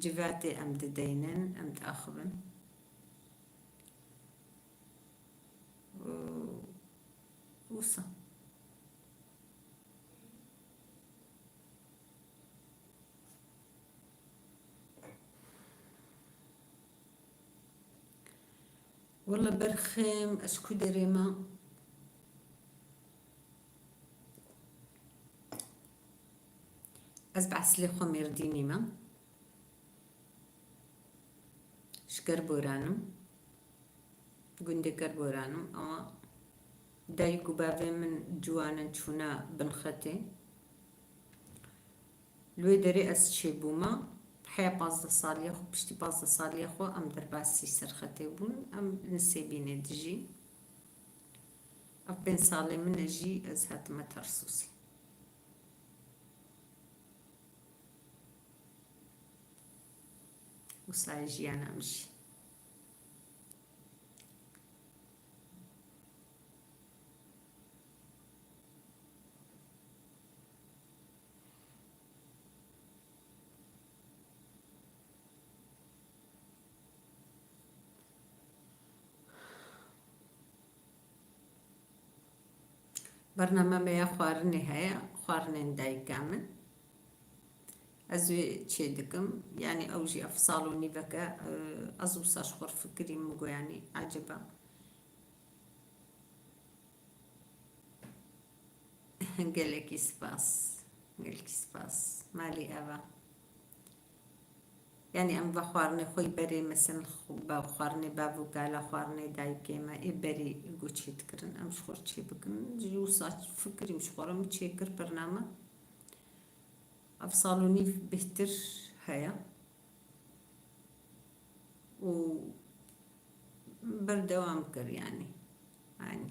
civatê em dideynin, em diaxivin. Wisa. Wele berxêm, ez ku derê me? Ez bi eslê xwe Mêrdînî me. Ji Kerboran im. Gundê Kerboran im. Ama dayik û bavê min ciwanin çûne Binxetê. Li wê derê ez çêbûme. Heya pazdeh saliya xwe, piştî pazdeh saliya xwe em derbasî Serxetê bûn. Em Nisêbînê dijîn. Ev pênc salê min e jî ez hatime Tersûsê. Wisa ye jiyana min jî. Bername me ya xwarinê heye, xwarinên dayika min. Ez wê çê dikim. Yanî ew jî ev sal û nîveke, e, ez wisa ji xwe fikirîm, min got, yanî, eceba. Gelekî spas. Gelekî spas. Malî ev e. Yanî em ve xwarinê xwe yî berê, mesela, xwe-, be-, xwarinê bav û kala, xwarinê dayikê me, ê berî got çê dikirin, em ji xwe re çê bikin. Ji wisa fikirîm ji xwe re min çê kir bername. Ev sal û nîv bêhtir heye. Û berdewam kir, yanî. Yanî.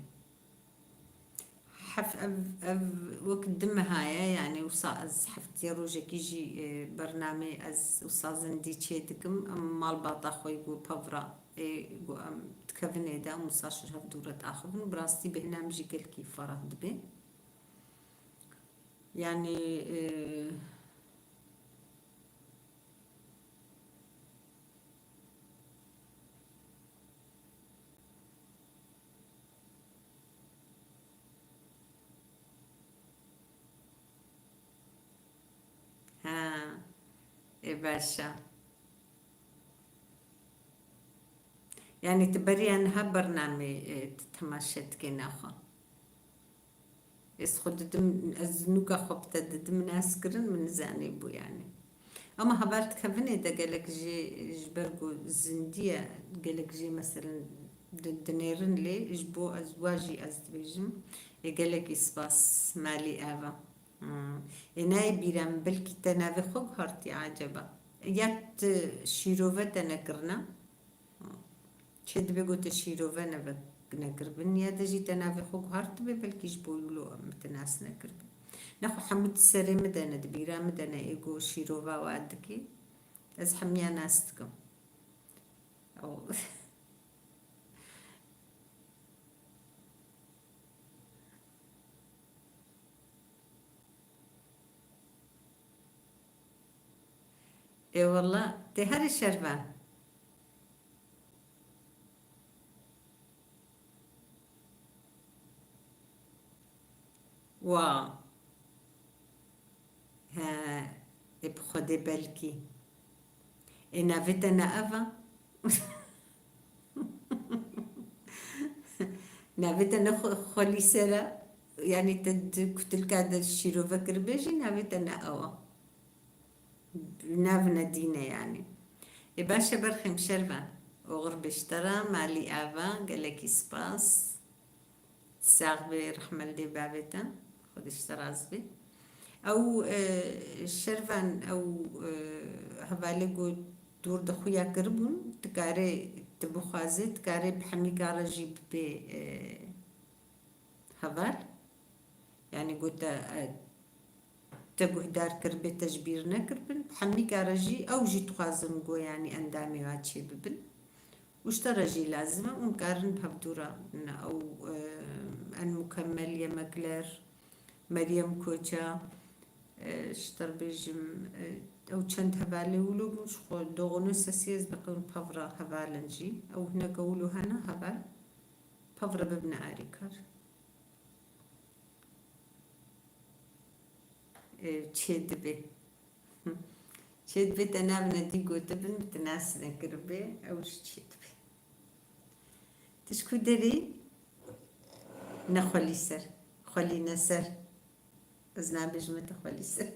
Hef-, ev, ev wek du meha ye, yanî wisa ez heftê rojekî jî, e, bernamê ez wisa zindî çê dikim. Em malbata xwe yî ku pevra, ê, ku em dikevin ê de, em wisa ji hev dû re diaxivin. Bi rastî bêhna min jî gelkî ferah dibe. Yanî, e, Ha, ê baş e. Yanî tu beriya niha bernamê, e, tu temaşe dikê naxwe. Ez xwe didim, ez nûka xwe bi te didim nas kirin, min nizanîbû yanî. Ama heval dikevinê de gelek jê ji ber ku zindî ye, gelek jê meselen di-, dinêrin lê ji bo ez wa jî ez dibêjim. Ê gelekî spas, malî ev e. Hmm. Ê nayê bîra min, belkî te navê xwe guhartiye acaba. Ya tu şîrove te nekirina? Çê dibe ku te şîrove neve-, nekiribin, ya de jî te navê xwe guhartibe, belkî ji bo wilo em bi te nas nekiribin. Nexwe hemû di serê min de ne, di bîra min de ne, ê ku şîrova wa dikê, ez hemiya nas dikim. Ew. Ê wele, tê herî şervan. Wa. He, ê bi Xwedê belkî. Ê navê te ne ev e? Navê te ne xwe-, xwelîser e? Yanî te di kutilka de şîrove kiribê jî navê te ne ew e. Nav nedîne yanî. Ê baş e berxêm şervan. Oxir be ji te re, malî ava, gelekî spas. Sax be, rehme li dê bavê te. Xwedê ji te razî be. Ew, e, şervan, ew, e, hevalê ku dûr de xuya kiribûn, dikarê tu bixwazê, dikarê bi hemîka re jî bibê, e, heval. Yanî ku te, e, te guhdar kiribê, te ji bîr nekiribin, bi hemîka re jî ew jî dixwazin ku yanî endamê wa çê bibin. Û ji te re jî lazim e, hûn karin bi hevdû re ne ew, e, en mukemmel yemekler, Meryem Koça, e, ji te re bêjim, e, ew çend hevalê wilo bûn, ji xwe doğunu sesî ez beqewin pevra hevalin jî. Ew hineke wilo hene heval, pevre bibine arîkar. E, çê dibe. Çê dibe te nav nedî gotibin, bi te nas nekiribê, ew jî çê dibe. Tu ji ku derê? Ne xwelî ser. Xwelî ne ser. Ez nabêjime te xwelî ser.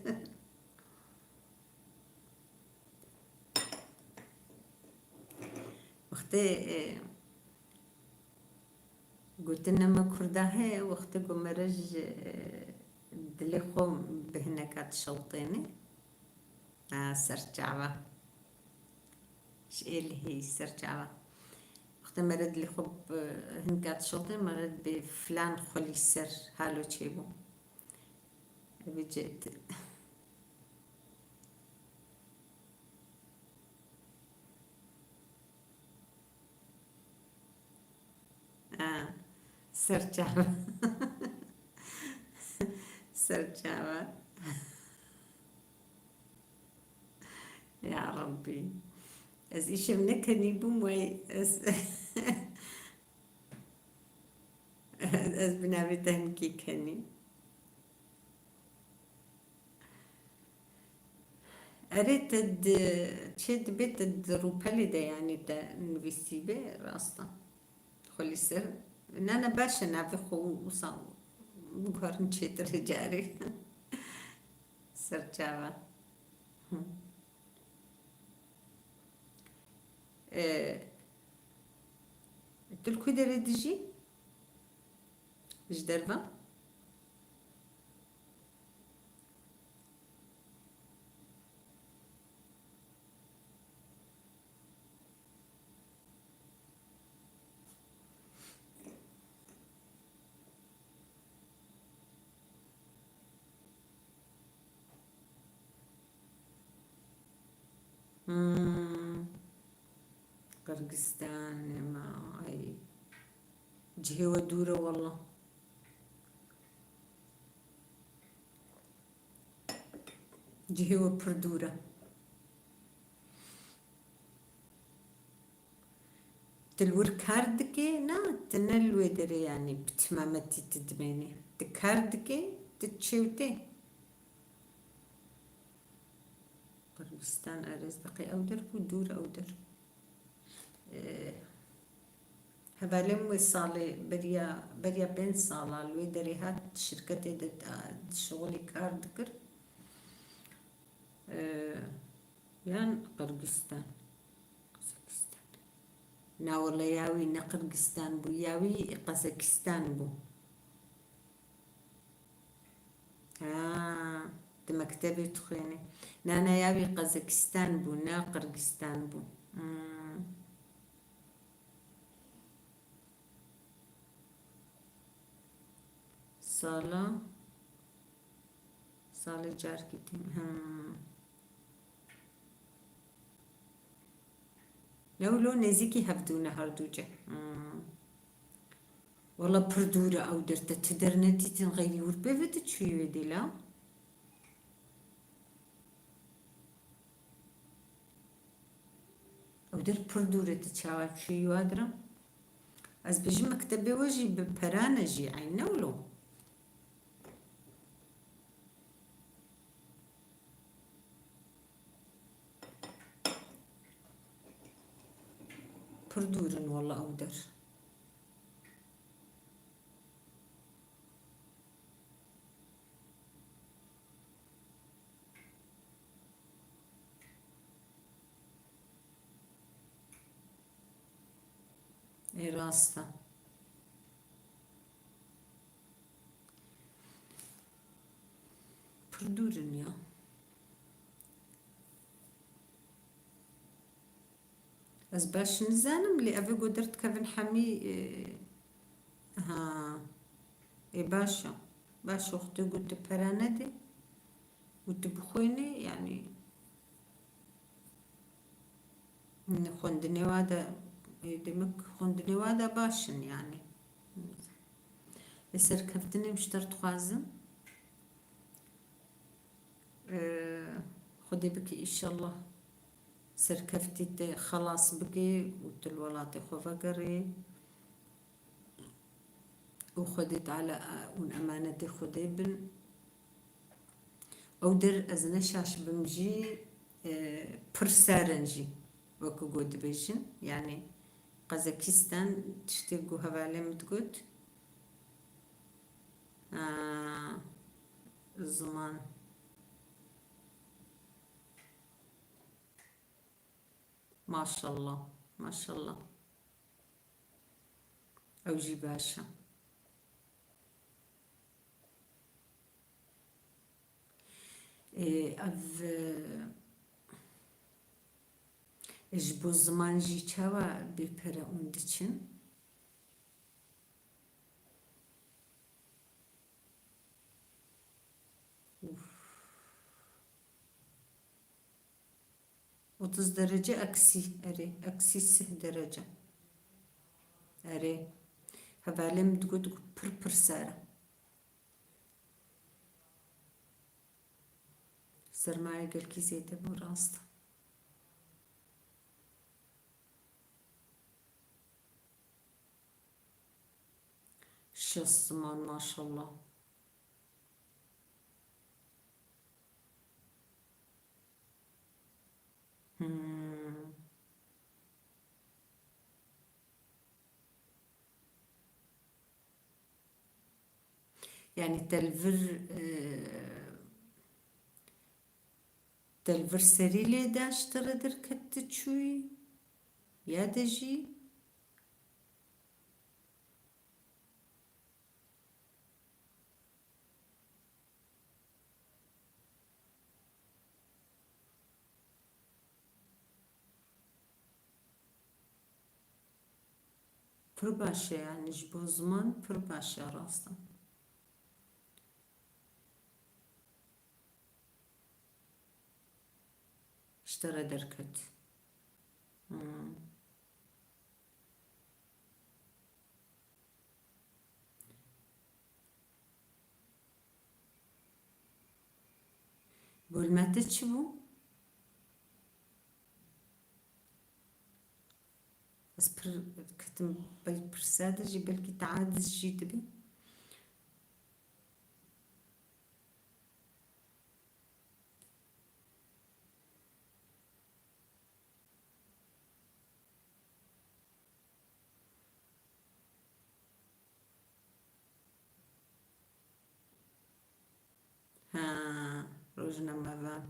Wextê, e, Gotin nema Kurda heye, wextê ku mere ji, e, dilê xwe bi hineka dişewtêne. Ha, serçava. Ji êlihê serçava. Wextê mere dilê xwe bi hineka dişewtêne, mere dibê filan xwelî ser halo çêbû. Ev ê cêt. Ha, serçava. Serçava. Ya Rabbî. Ez îşev ne kenî bûm, wey ez, ez bi navê te hinkî kenî. Erê, te di, çê dibê te di rûpelê de, yanî te nivîsîbê, rast e. Xwelî ser. Ne, ne, baş e, navê xwe û wisa biguherin çêtir carê. Serçava. Hı. E, tu li ku derê dijî? Ji derve? Hmm. Qirgistan, ema, ay. Cihê we dûr e wela. Cihê we pir dûr e. Tu li wir kar dikê? Na, tu ne li wê derê, yanî bi timametî tu dimênî. Tu kar dikê, tu çêwtê. Qirgistan, erê, ez beqê ew der bû, dûr ew der. Ee, hevalê min wê salê beriya, beriya pênc sala li wê derê hat, şirketê de, a, şixulî kar dikir. Ee, yan Qirgistan, Qazakistan. Na wele ya wî ne Qirgistan bû, ya wî Qazakistan bû. Ha, di mektebê dixwêne. Na, na, ya wî Qezakistan bû, ne Qirgistan bû. Hmm. Sala, salê carkî têm. Hmm. Lewlo nêzîkî hevdû ne her du cih. Hmm. Wala pir dûr e ew der, te ti dernedîtin, xeyrî wir pê ve diçûyî wê dê la. Ew der pir dûr e, tu çawa çûyî wa dira? Ez bêjim mektebê we jî bi peran e jî, eyn ne wilo? Pir dûr in wela ew der. Ê rast e. Pir dûr in ya. Ez baş nizanim, lê ev ê ku derdikevin hemî, e, ha, ê baş e. Baş e, wextê ku tu pere nedê û tu bixwînî, yanî, xwendinê wa de, ê, demek xwendinê wa de baş in, yanî. Lê serkeftinê min ji te re dixwazim. Ee, Xwedê bike, înşallah serkeftî te xelas bike û tu li welatê xwe vegerê û Xwedê Teala hûn emanetê Xwedê bin. Ew der ez ne şaş bim jî, e, pir sar in jî, wekî ku dibêjin. Yanî Qezakistan tiştê ku hevalê min digot, a, ziman. Maşallah, maşallah. Ew jî baş e. Ê, ev, e, ji bo ziman jî çawa bê pere hûn diçin? Uf. Otuz derece eksi, erê, eksi sih derece. Erê. Hevalê min digot ku pir pir sar e. Sermaye gelkî zêde bû, rast. Şeş ziman, maşallah. Hmm. Yani te li vir, e, te li vir serî lê da ji te re derket tu çûyî? Ya de jî? Pir baş e, yani ji bo ziman pir baş e, rast e. Ji te re derket. Hmm. Bolmete çi bû? Ez pir ketim, belkî pirsa de jî, belkî te aciz jî dibî. Ha, rojnamevan.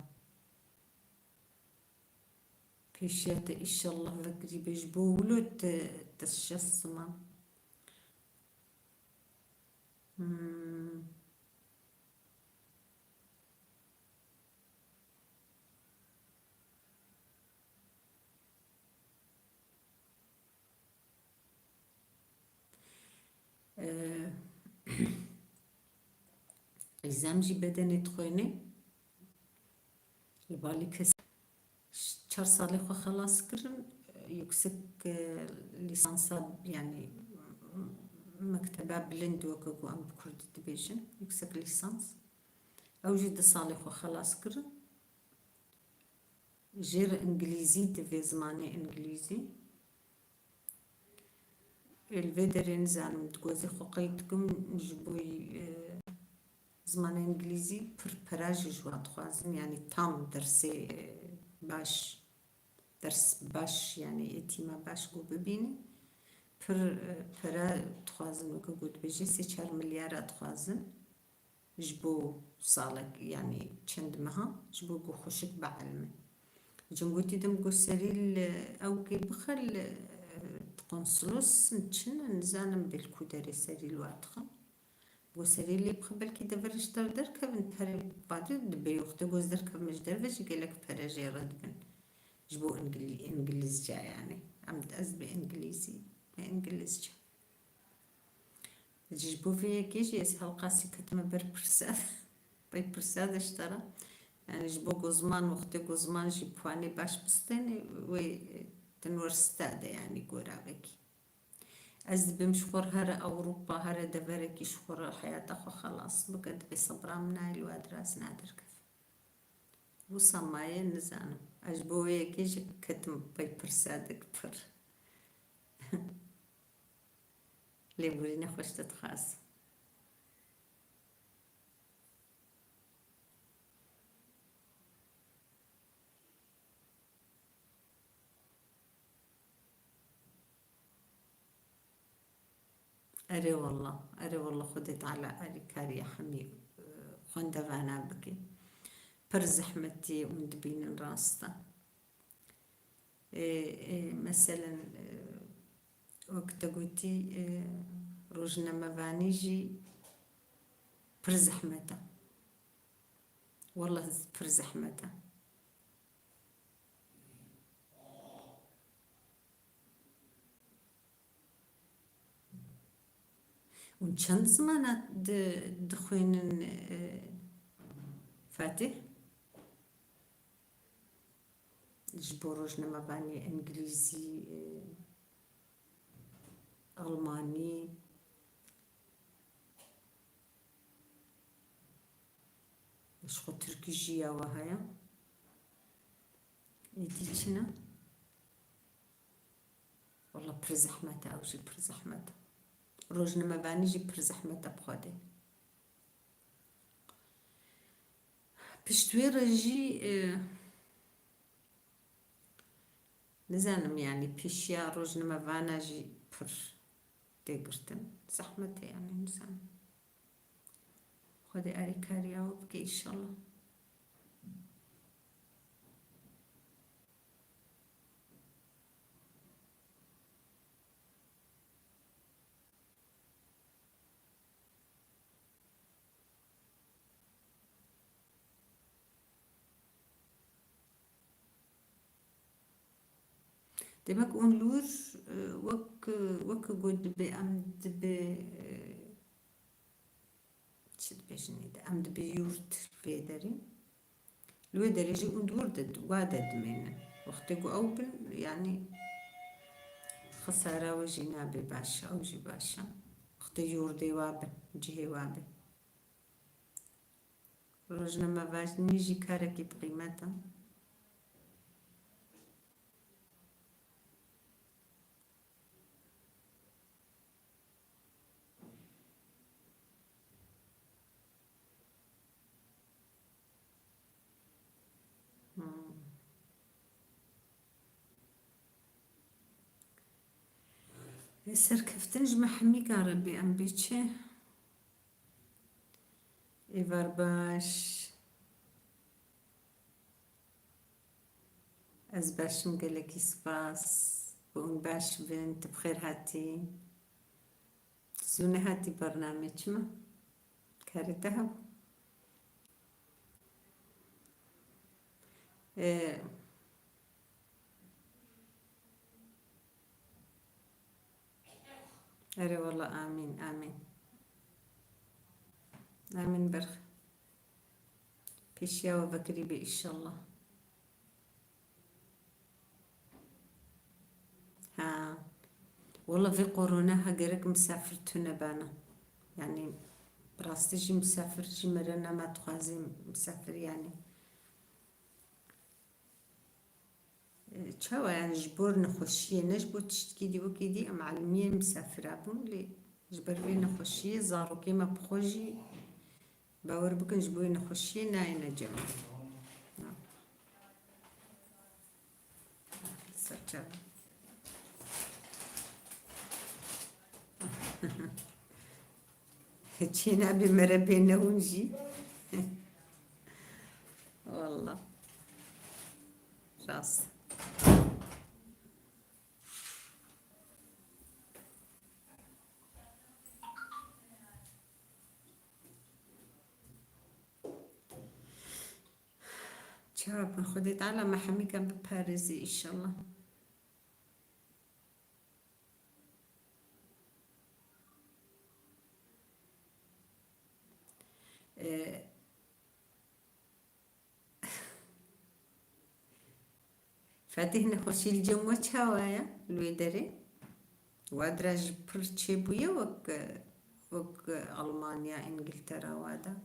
Pêşiya te îşallah vekirî be ji bo wilo te, te şeş ziman. Hmm. Zem jî bedenê dixwêne. Li balî kes çar salê xwe xelas kirin, yüksek, e, lîsansa, yanî mekteba bilind weke ku em bi kurdî dibêjin, yüksek lîsans. Ew jî du salê xwe xelas kirin. Jêr îngilîzî divê, zimanê îngilîzî. Ê, li vê derê nizanim, di gozê xwe qeyd dikim, ji bo, e, zimanê îngilîzî pir pere jî ji wan dixwazin, yanî tam dersê, e, baş, ders baş, yanî êtîma baş ku bibînî, pir, e, pere dixwazin, weke ku dibêje sê çar milyara dixwazin. Ji bo salek, yanî çend meha, ji bo ku xweşik bielime. Cingotî dim ku serî li ewkê bixe li, e, konsolos çi ne, nizanim, belkû derê serî li wan dixin. Ku serî lê bixe, belkî dever ji dev derkevin, pere vadî dibe, wextê ku ez derkevim ji derve jî gelek pere jê re dibin. Ji bo îngilî-, îngilîzce, yanî. Em, ez bi îngilîzî, bi îngilîzce. Ji bo vê yekê jî ez helqasî ketime ber pirsa. Pey pirsa de ji te re. Yanî ji bo ku ziman, wextê ku ziman jî puanê baş bistêne, wê, e, di unîversîte de, yanî gora vekî. Ez dibêm ji xwe re here Ewropa, here deverekî ji xwe re heyata xwe xelas bike, dibê sebra min nayê li we diras naderkeve. Wisa maye nizanim. Ez ji bo wê yekê jî ketim pey pirsa de pir. Lêborîna xweş te dixwazim. Erê wela, erê wela Xwedê Teala alîkariya hemî, e, xwendevana bike. Pir zehmetî hûn dibînin, rast e. Ê, ê, meselen, e, wek te gotî, e, rojnamevanî jî pir zehmet e. Wela pir zehmet e. Hûn çend zimana di-, dixwînin, e, Fatih? Ji bo rojnamevanî, îngilîzî, e, almanî, ji xwe tirkî jî ya we heye. Êdî çi ne? Wela pir zehmet e, ew jî pir zehmet e. Rojnamevanî jî pir zehmet e bi Xwedê. Pişt wê re jî, e, nizanim, yanî pêşiya rojnamevana jî pir tê girtin. Zehmet e, yanî nizanim. Xwedê alîkariya we bike înşallah. Demek hûn li wir, e, wek, wek ku dibê em dibê, e, çi dibêjin êdî, em dibê yurt vê derê. Li wê derê jî hûn di wir de, wa de dimênin. Wextê ku ew bin, yanî xesara we jî nabe baş, ew jî baş e. Wextê yurdê wa be, cihê wa be. Rojnamevanî jî karekî bi qîmet e. Hmm. Ê, serkeftin ji me hemî re be, em bê çi? Êvar baş. Ez baş im, gelekî spas. Hûn baş bin, tu bi xêr hatî. Zû nehatî bernamê, çima? Karê te hebû. Ee, Erê wela, amîn, amîn. Amîn berx. Pêşiya we vekirî be, înşallah. Ha. Wala vê korona ha gerek misafir tune bana. Yani, bi rastî jî misafir jî mere nema dixwazê misafir yani. E, çawa yani ji bo nexweşiyê, ne ji bo tiştkî dî wekî dî em elimiyê misafira bûn, lê ji ber vê nexweşiyê zarokê me bi xwe jî, bawer bikin, ji bo wê nexweşiyê nayêne cem. Na. Serçe. Çênabê mere bê newin jî. Wallah. Rast. Çawa bin Xwedê Teala me hemîkan biparêzê, înşallah. Ee, Fetih, nexweşî li cem we çawa ye li wê derê? Wadira jî pir çêbûye wek, wek Almanya, Îngiltera wada.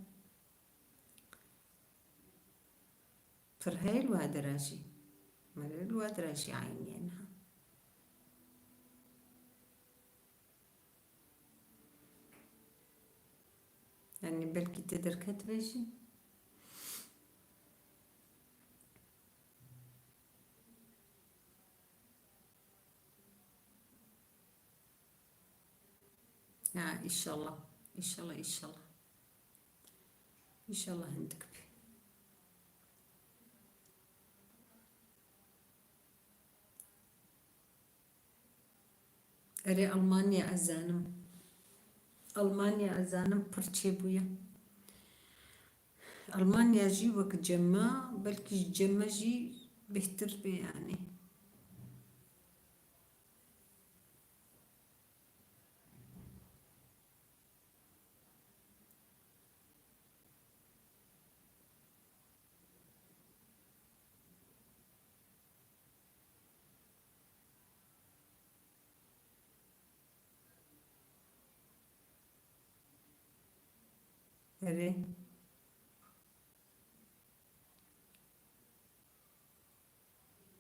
Pir heye li wadira jî. Mere li wadira jî eynî ye niha. Yani belkî te derketibe jî. Ya, înşallah. Înşallah, înşallah. Înşallah hindik bê. Erê, Almanya ez zanim. Almanya ez zanim pir çêbûye. Almanya jî wek cem me, belkî ji cem me jî bêhtir bê yani. Erê.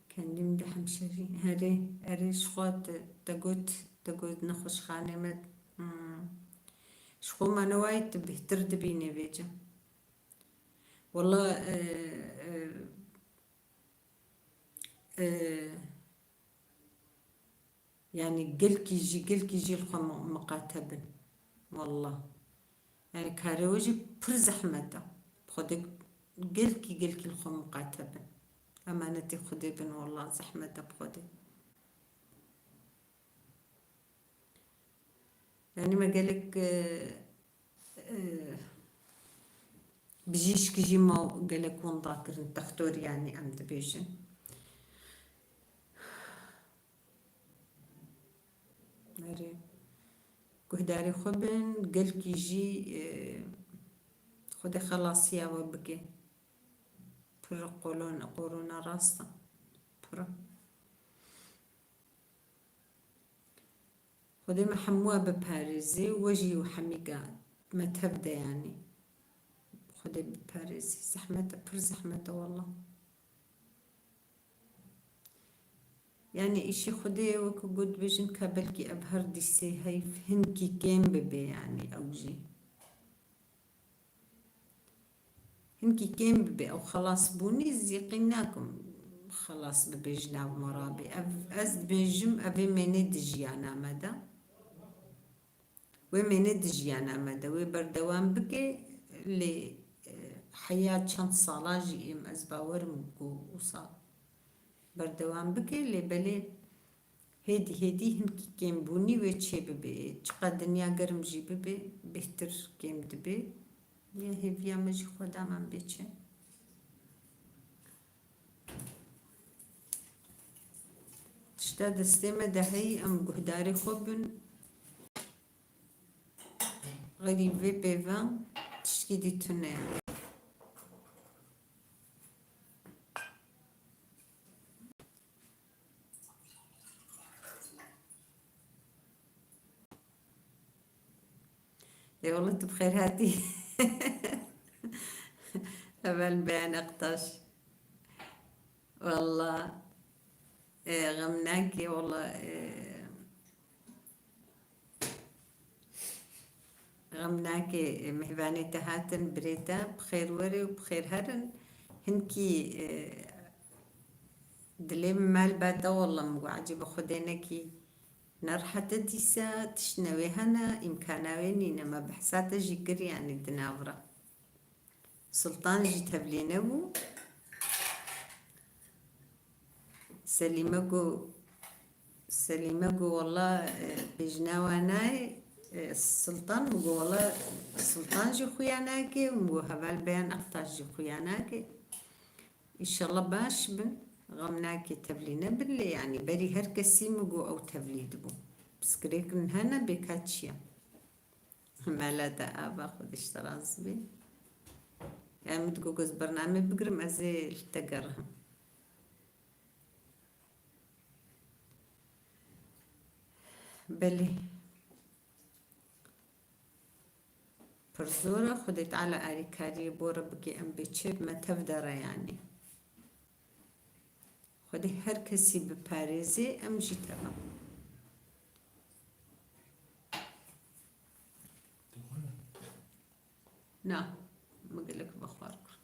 Kendîm de hemşerî. Herê, erê, ji xwe te, te got, te got nexweşxanê me, hmm, ji xwe me newayî tu bêhtir dibînê vêca. Wala, e, e, e, Yani gelkî jî, gelkî jî li xwe mi-, miqate bin. Wallah. Yani karê we jî pir zehmet e. Bi Xwedê gelkî, gelkî li xwe miqate bin. Emanetê Xwedê bin, wallah zehmet e bi Xwedê. Yani me gelek, e, e, bijîşk jî ma gelek winda kirin, textor yani em dibêjin. Erê. Guhdarê xwe bin, gelkî jî, e, Xwedê xelasiya we bike. Pir kolon-, korona rast e. Pir. Xwedê me hemû biparêzê, we jî û hemîka me tev de yanî. Xwedê biparêzê. Zehmet e, pir zehmet e wallah. Yani îşê Xwedê ye, wekî got bêjin ka belkî ev her dîsê heyv hinkî kêm bibe yani ew jî. Hinkî kêm bibe, ew xelas bûnî zîqîn nakim xelas bibe ji nav me re be. Ev, ez dibêjim, ev ê mêne di jiyana me de. Wê mêne di jiyana me de. Wê berdewam bike, lê, e, heya çend sala jî êm, ez bawer im ku wisa berdewam bike, lê belê hêdî hêdî hinkî kêmbûnî wê çê bibe. Çiqas dinya germ jî bibe, bêhtir kêm dibe. Ya hêviya me jî Xweda me bê çi. Tişta destê me de heyî, em guhdarê xwe bin. Xerîb vê pêvan tiştkî dî tune ye. tu bi xêr hatî. Heval Beyan Aktaş. Walla, e, xem nake, walla, e, Xem nake, mêvanê te hatin, birê te bi xêr were û bi xêr herin. Hinkî, e, dilê min mal ba te, walla min got, ecêba Xwedê nekî nerihet e dîsa, tiştine wê hene, îmkana wê nîne, me behsa te jî kir, yanî di nav re. Sultan jî tevlî nebû. Selîme got, Selîme got, "Wela, e, bêjina we nayê, e, Sultan." Min got, "Wela, Sultan jî xuya nake." Min got, "Heval Beyan Aktaş jî xuya nake." Înşallah baş bin. Xem nake, tevlî nebin lê, yanî berî her kesî min got ew tevlî dibû. Pirsgirêk min hene, bê ka çi ye? Mela te ava, Xwedê ji te razî be. Em digo ez bernamê bigirim, ez ê li te gerihim. Belê. Pir zor e, Xwedê Teala alîkariyê bo re bike, em bê çi me tev de re yanî. Xwedê her kesî biparêzê, em jî teva. Na, min gelek vexwar kir.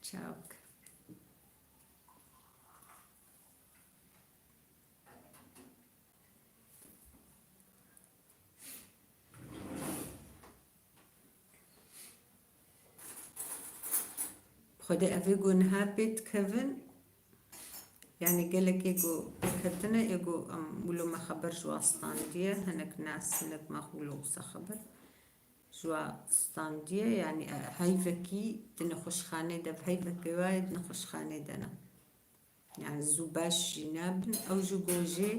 Çawa bike? Xwedê evê ku niha pê dikevin, yanî gelekê ku pê ketine, ê ku em wilo me xeber ji wan standiye, hinek nas, hinek max wilo wisa xeber ji wan standiye, yanî, e, heyvekî di nexweşxanê de, heyvekê wayê di nexweşxanê de ne. Yanî zû baş jî nabin, ew jî ku jê,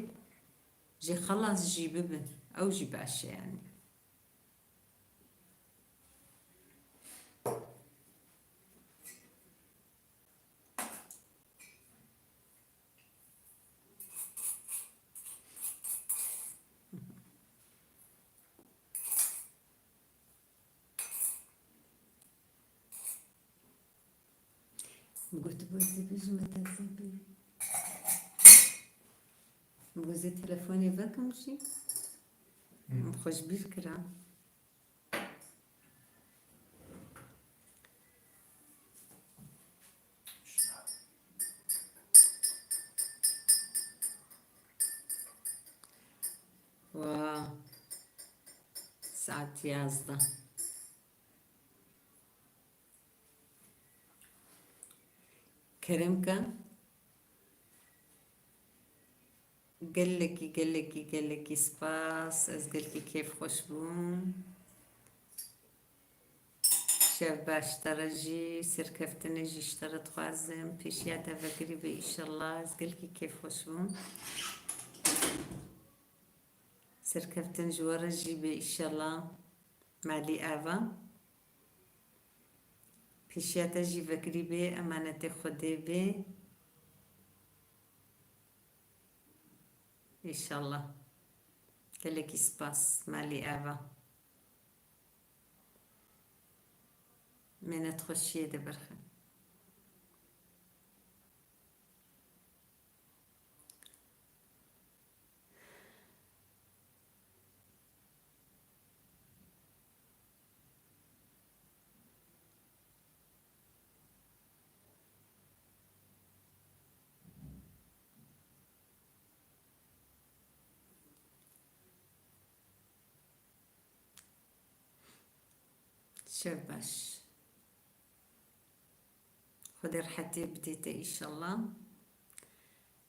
jê xelas jî bibin, ew jî baş e yanî. Min got, "Bo zî bêjim, ez ê bêjim." Min got, "Zê telefonê vekim jî." Hı. Min xwe ji bîr kira. Wa, saet yazdeh. Kerem ke. Gelekî, gelekî, gelekî spas. Ez gelekî kêfxweş bûm. Şev baş ji te re jî, serkeftinê jî ji te re dixwazim. Pêşiya te vekirî be înşallah. Ez gelekî kêfxweş bûm. Serkeftin ji we re jî be înşallah. Malî ava. Pêşiya te jî vekirî bê, emanetê Xwedê bê. Înşallah. Gelekî spas, malî ava. Mênet xweşiyê de berxin. Şev baş. Xwedê rehetiyê bidê te înşallah.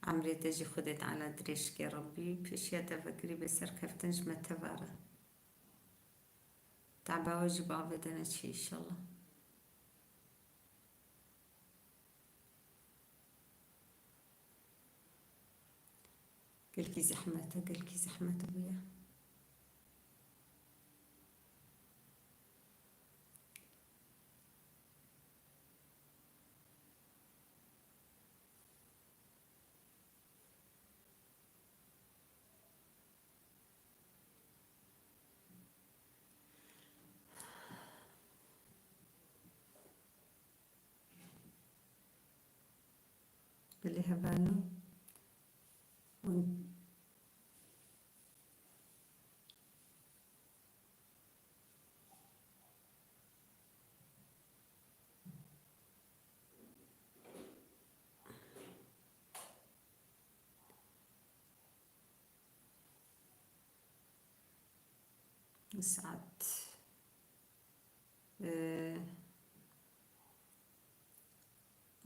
Emrê te jî Xwedê Teala dirêj ke Rebbî. Pêşiya te vekirî bê serkeftin ji me teva re. Teba we jî bavê te neçe înşallah. Gelkî zehmet e, gelkî zehmet bûye. hevalno. Hûn Saet, e,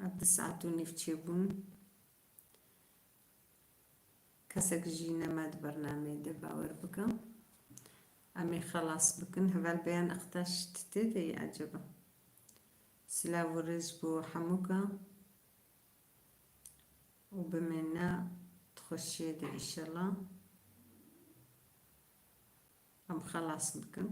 ev di saet û nîv çêbûn. Kesek jî nema di bernameyê de, bawer bikim. Em ê xelas bikin. Heval Beyan Aktaş ti tê de yî eceba? Silav û rêz bo hemûka û bimêne di xweşiyê de înşellah. Em xelas bikin.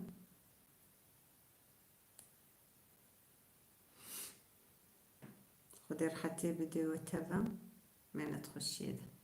Xwedê rehetê bide we teva, mêne di xweşiyê de.